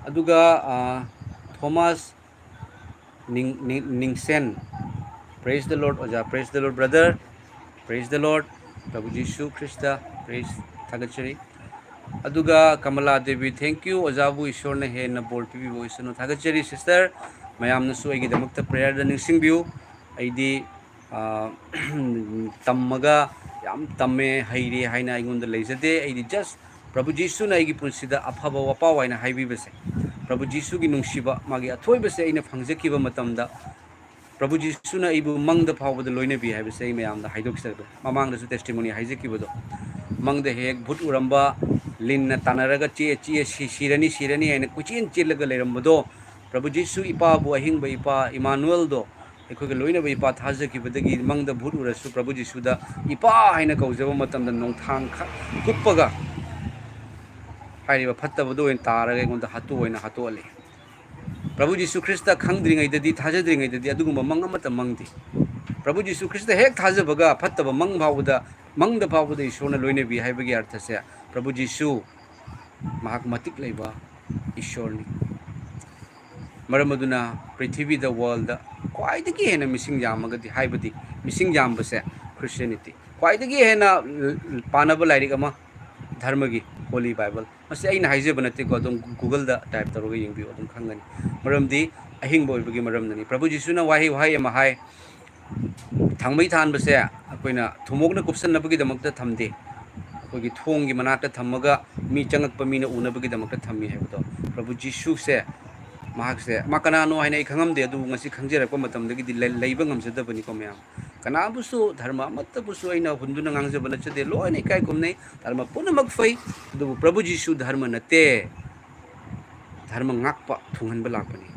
ꯑꯗꯨꯒ, ꯑ, ꯊꯣꯃꯥꯁ ꯅꯤꯡ-, ꯅꯤꯡ-, ꯅꯤꯡꯁꯦꯟ꯫ Praise the Lord ꯑꯣꯖꯥ, praise the Lord brother, praise the Lord꯫ ꯄ꯭ꯔꯚꯨ ꯖꯤꯁꯨ ꯈ꯭ꯔꯤꯁꯇ praise, ꯊꯥꯒꯠꯆꯔꯤ꯫ ꯑꯗꯨꯒ ꯀꯃꯂꯥ ꯗꯦꯕꯤ, thank you ꯑꯣꯖꯥꯕꯨ ꯏꯁꯣꯔꯅ ꯍꯦꯟꯅ ꯕꯣꯔ ꯄꯤꯕꯤꯕ ꯑꯣꯏꯁꯅꯨ꯫ ꯊꯥꯒꯠꯆꯔꯤ sister, ꯃꯌꯥꯝꯅꯁꯨ ꯑꯩꯒꯤꯗꯃꯛꯇ prayerꯗ ꯅꯤꯡꯁꯤꯡꯕꯤꯌꯨ꯫ ꯑꯩꯗꯤ, ꯑ, ꯇꯝꯃꯒ ꯌꯥꯝ ꯇꯝꯃꯦ, ꯍꯩꯔꯦ ꯍꯥꯏꯅ ꯑꯩꯉꯣꯟꯗ ꯂꯩꯖꯗꯦ꯫ ꯑꯩꯗꯤ just ꯄ꯭ꯔꯚꯨ ꯖꯤꯁꯨꯅ ꯑꯩꯒꯤ ꯄꯨꯟꯁꯤꯗ ꯑꯐꯕ ꯋꯥꯄꯥꯎ ꯍꯥꯏꯅ ꯍꯥꯏꯕꯤꯕꯁꯦ, ꯄ꯭ꯔꯚꯨ ꯖꯤꯁꯨꯒꯤ ꯅꯨꯡꯁꯤꯕ, ꯃꯥꯒꯤ ꯑꯊꯣꯏꯕꯁꯦ ꯑꯩꯅ ꯐꯪꯖꯈꯤꯕ ꯃꯇꯝꯗ, ꯄ꯭ꯔꯚꯨ ꯖꯤꯁꯨꯅ ꯑꯩꯕꯨ ꯃꯪꯗ ꯐꯥꯎꯕꯗ ꯂꯣꯏꯅꯕꯤ ꯍꯥꯏꯕꯁꯦ ꯑꯩ ꯃꯌꯥꯝꯗ ꯍꯥꯏꯗꯣꯛꯆꯕ, ꯃꯃꯥꯡꯗꯁꯨ testimony ꯍꯥꯏꯖꯈꯤꯕꯗꯣ, ꯃꯪꯗ ꯍꯦꯛ ꯍꯦꯛ ꯚꯨꯠ ꯎꯔꯝꯕ, ꯂꯤꯟꯅ ꯇꯥꯟꯅꯔꯒ ꯆꯦ-, ꯆꯦ-, ꯁꯤ-, ꯁꯤꯔꯅꯤ, ꯁꯤꯔꯅꯤ ꯍꯥꯏꯅ ꯀꯣꯏꯆꯦꯟ ꯆꯦꯜꯂꯒ ꯂꯩꯔꯝꯕꯗꯣ, ꯄ꯭ꯔꯚꯨ ꯖꯤꯁꯨ ꯏꯄꯥꯕꯨ ꯑꯍꯤꯡꯕ ꯏꯄꯥ ꯏꯃꯥꯅꯨꯑꯦꯜꯗꯣ, ꯑꯩꯈꯣꯏꯒ ꯂꯣꯏꯅꯕ ꯏꯄꯥ ꯊꯥꯖꯈꯤꯕꯗꯒꯤ ꯃꯪꯗ ꯚꯨꯠ ꯎꯔꯁꯨ ꯄ꯭ꯔꯚꯨ ꯖꯤꯁꯨꯗ ꯏꯄꯥ ꯍꯥꯏꯅ ꯀꯧꯖꯕ ꯃꯇꯝꯗ ꯅꯣꯡꯊꯥꯡ ꯈ-, ꯀꯨꯞꯄꯒ ꯍꯥꯏꯔꯤꯕ ꯐꯠꯇꯕꯗꯣ ꯑꯣꯏꯅ ꯇꯥꯔꯒ ꯑꯩꯉꯣꯟꯗ ꯍꯥꯠꯇꯣꯛ ꯑꯣꯏꯅ ꯍꯥꯠꯇꯣꯛꯍꯜꯂꯤ꯫ ꯄ꯭ꯔꯚꯨ ꯖꯤꯁꯨ ꯈ꯭ꯔꯤꯁꯇ ꯈꯪꯗ꯭ꯔꯤꯉꯩꯗꯗꯤ, ꯊꯥꯖꯗ꯭ꯔꯤꯉꯩꯗꯗꯤ ꯑꯗꯨꯒꯨꯝꯕ ꯃꯪ ꯑꯃꯠꯇ ꯃꯪꯗꯦ꯫ ꯄ꯭ꯔꯚꯨ ꯖꯤꯁꯨ ꯈ꯭ꯔꯤꯁꯇ ꯍꯦꯛ ꯊꯥꯖꯕꯒ ꯐꯠꯇꯕ ꯃꯪ ꯐꯥꯎꯕꯗ, ꯃꯪꯗ ꯐꯥꯎꯕꯗ ꯏꯁꯣꯔꯅ ꯂꯣꯏꯅꯕꯤ ꯍꯥꯏꯕꯒꯤ ꯑꯔꯊꯁꯦ, ꯄ꯭ꯔꯚꯨ ꯖꯤꯁꯨ ꯃꯍꯥꯛ ꯃꯇꯤꯛ ꯂꯩꯕ ꯏꯁꯣꯔꯅꯤ꯫ ꯃꯔꯝ ꯑꯗꯨꯅ ꯄ꯭ꯔꯤꯊꯤꯕꯤꯗ, worldꯗ ꯈ꯭ꯋꯥꯏꯗꯒꯤ ꯍꯦꯟꯅ ꯃꯤꯁꯤꯡ ꯌꯥꯝꯃꯒꯗꯤ, ꯍꯥꯏꯕꯗꯤ ꯃꯤꯁꯤꯡ ꯌꯥꯝꯕꯁꯦ Christianity, ꯈ꯭ꯋꯥꯏꯗꯒꯤ ꯍꯦꯟꯅ ꯄꯥꯅꯕ ꯂꯥꯏꯔꯤꯛ ꯑꯃ, ꯙꯔꯃꯒꯤ Holy Bible꯫ ꯃꯁꯤ ꯑꯩꯅ ꯍꯥꯏꯖꯕ ꯅꯠꯇꯦꯀꯣ, ꯑꯗꯨꯝ Googleꯗ type ꯇꯧꯔꯒ ꯌꯦꯡꯕꯤꯌꯨ, ꯑꯗꯨꯝ ꯈꯪꯒꯅꯤ꯫ ꯃꯔꯝꯗꯤ ꯑꯍꯤꯡꯕ ꯑꯣꯏꯕꯒꯤ ꯃꯔꯝꯅꯅꯤ꯫ ꯄ꯭ꯔꯚꯨ ꯖꯤꯁꯨꯅ ꯋꯥꯍꯩ, ꯋꯥꯍꯩ ꯑꯃ ꯍꯥꯏ, ꯊꯥꯡꯃꯩ ꯊꯥꯟꯕꯁꯦ ꯑꯩꯈꯣꯏꯅ ꯊꯨꯝꯃꯣꯛꯅ ꯀꯨꯞꯁꯟꯅꯕꯒꯤꯗꯃꯛꯇ ꯊꯝꯗꯦ, ꯑꯩꯈꯣꯏꯒꯤ ꯊꯣꯡꯒꯤ ꯃꯅꯥꯛꯇ ꯊꯝꯃꯒ ꯃꯤ ꯆꯪꯉꯛꯄ ꯃꯤꯅ ꯎꯅꯕꯒꯤꯗꯃꯛꯇ ꯊꯝꯃꯤ ꯍꯥꯏꯕꯗꯣ꯫ ꯄ꯭ꯔꯚꯨ ꯖꯤꯁꯨꯁꯦ, ꯃꯍꯥꯛꯁꯦ, ꯃꯥ ꯀꯅꯥꯅꯣ ꯍꯥꯏꯅ ꯑꯩ ꯈꯪꯉꯝꯗꯦ, ꯑꯗꯨꯕꯨ ꯉꯁꯤ ꯈꯪꯖꯔꯛꯄ ꯃꯇꯝꯗꯒꯤꯗꯤ ꯂꯩ-, ꯂꯩꯕ ꯉꯝꯖꯗꯕꯅꯤꯀꯣ ꯃꯌꯥꯝ꯫ ꯀꯅꯥꯕꯨꯁꯨ, ꯙꯔꯃ ꯑꯃꯠꯇꯕꯨꯁꯨ ꯑꯩꯅ ꯍꯨꯟꯗꯨꯅ ꯉꯥꯡꯖꯕ ꯅꯠꯆꯗꯦ, ꯂꯣꯏꯅ ꯏꯀꯥꯏ ꯈꯨꯝꯅꯩ, ꯙꯔꯃ ꯄꯨꯝꯅꯃꯛ ꯐꯩ, ꯑꯗꯨꯕꯨ ꯄ꯭ꯔꯚꯨ ꯖꯤꯁꯨ ꯙꯔꯃ ꯅꯠꯇꯦ, ꯙꯔꯃ ꯉꯥꯛꯄ, ꯊꯨꯡꯍꯟꯕ ꯂꯥꯛꯄꯅꯤ꯫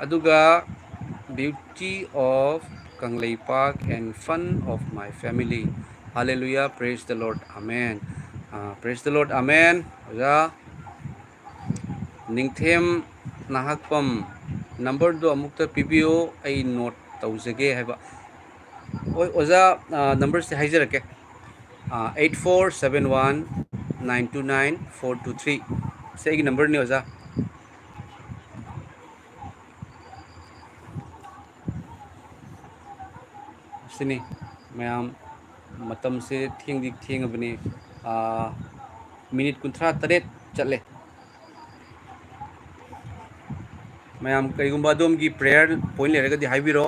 ꯑꯗꯨꯒ beauty of Kangleipak and fun of my family. Hallelujah, praise the Lord, amen꯫ ꯑ, praise the Lord, amen꯫ ꯑꯣꯖꯥ, ꯅꯤꯡꯊꯦꯝ ꯅꯍꯥꯛꯄꯝ, ꯅꯝꯕꯔꯗꯣ ꯑꯃꯨꯛꯇ ꯄꯤꯕꯤꯌꯨ, ꯑꯩ ꯅꯣꯠ ꯇꯧꯖꯒꯦ ꯍꯥꯏꯕ꯫ ꯍꯣꯏ ꯑꯣꯖꯥ, ꯑ, ꯅꯝꯕꯔꯁꯦ ꯍꯥꯏꯖꯔꯛꯀꯦ꯫ ꯑ, eight four seven one nine two nine four two three꯫ ꯁꯤ ꯑꯩꯒꯤ ꯅꯝꯕꯔꯅꯤ ꯑꯣꯖꯥ꯫ ꯑꯁꯤꯅꯤ ꯃꯌꯥꯝ, ꯃꯇꯝꯁꯦ ꯊꯦꯡꯗꯤ ꯊꯦꯡꯉꯕꯅꯤ꯫ ꯑ, ꯃꯤꯅꯤꯠ ꯀꯨꯟꯊ꯭ꯔꯥ ꯇꯔꯦꯠ ꯆꯠꯂꯦ꯫ ꯃꯌꯥꯝ ꯀꯔꯤꯒꯨꯝꯕ ꯑꯗꯣꯝꯒꯤ ꯄ꯭ꯔꯦꯌꯔ ꯄꯣꯏꯟ ꯂꯩꯔꯒꯗꯤ ꯍꯥꯏꯕꯤꯔꯣ꯫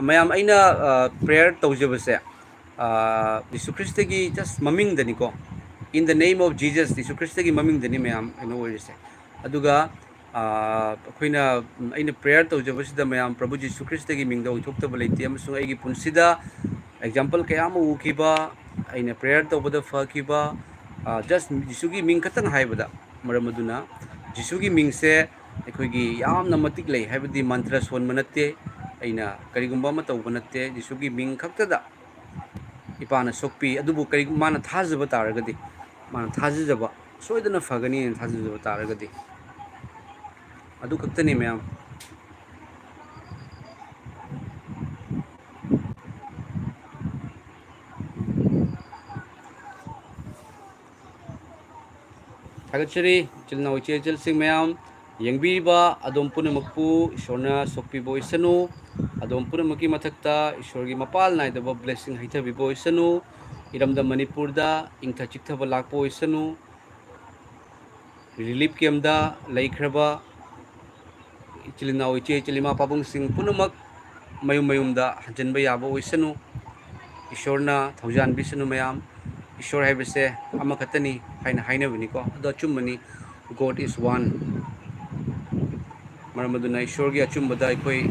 ꯃꯌꯥꯝ ꯑꯩꯅ, ꯑ, ꯄ꯭ꯔꯦꯌꯔ ꯇꯧꯖꯕꯁꯦ, ꯑ, ꯖꯤꯁꯨ ꯈ꯭ꯔꯤꯁꯇꯒꯤ just ꯃꯃꯤꯡꯗꯅꯤꯀꯣ꯫ In the name of Jesus, ꯖꯤꯁꯨ ꯈ꯭ꯔꯤꯁꯇꯒꯤ ꯃꯃꯤꯡꯗꯅꯤ ꯃꯌꯥꯝ ꯀꯩꯅꯣ ꯑꯣꯏꯔꯤꯁꯦ꯫ ꯑꯗꯨꯒ, ꯑ, ꯑꯩꯈꯣꯏꯅ, ꯑꯩꯅ ꯄ꯭ꯔꯦꯌꯔ ꯇꯧꯖꯕꯁꯤꯗ ꯃꯌꯥꯝ ꯄ꯭ꯔꯚꯨ ꯖꯤꯁꯨ ꯈ꯭ꯔꯤꯁꯇꯒꯤ ꯃꯤꯡꯗ ꯑꯣꯏꯊꯣꯛꯇꯕ ꯂꯩꯇꯦ꯫ ꯑꯃꯁꯨꯡ ꯑꯩꯒꯤ ꯄꯨꯟꯁꯤꯗ ꯑꯦꯛꯖꯥꯝꯄꯜ ꯀꯌꯥ ꯑꯃ ꯎꯈꯤꯕ, ꯑꯩꯅ ꯄ꯭ꯔꯦꯌꯔ ꯇꯧꯕꯗ ꯐꯈꯤꯕ, ꯑ, just ꯖꯤꯁꯨꯒꯤ ꯃꯤꯡ ꯈꯛꯇꯪ ꯍꯥꯏꯕꯗ, ꯃꯔꯝ ꯑꯗꯨꯅ ꯖꯤꯁꯨꯒꯤ ꯃꯤꯡꯁꯦ ꯑꯩꯈꯣꯏꯒꯤ ꯌꯥꯝꯅ ꯃꯇꯤꯛ ꯂꯩ, ꯍꯥꯏꯕꯗꯤ ꯃꯟꯇ꯭ꯔ ꯁꯣꯟꯕ ꯅꯠꯇꯦ, ꯑꯩꯅ ꯀꯔꯤꯒꯨꯝꯕ ꯑꯃ ꯇꯧꯕ ꯅꯠꯇꯦ꯫ ꯖꯤꯁꯨꯒꯤ ꯃꯤꯡ ꯈꯛꯇꯗ ꯏꯄꯥꯅ ꯁꯣꯛꯄꯤ꯫ ꯑꯗꯨꯕꯨ ꯀꯔꯤꯒꯨꯝꯕ ꯃꯥꯅ ꯊꯥꯖꯕ ꯇꯥꯔꯒꯗꯤ, ꯃꯥꯅ ꯊꯥꯖꯖꯕ, ꯁꯣꯏꯗꯅ ꯐꯒꯅꯤ ꯍꯥꯏꯅ ꯊꯥꯖꯖꯕ ꯇꯥꯔꯒꯗꯤ, ꯑꯗꯨ ꯈꯛꯇꯅꯤ ꯃꯌꯥꯝ꯫ ꯊꯥꯒꯠꯆꯔꯤ ꯏꯆꯤꯜ ꯏꯅꯥꯎ ꯏꯆꯦ ꯏꯆꯜꯁꯤꯡ ꯃꯌꯥꯝ꯫ ꯌꯦꯡꯕꯤꯔꯤꯕ ꯑꯗꯣꯝ ꯄꯨꯝꯅꯃꯛꯄꯨ ꯏꯁꯣꯔꯅ ꯁꯣꯛꯄꯤꯕ ꯑꯣꯏꯁꯅꯨ꯫ ꯑꯗꯣꯝ ꯄꯨꯝꯅꯃꯛꯀꯤ ꯃꯊꯛꯇ ꯏꯁꯣꯔꯒꯤ ꯃꯄꯥꯜ ꯅꯥꯏꯗꯕ ꯕ꯭ꯂꯦꯁꯤꯡ ꯍꯩꯊꯕꯤꯕ ꯑꯣꯏꯁꯅꯨ꯫ ꯏꯔꯝꯗꯝ ꯃꯅꯤꯄꯨꯔꯗ ꯏꯪꯊ ꯆꯤꯛꯊꯕ ꯂꯥꯛꯄ ꯑꯣꯏꯁꯅꯨ꯫ ꯔꯤꯂꯤꯐ ꯀꯦꯝꯗ ꯂꯩꯈ꯭ꯔꯕ ꯏꯆꯤꯜ ꯏꯅꯥꯎ ꯏꯆꯦ ꯏꯆꯤꯜ ꯏꯃꯥ ꯄꯥꯕꯨꯡꯁꯤꯡ ꯄꯨꯝꯅꯃꯛ ꯃꯌꯨꯝ ꯃꯌꯨꯝꯗ ꯍꯟꯖꯤꯟꯕ ꯌꯥꯕ ꯑꯣꯏꯁꯅꯨ꯫ ꯏꯁꯣꯔꯅ ꯊꯧꯖꯥꯟꯕꯤꯁꯅꯨ ꯃꯌꯥꯝ꯫ ꯏꯁꯣꯔ ꯍꯥꯏꯕꯁꯦ ꯑꯃꯈꯛꯇꯅꯤ ꯍꯥꯏꯅ ꯍꯥꯏꯅꯕꯅꯤꯀꯣ, ꯑꯗꯣ ꯑꯆꯨꯝꯕꯅꯤ꯫ God is one꯫ ꯃꯔꯝ ꯑꯗꯨꯅ ꯏꯁꯣꯔꯒꯤ ꯑꯆꯨꯝꯕꯗ ꯑꯩꯈꯣꯏ,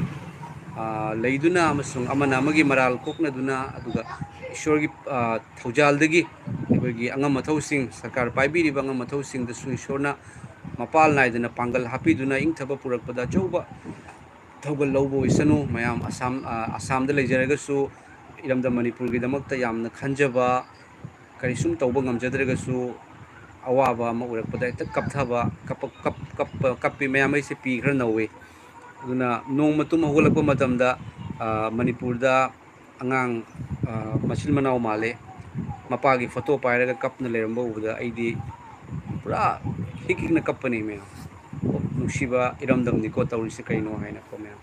ꯑ, ꯂꯩꯗꯨꯅ ꯑꯃꯁꯨꯡ ꯑꯃꯅ ꯑꯃꯒꯤ ꯃꯔꯥꯜ ꯀꯣꯛꯅꯗꯨꯅ, ꯑꯗꯨꯒ ꯏꯁꯣꯔꯒꯤ, ꯑ, ꯊꯧꯖꯥꯜꯗꯒꯤ ꯑꯩꯈꯣꯏꯒꯤ ꯑꯉꯝ ꯑꯊꯧꯁꯤꯡ, ꯁꯔꯀꯥꯔ ꯄꯥꯏꯕꯤꯔꯤꯕ ꯑꯉꯝ ꯑꯊꯧꯁꯤꯡꯗꯁꯨ ꯏꯁꯣꯔꯅ ꯃꯄꯥꯜ ꯅꯥꯏꯗꯅ ꯄꯥꯡꯒꯜ ꯍꯥꯞꯄꯤꯗꯨꯅ ꯏꯪꯊꯕ ꯄꯨꯔꯛꯄꯗ ꯑꯆꯧꯕ ꯊꯧꯒꯜ ꯂꯧꯕ ꯑꯣꯏꯁꯅꯨ꯫ ꯃꯌꯥꯝ ꯑꯁꯥꯝ, ꯑ, ꯑꯁꯥꯝꯗ ꯂꯩꯖꯔꯒꯁꯨ ꯏꯔꯝꯗꯝ ꯃꯅꯤꯄꯨꯔꯒꯤꯗꯃꯛꯇ ꯌꯥꯝꯅ ꯈꯟꯖꯕ, ꯀꯔꯤꯁꯨꯝ ꯇꯧꯕ ꯉꯝꯖꯗ꯭ꯔꯒꯁꯨ ꯑꯋꯥꯕ ꯑꯃ ꯑꯣꯏꯔꯛꯄꯗ ꯍꯦꯛꯇ ꯀꯞꯊꯕ, ꯀꯞꯄ-, ꯀꯞ-, ꯀꯞꯄ-, ꯀꯞꯄꯤ꯫ ꯃꯌꯥꯝ ꯑꯩꯁꯦ ꯄꯤ ꯈꯔ ꯅꯧꯋꯤ꯫ ꯑꯗꯨꯅ ꯅꯣꯡꯃ ꯇꯨꯝ ꯍꯧꯒꯠꯂꯛꯄ ꯃꯇꯝꯗ, ꯑ, ꯃꯅꯤꯄꯨꯔꯗ ꯑꯉꯥꯡ, ꯑ, ꯃꯆꯤꯟ ꯃꯅꯥꯎ ꯃꯥꯜꯂꯦ, ꯃꯄꯥꯒꯤ ꯐꯣꯇꯣ ꯄꯥꯏꯔꯒ ꯀꯞꯅ ꯂꯩꯔꯝꯕ ꯎꯕꯗ ꯑꯩꯗꯤ ꯄꯨꯔꯥ ꯍꯤꯛ ꯍꯤꯛꯅ ꯀꯞꯄꯅꯦ ꯃꯌꯥꯝ꯫ ꯅꯨꯡꯁꯤꯕ ꯏꯔꯝꯗꯝꯅꯤꯀꯣ ꯇꯧꯔꯤꯁꯦ ꯀꯩꯅꯣ ꯍꯥꯏꯅꯀꯣ ꯃꯌꯥꯝ꯫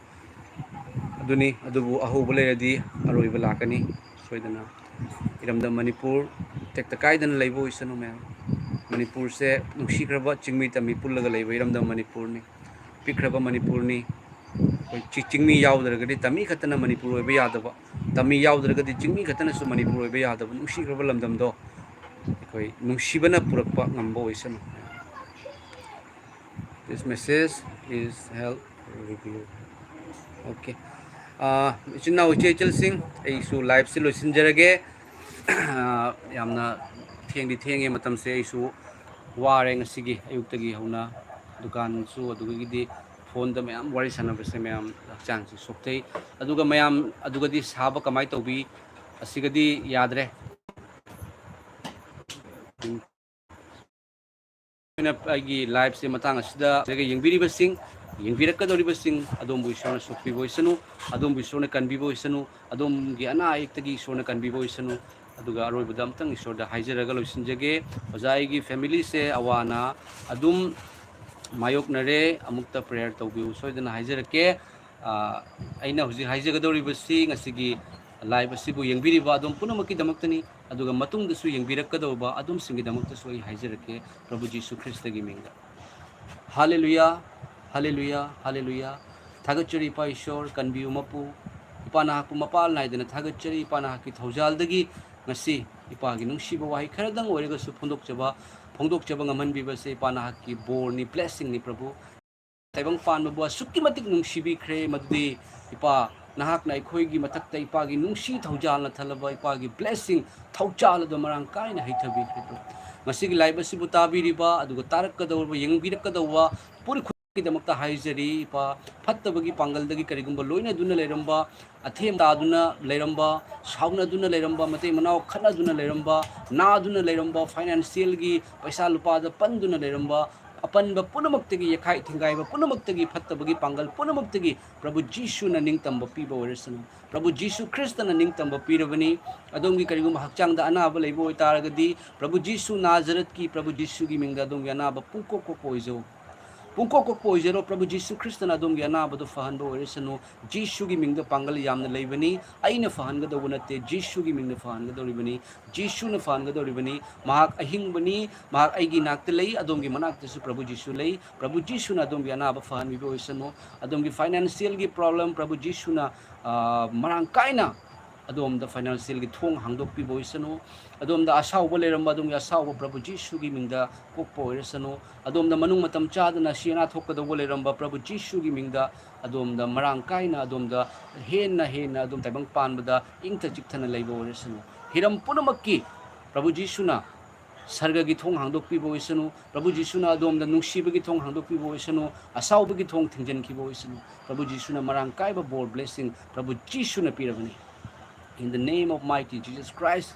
ꯑꯗꯨꯅꯤ, ꯑꯗꯨꯕꯨ ꯑꯍꯧꯕ ꯂꯩꯔꯗꯤ ꯑꯔꯣꯏꯕ ꯂꯥꯛꯀꯅꯤ ꯁꯣꯏꯗꯅ꯫ ꯏꯔꯝꯗꯝ ꯃꯅꯤꯄꯨꯔ ꯇꯦꯛꯇ ꯀꯥꯏꯗꯅ ꯂꯩꯕ ꯑꯣꯏꯁꯅꯨ ꯃꯌꯥꯝ꯫ ꯃꯅꯤꯄꯨꯔꯁꯦ ꯅꯨꯡꯁꯤꯈ꯭ꯔꯕ ꯆꯤꯡꯃꯤ ꯇꯝꯃꯤ ꯄꯨꯜꯂꯒ ꯂꯩꯕ ꯏꯔꯝꯗꯝ ꯃꯅꯤꯄꯨꯔꯅꯤ꯫ ꯄꯤꯛꯈ꯭ꯔꯕ ꯃꯅꯤꯄꯨꯔꯅꯤ꯫ ꯑꯩꯈꯣꯏ ꯆꯤ-, ꯆꯤꯡꯃꯤ ꯌꯥꯎꯗ꯭ꯔꯒꯗꯤ ꯇꯝꯃꯤ ꯈꯛꯇꯅ ꯃꯅꯤꯄꯨꯔ ꯑꯣꯏꯕ ꯌꯥꯗꯕ, ꯇꯝꯃꯤ ꯌꯥꯎꯗ꯭ꯔꯒꯗꯤ ꯆꯤꯡꯃꯤ ꯈꯛꯇꯅꯁꯨ ꯃꯅꯤꯄꯨꯔ ꯑꯣꯏꯕ ꯌꯥꯗꯕ ꯅꯨꯡꯁꯤꯈ꯭ꯔꯕ ꯂꯝꯗꯝꯗꯣ ꯑꯩꯈꯣꯏ ꯅꯨꯡꯁꯤꯕꯅ ꯄꯨꯔꯛꯄ ꯉꯝꯕ ꯑꯣꯏꯁꯅꯨ꯫ This message is help review. Okay. ꯑꯥ, ꯏꯆꯤꯟ ꯏꯅꯥꯎ ꯏꯆꯦ ꯏꯆꯜꯁꯤꯡ, ꯑꯩꯁꯨ liveꯁꯤ ꯂꯣꯏꯁꯤꯟꯖꯔꯒꯦ꯫ ꯑꯥ, ꯌꯥꯝꯅ ꯊꯦꯡꯗꯤ ꯊꯦꯡꯉꯦ ꯃꯇꯝꯁꯦ, ꯑꯩꯁꯨ ꯋꯥꯔꯦ ꯉꯁꯤꯒꯤ ꯑꯌꯨꯛꯇꯒꯤ ꯍꯧꯅ꯫ ꯗꯨꯀꯥꯟꯁꯨ, ꯑꯗꯨꯗꯒꯤꯗꯤ phoneꯗ ꯃꯌꯥꯝ ꯋꯥꯔꯤ ꯁꯥꯟꯅꯕꯁꯦ ꯃꯌꯥꯝ ꯍꯛꯆꯥꯡꯁꯦ ꯁꯣꯛꯊꯩ꯫ ꯑꯗꯨꯒ ꯃꯌꯥꯝ ꯑꯗꯨꯒꯗꯤ ꯁꯥꯕ ꯀꯃꯥꯏꯅ ꯇꯧꯕꯤ? ꯑꯁꯤꯒꯗꯤ ꯌꯥꯗ꯭ꯔꯦ꯫ ꯑꯩꯅ ꯑꯩꯒꯤ liveꯁꯦ ꯃꯇꯥꯡ ꯑꯁꯤꯗ ꯌꯦꯡꯕꯤꯔꯤꯕꯁꯤꯡ, ꯌꯦꯡꯕꯤꯔꯛꯀꯗꯧꯔꯤꯕꯁꯤꯡ, ꯑꯗꯣꯝꯕꯨ ꯏꯁꯣꯔꯅ ꯁꯣꯛꯄꯤꯕ ꯑꯣꯏꯁꯅꯨ, ꯑꯗꯣꯝꯕꯨ ꯏꯁꯣꯔꯅ ꯀꯟꯕꯤꯕ ꯑꯣꯏꯁꯅꯨ, ꯑꯗꯣꯝꯒꯤ ꯑꯅꯥ ꯑꯌꯦꯛꯇꯒꯤ ꯏꯁꯣꯔꯅ ꯀꯟꯕꯤꯕ ꯑꯣꯏꯁꯅꯨ꯫ ꯑꯗꯨꯒ ꯑꯔꯣꯏꯕꯗ ꯑꯝꯇꯪ ꯏꯁꯣꯔꯗ ꯍꯥꯏꯖꯔꯒ ꯂꯣꯏꯁꯤꯟꯖꯒꯦ꯫ ꯑꯣꯖꯥ, ꯑꯩꯒꯤ familyꯁꯦ ꯑꯋꯥ ꯑꯅꯥ ꯑꯗꯨꯝ ꯃꯥꯌꯣꯛꯅꯔꯦ, ꯑꯃꯨꯛꯇ prayer ꯇꯧꯕꯤꯌꯨ ꯁꯣꯏꯗꯅ ꯍꯥꯏꯖꯔꯛꯀꯦ꯫ ꯑ, ꯑꯩꯅ ꯍꯧꯖꯤꯛ ꯍꯥꯏꯖꯒꯗꯧꯔꯤꯕꯁꯤ ꯉꯁꯤꯒꯤ live ꯑꯁꯤꯕꯨ ꯌꯦꯡꯕꯤꯔꯤꯕ ꯑꯗꯨꯝ ꯄꯨꯝꯅꯃꯛꯀꯤꯗꯃꯛꯇꯅꯤ, ꯑꯗꯨꯒ ꯃꯇꯨꯡꯗꯁꯨ ꯌꯦꯡꯕꯤꯔꯛꯀꯗꯧꯕ ꯑꯗꯨꯝꯁꯤꯡꯒꯤꯗꯃꯛꯇꯁꯨ ꯑꯩ ꯍꯥꯏꯖꯔꯛꯀꯦ, ꯄ꯭ꯔꯚꯨ ꯖꯤꯁꯨ ꯈ꯭ꯔꯤꯁꯇꯒꯤ ꯃꯤꯡꯗ꯫ ꯍꯥꯂꯦꯂꯨꯌꯥ, ꯍꯥꯂꯦꯂꯨꯌꯥ, ꯍꯥꯂꯦꯂꯨꯌꯥ꯫ ꯊꯥꯒꯠꯆꯔꯤ ꯏꯄꯥ ꯏꯁꯣꯔ, ꯀꯟꯕꯤꯌꯨ ꯃꯄꯨ꯫ ꯏꯄꯥ ꯅꯍꯥꯛꯄꯨ ꯃꯄꯥꯜ ꯅꯥꯏꯗꯅ ꯊꯥꯒꯠꯆꯔꯤ, ꯏꯄꯥ ꯅꯍꯥꯛꯀꯤ ꯊꯧꯖꯥꯜꯗꯒꯤ ꯉꯁꯤ ꯏꯄꯥꯒꯤ ꯅꯨꯡꯁꯤꯕ ꯋꯥꯍꯩ ꯈꯔꯗꯪ ꯑꯣꯏꯔꯒꯁꯨ ꯐꯣꯡꯗꯣꯛꯆꯕ, ꯐꯣꯡꯗꯣꯛꯆꯕ ꯉꯝꯍꯟꯕꯤꯕꯁꯦ ꯏꯄꯥ ꯅꯍꯥꯛꯀꯤ ꯕꯣꯔꯅꯤ, blessingꯅꯤ ꯄ꯭ꯔꯚꯨ꯫ ꯇꯥꯏꯕꯪ ꯄꯥꯟꯕꯕꯨ ꯑꯁꯨꯛꯀꯤ ꯃꯇꯤꯛ ꯅꯨꯡꯁꯤꯕꯤꯈ꯭ꯔꯦ, ꯃꯗꯨꯗꯤ ꯏꯄꯥ, ꯅꯍꯥꯛꯅ ꯑꯩꯈꯣꯏꯒꯤ ꯃꯊꯛꯇ ꯏꯄꯥꯒꯤ ꯅꯨꯡꯁꯤ ꯊꯧꯖꯥꯜꯅ ꯊꯜꯂꯕ ꯏꯄꯥꯒꯤ blessing, ꯊꯧꯖꯥꯜ ꯑꯗꯨ ꯃꯔꯥꯡ ꯀꯥꯏꯅ ꯍꯩꯊꯕꯤꯈ꯭ꯔꯦ꯫ ꯉꯁꯤꯒꯤ live ꯑꯁꯤꯕꯨ ꯇꯥꯕꯤꯔꯤꯕ, ꯑꯗꯨꯒ ꯇꯥꯔꯛꯀꯗꯧꯔꯤꯕ, ꯌꯦꯡꯕꯤꯔꯛꯀꯗꯧꯕ ꯄꯨꯔꯤ ꯒꯤꯗꯃꯛꯇ ꯍꯥꯏꯖꯔꯤ, ꯏꯄꯥ꯫ ꯐꯠꯇꯕꯒꯤ ꯄꯥꯡꯒꯜꯗꯒꯤ ꯀꯔꯤꯒꯨꯝꯕ ꯂꯣꯏꯅꯗꯨꯅ ꯂꯩꯔꯝꯕ, ꯑꯊꯦꯝ ꯇꯥꯗꯨꯅ ꯂꯩꯔꯝꯕ, ꯁꯥꯎꯅꯗꯨꯅ ꯂꯩꯔꯝꯕ, ꯃꯇꯩ ꯃꯅꯥꯎ ꯈꯠꯅꯗꯨꯅ ꯂꯩꯔꯝꯕ, ꯅꯥꯗꯨꯅ ꯂꯩꯔꯝꯕ, ꯐꯥꯏꯅꯥꯟꯁꯤꯌꯦꯜꯒꯤ ꯄꯩꯁꯥ ꯂꯨꯄꯥꯗ ꯄꯟꯗꯨꯅ ꯂꯩꯔꯝꯕ, ꯑꯄꯟꯕ ꯄꯨꯝꯅꯃꯛꯇꯒꯤ, ꯌꯦꯈꯥꯏ ꯊꯤꯡꯒꯥꯏꯕ ꯄꯨꯝꯅꯃꯛꯇꯒꯤ, ꯐꯠꯇꯕꯒꯤ ꯄꯥꯡꯒꯜ ꯄꯨꯝꯅꯃꯛꯇꯒꯤ ꯄ꯭ꯔꯚꯨ ꯖꯤꯁꯨꯅ ꯅꯤꯡꯇꯝꯕ ꯄꯤꯕ ꯑꯣꯏꯔꯁꯅꯨ꯫ ꯄ꯭ꯔꯚꯨ ꯖꯤꯁꯨ ꯈ꯭ꯔꯤꯁꯇꯅ ꯅꯤꯡꯇꯝꯕ ꯄꯤꯔꯕꯅꯤ꯫ ꯑꯗꯣꯝꯒꯤ ꯀꯔꯤꯒꯨꯝꯕ ꯍꯛꯆꯥꯡꯗ ꯑꯅꯥꯕ ꯂꯩꯕ ꯑꯣꯏꯇꯥꯔꯒꯗꯤ, ꯄ꯭ꯔꯚꯨ ꯖꯤꯁꯨ ꯅꯥꯖꯔꯠꯀꯤ ꯄ꯭ꯔꯚꯨ ꯖꯤꯁꯨꯒꯤ ꯃꯤꯡꯗ ꯑꯗꯣꯝꯒꯤ ꯑꯅꯥꯕ ꯄꯨꯡꯀꯣꯛ ꯀꯣꯛꯄ ꯑꯣꯏꯖꯧ꯫ ꯄꯨꯡꯀꯣꯛ ꯀꯣꯛꯄ ꯑꯣꯏꯖꯔꯣ꯫ ꯄ꯭ꯔꯚꯨ ꯖꯤꯁꯨ ꯈ꯭ꯔꯤꯁꯇꯅ ꯑꯗꯣꯝꯒꯤ ꯑꯅꯥꯕꯗꯨ ꯐꯍꯟꯕ ꯑꯣꯏꯔꯁꯅꯨ꯫ ꯖꯤꯁꯨꯒꯤ ꯃꯤꯡꯗ ꯄꯥꯡꯒꯜ ꯌꯥꯝꯅ ꯂꯩꯕꯅꯤ꯫ ꯑꯩꯅ ꯐꯍꯟꯒꯗꯧꯕ ꯅꯠꯇꯦ, ꯖꯤꯁꯨꯒꯤ ꯃꯤꯡꯗ ꯐꯍꯟꯒꯗꯧꯔꯤꯕꯅꯤ꯫ ꯖꯤꯁꯨꯅ ꯐꯍꯟꯒꯗꯧꯔꯤꯕꯅꯤ꯫ ꯃꯍꯥꯛ ꯑꯍꯤꯡꯕꯅꯤ꯫ ꯃꯍꯥꯛ ꯑꯩꯒꯤ ꯅꯥꯛꯇ ꯂꯩ꯫ ꯑꯗꯣꯝꯒꯤ ꯃꯅꯥꯛꯇꯁꯨ ꯄ꯭ꯔꯚꯨ ꯖꯤꯁꯨ ꯂꯩ꯫ ꯄ꯭ꯔꯚꯨ ꯖꯤꯁꯨꯅ ꯑꯗꯣꯝꯒꯤ ꯑꯅꯥꯕ ꯐꯍꯟꯕꯤꯕ ꯑꯣꯏꯁꯅꯨ꯫ ꯑꯗꯣꯝꯒꯤ ꯐꯥꯏꯅꯥꯟꯁꯤꯌꯦꯜꯒꯤ ꯄ꯭ꯔꯣꯕ꯭ꯂꯦꯝ ꯄ꯭ꯔꯚꯨ ꯖꯤꯁꯨꯅ, ꯑ, ꯃꯔꯥꯡ ꯀꯥꯏꯅ ꯑꯗꯣꯝꯗ ꯐꯥꯏꯅꯥꯟꯁꯤꯌꯦꯜꯒꯤ ꯊꯣꯡ ꯍꯥꯡꯗꯣꯛꯄꯤꯕ ꯑꯣꯏꯁꯅꯨ꯫ ꯑꯗꯣꯝꯗ ꯑꯁꯥꯎꯕ ꯂꯩꯔꯝꯕ, ꯑꯗꯣꯝꯒꯤ ꯑꯁꯥꯎꯕ ꯄ꯭ꯔꯚꯨ ꯖꯤꯁꯨꯒꯤ ꯃꯤꯡꯗ ꯀꯣꯛꯄ ꯑꯣꯏꯔꯁꯅꯨ꯫ ꯑꯗꯣꯝꯗ ꯃꯅꯨꯡ ꯃꯇꯝ ꯆꯥꯗꯅ ꯑꯁꯤ ꯑꯅꯥ ꯊꯣꯛꯀꯗꯧꯕ ꯂꯩꯔꯝꯕ, ꯄ꯭ꯔꯚꯨ ꯖꯤꯁꯨꯒꯤ ꯃꯤꯡꯗ ꯑꯗꯣꯝꯗ ꯃꯔꯥꯡ ꯀꯥꯏꯅ, ꯑꯗꯣꯝꯗ ꯍꯦꯟꯅ ꯍꯦꯟꯅ ꯑꯗꯣꯝ ꯇꯥꯏꯕꯪ ꯄꯥꯟꯕꯗ ꯏꯪꯊ ꯆꯤꯛꯊꯅ ꯂꯩꯕ ꯑꯣꯏꯔꯁꯅꯨ꯫ ꯍꯤꯔꯝ ꯄꯨꯝꯅꯃꯛꯀꯤ ꯄ꯭ꯔꯚꯨ ꯖꯤꯁꯨꯅ ꯁꯔꯒꯒꯤ ꯊꯣꯡ ꯍꯥꯡꯗꯣꯛꯄꯤꯕ ꯑꯣꯏꯁꯅꯨ꯫ ꯄ꯭ꯔꯚꯨ ꯖꯤꯁꯨꯅ ꯑꯗꯣꯝꯗ ꯅꯨꯡꯁꯤꯕꯒꯤ ꯊꯣꯡ ꯍꯥꯡꯗꯣꯛꯄꯤꯕ ꯑꯣꯏꯁꯅꯨ꯫ ꯑꯁꯥꯎꯕꯒꯤ ꯊꯣꯡ ꯊꯤꯡꯖꯤꯟꯈꯤꯕ ꯑꯣꯏꯁꯅꯨ꯫ ꯄ꯭ꯔꯚꯨ ꯖꯤꯁꯨꯅ ꯃꯔꯥꯡ ꯀꯥꯏꯕ ꯕꯣꯔ, ꯕ꯭ꯂꯦꯁꯤꯡ ꯄ꯭ꯔꯚꯨ ꯖꯤꯁꯨꯅ ꯄꯤꯔꯕꯅꯤ꯫ In the name of mighty Jesus Christ,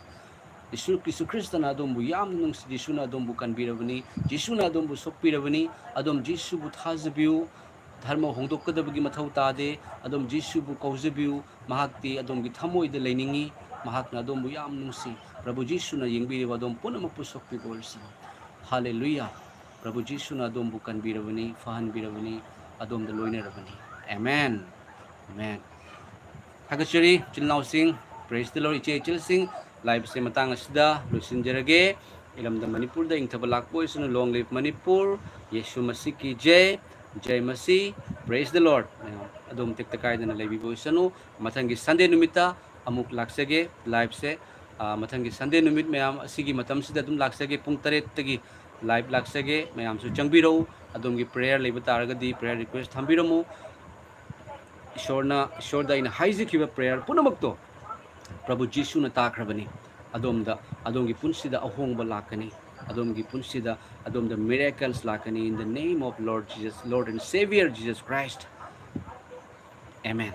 Jesus, Jesus ꯈ꯭ꯔꯤꯁꯇꯅ ꯑꯗꯣꯝꯕꯨ ꯌꯥꯝꯅ ꯅꯨꯡꯁꯤ, ꯖꯤꯁꯨꯅ ꯑꯗꯣꯝꯕꯨ ꯀꯟꯕꯤꯔꯕꯅꯤ, ꯖꯤꯁꯨꯅ ꯑꯗꯣꯝꯕꯨ ꯁꯣꯛꯄꯤꯔꯕꯅꯤ꯫ ꯑꯗꯣꯝ ꯖꯤꯁꯨꯕꯨ ꯊꯥꯖꯕꯤꯌꯨ꯫ ꯙꯔꯃ ꯍꯣꯡꯗꯣꯛꯀꯗꯕꯒꯤ ꯃꯊꯧ ꯇꯥꯗꯦ꯫ ꯑꯗꯣꯝ ꯖꯤꯁꯨꯕꯨ ꯀꯧꯖꯕꯤꯌꯨ꯫ ꯃꯍꯥꯛꯇꯤ ꯑꯗꯣꯝꯒꯤ ꯊꯃꯣꯏꯗ ꯂꯩꯅꯤꯡꯏ꯫ ꯃꯍꯥꯛꯅ ꯑꯗꯣꯝꯕꯨ ꯌꯥꯝ ꯅꯨꯡꯁꯤ꯫ ꯄ꯭ꯔꯚꯨ ꯖꯤꯁꯨꯅ ꯌꯦꯡꯕꯤꯔꯤꯕ ꯑꯗꯣꯝ ꯄꯨꯝꯅꯃꯛꯄꯨ ꯁꯣꯛꯄꯤꯕ ꯑꯣꯏꯔꯁꯅꯨ꯫ ꯍꯥꯂꯦꯂꯨꯌꯥ꯫ ꯄ꯭ꯔꯚꯨ ꯖꯤꯁꯨꯅ ꯑꯗꯣꯝꯕꯨ ꯀꯟꯕꯤꯔꯕꯅꯤ, ꯐꯍꯟꯕꯤꯔꯕꯅꯤ, ꯑꯗꯣꯝꯗ ꯂꯣꯏꯅꯔꯕꯅꯤ꯫ ꯑꯃꯦꯟ꯫ ꯑꯃꯦꯟ꯫ ꯊꯥꯒꯠꯆꯔꯤ, ꯏꯆꯤꯜ ꯏꯅꯥꯎꯁꯤꯡ꯫ Praise the Lord, ꯏꯆꯦ ꯏꯆꯜꯁꯤꯡ꯫ Live ꯑꯁꯦ ꯃꯇꯥꯡ ꯑꯁꯤꯗ ꯂꯣꯏꯁꯤꯟꯖꯔꯒꯦ꯫ ꯏꯔꯝꯗꯝ ꯃꯅꯤꯄꯨꯔꯗ ꯏꯪꯊꯕ ꯂꯥꯛꯄ ꯑꯣꯏꯁꯅꯨ꯫ Long live Manipur. ꯌꯦꯁꯨ ꯃꯁꯤꯍ ꯀꯤ ꯖꯩ꯫ ꯖꯩ ꯃꯁꯤꯍ꯫ Praise the Lord꯫ ꯃꯌꯥꯝ ꯑꯗꯣꯝ ꯇꯦꯛꯇ ꯀꯥꯏꯗꯅ ꯂꯩꯕꯤꯕ ꯑꯣꯏꯁꯅꯨ꯫ ꯃꯊꯪꯒꯤ Sunday ꯅꯨꯃꯤꯠꯇ ꯑꯃꯨꯛ ꯂꯥꯛꯆꯒꯦ live ꯁꯦ꯫ ꯑ, ꯃꯊꯪꯒꯤ Sunday ꯅꯨꯃꯤꯠ ꯃꯌꯥꯝ ꯑꯁꯤꯒꯤ ꯃꯇꯝꯁꯤꯗ ꯑꯗꯨꯝ ꯂꯥꯛꯆꯒꯦ, ꯄꯨꯡ ꯇꯔꯦꯠꯇꯒꯤ live ꯂꯥꯛꯆꯒꯦ꯫ ꯃꯌꯥꯝꯁꯨ ꯆꯪꯕꯤꯔꯛꯎ꯫ ꯑꯗꯣꯝꯒꯤ prayer ꯂꯩꯕ ꯇꯥꯔꯒꯗꯤ prayer request ꯊꯝꯕꯤꯔꯝꯃꯨ꯫ ꯏꯁꯣꯔꯅ, ꯏꯁꯣꯔꯗ ꯑꯩꯅ ꯍꯥꯏꯖꯈꯤꯕ prayer ꯄꯨꯝꯅꯃꯛꯇꯣ ꯄ꯭ꯔꯚꯨ ꯖꯤꯁꯨꯅ ꯇꯥꯈ꯭ꯔꯕꯅꯤ꯫ ꯑꯗꯣꯝꯗ, ꯑꯗꯣꯝꯒꯤ ꯄꯨꯟꯁꯤꯗ ꯑꯍꯣꯡꯕ ꯂꯥꯛꯀꯅꯤ꯫ ꯑꯗꯣꯝꯒꯤ ꯄꯨꯟꯁꯤꯗ ꯑꯗꯣꯝꯗ miracles ꯂꯥꯛꯀꯅꯤ, in the name of Lord Jesus, Lord and Savior Jesus Christ. Amen.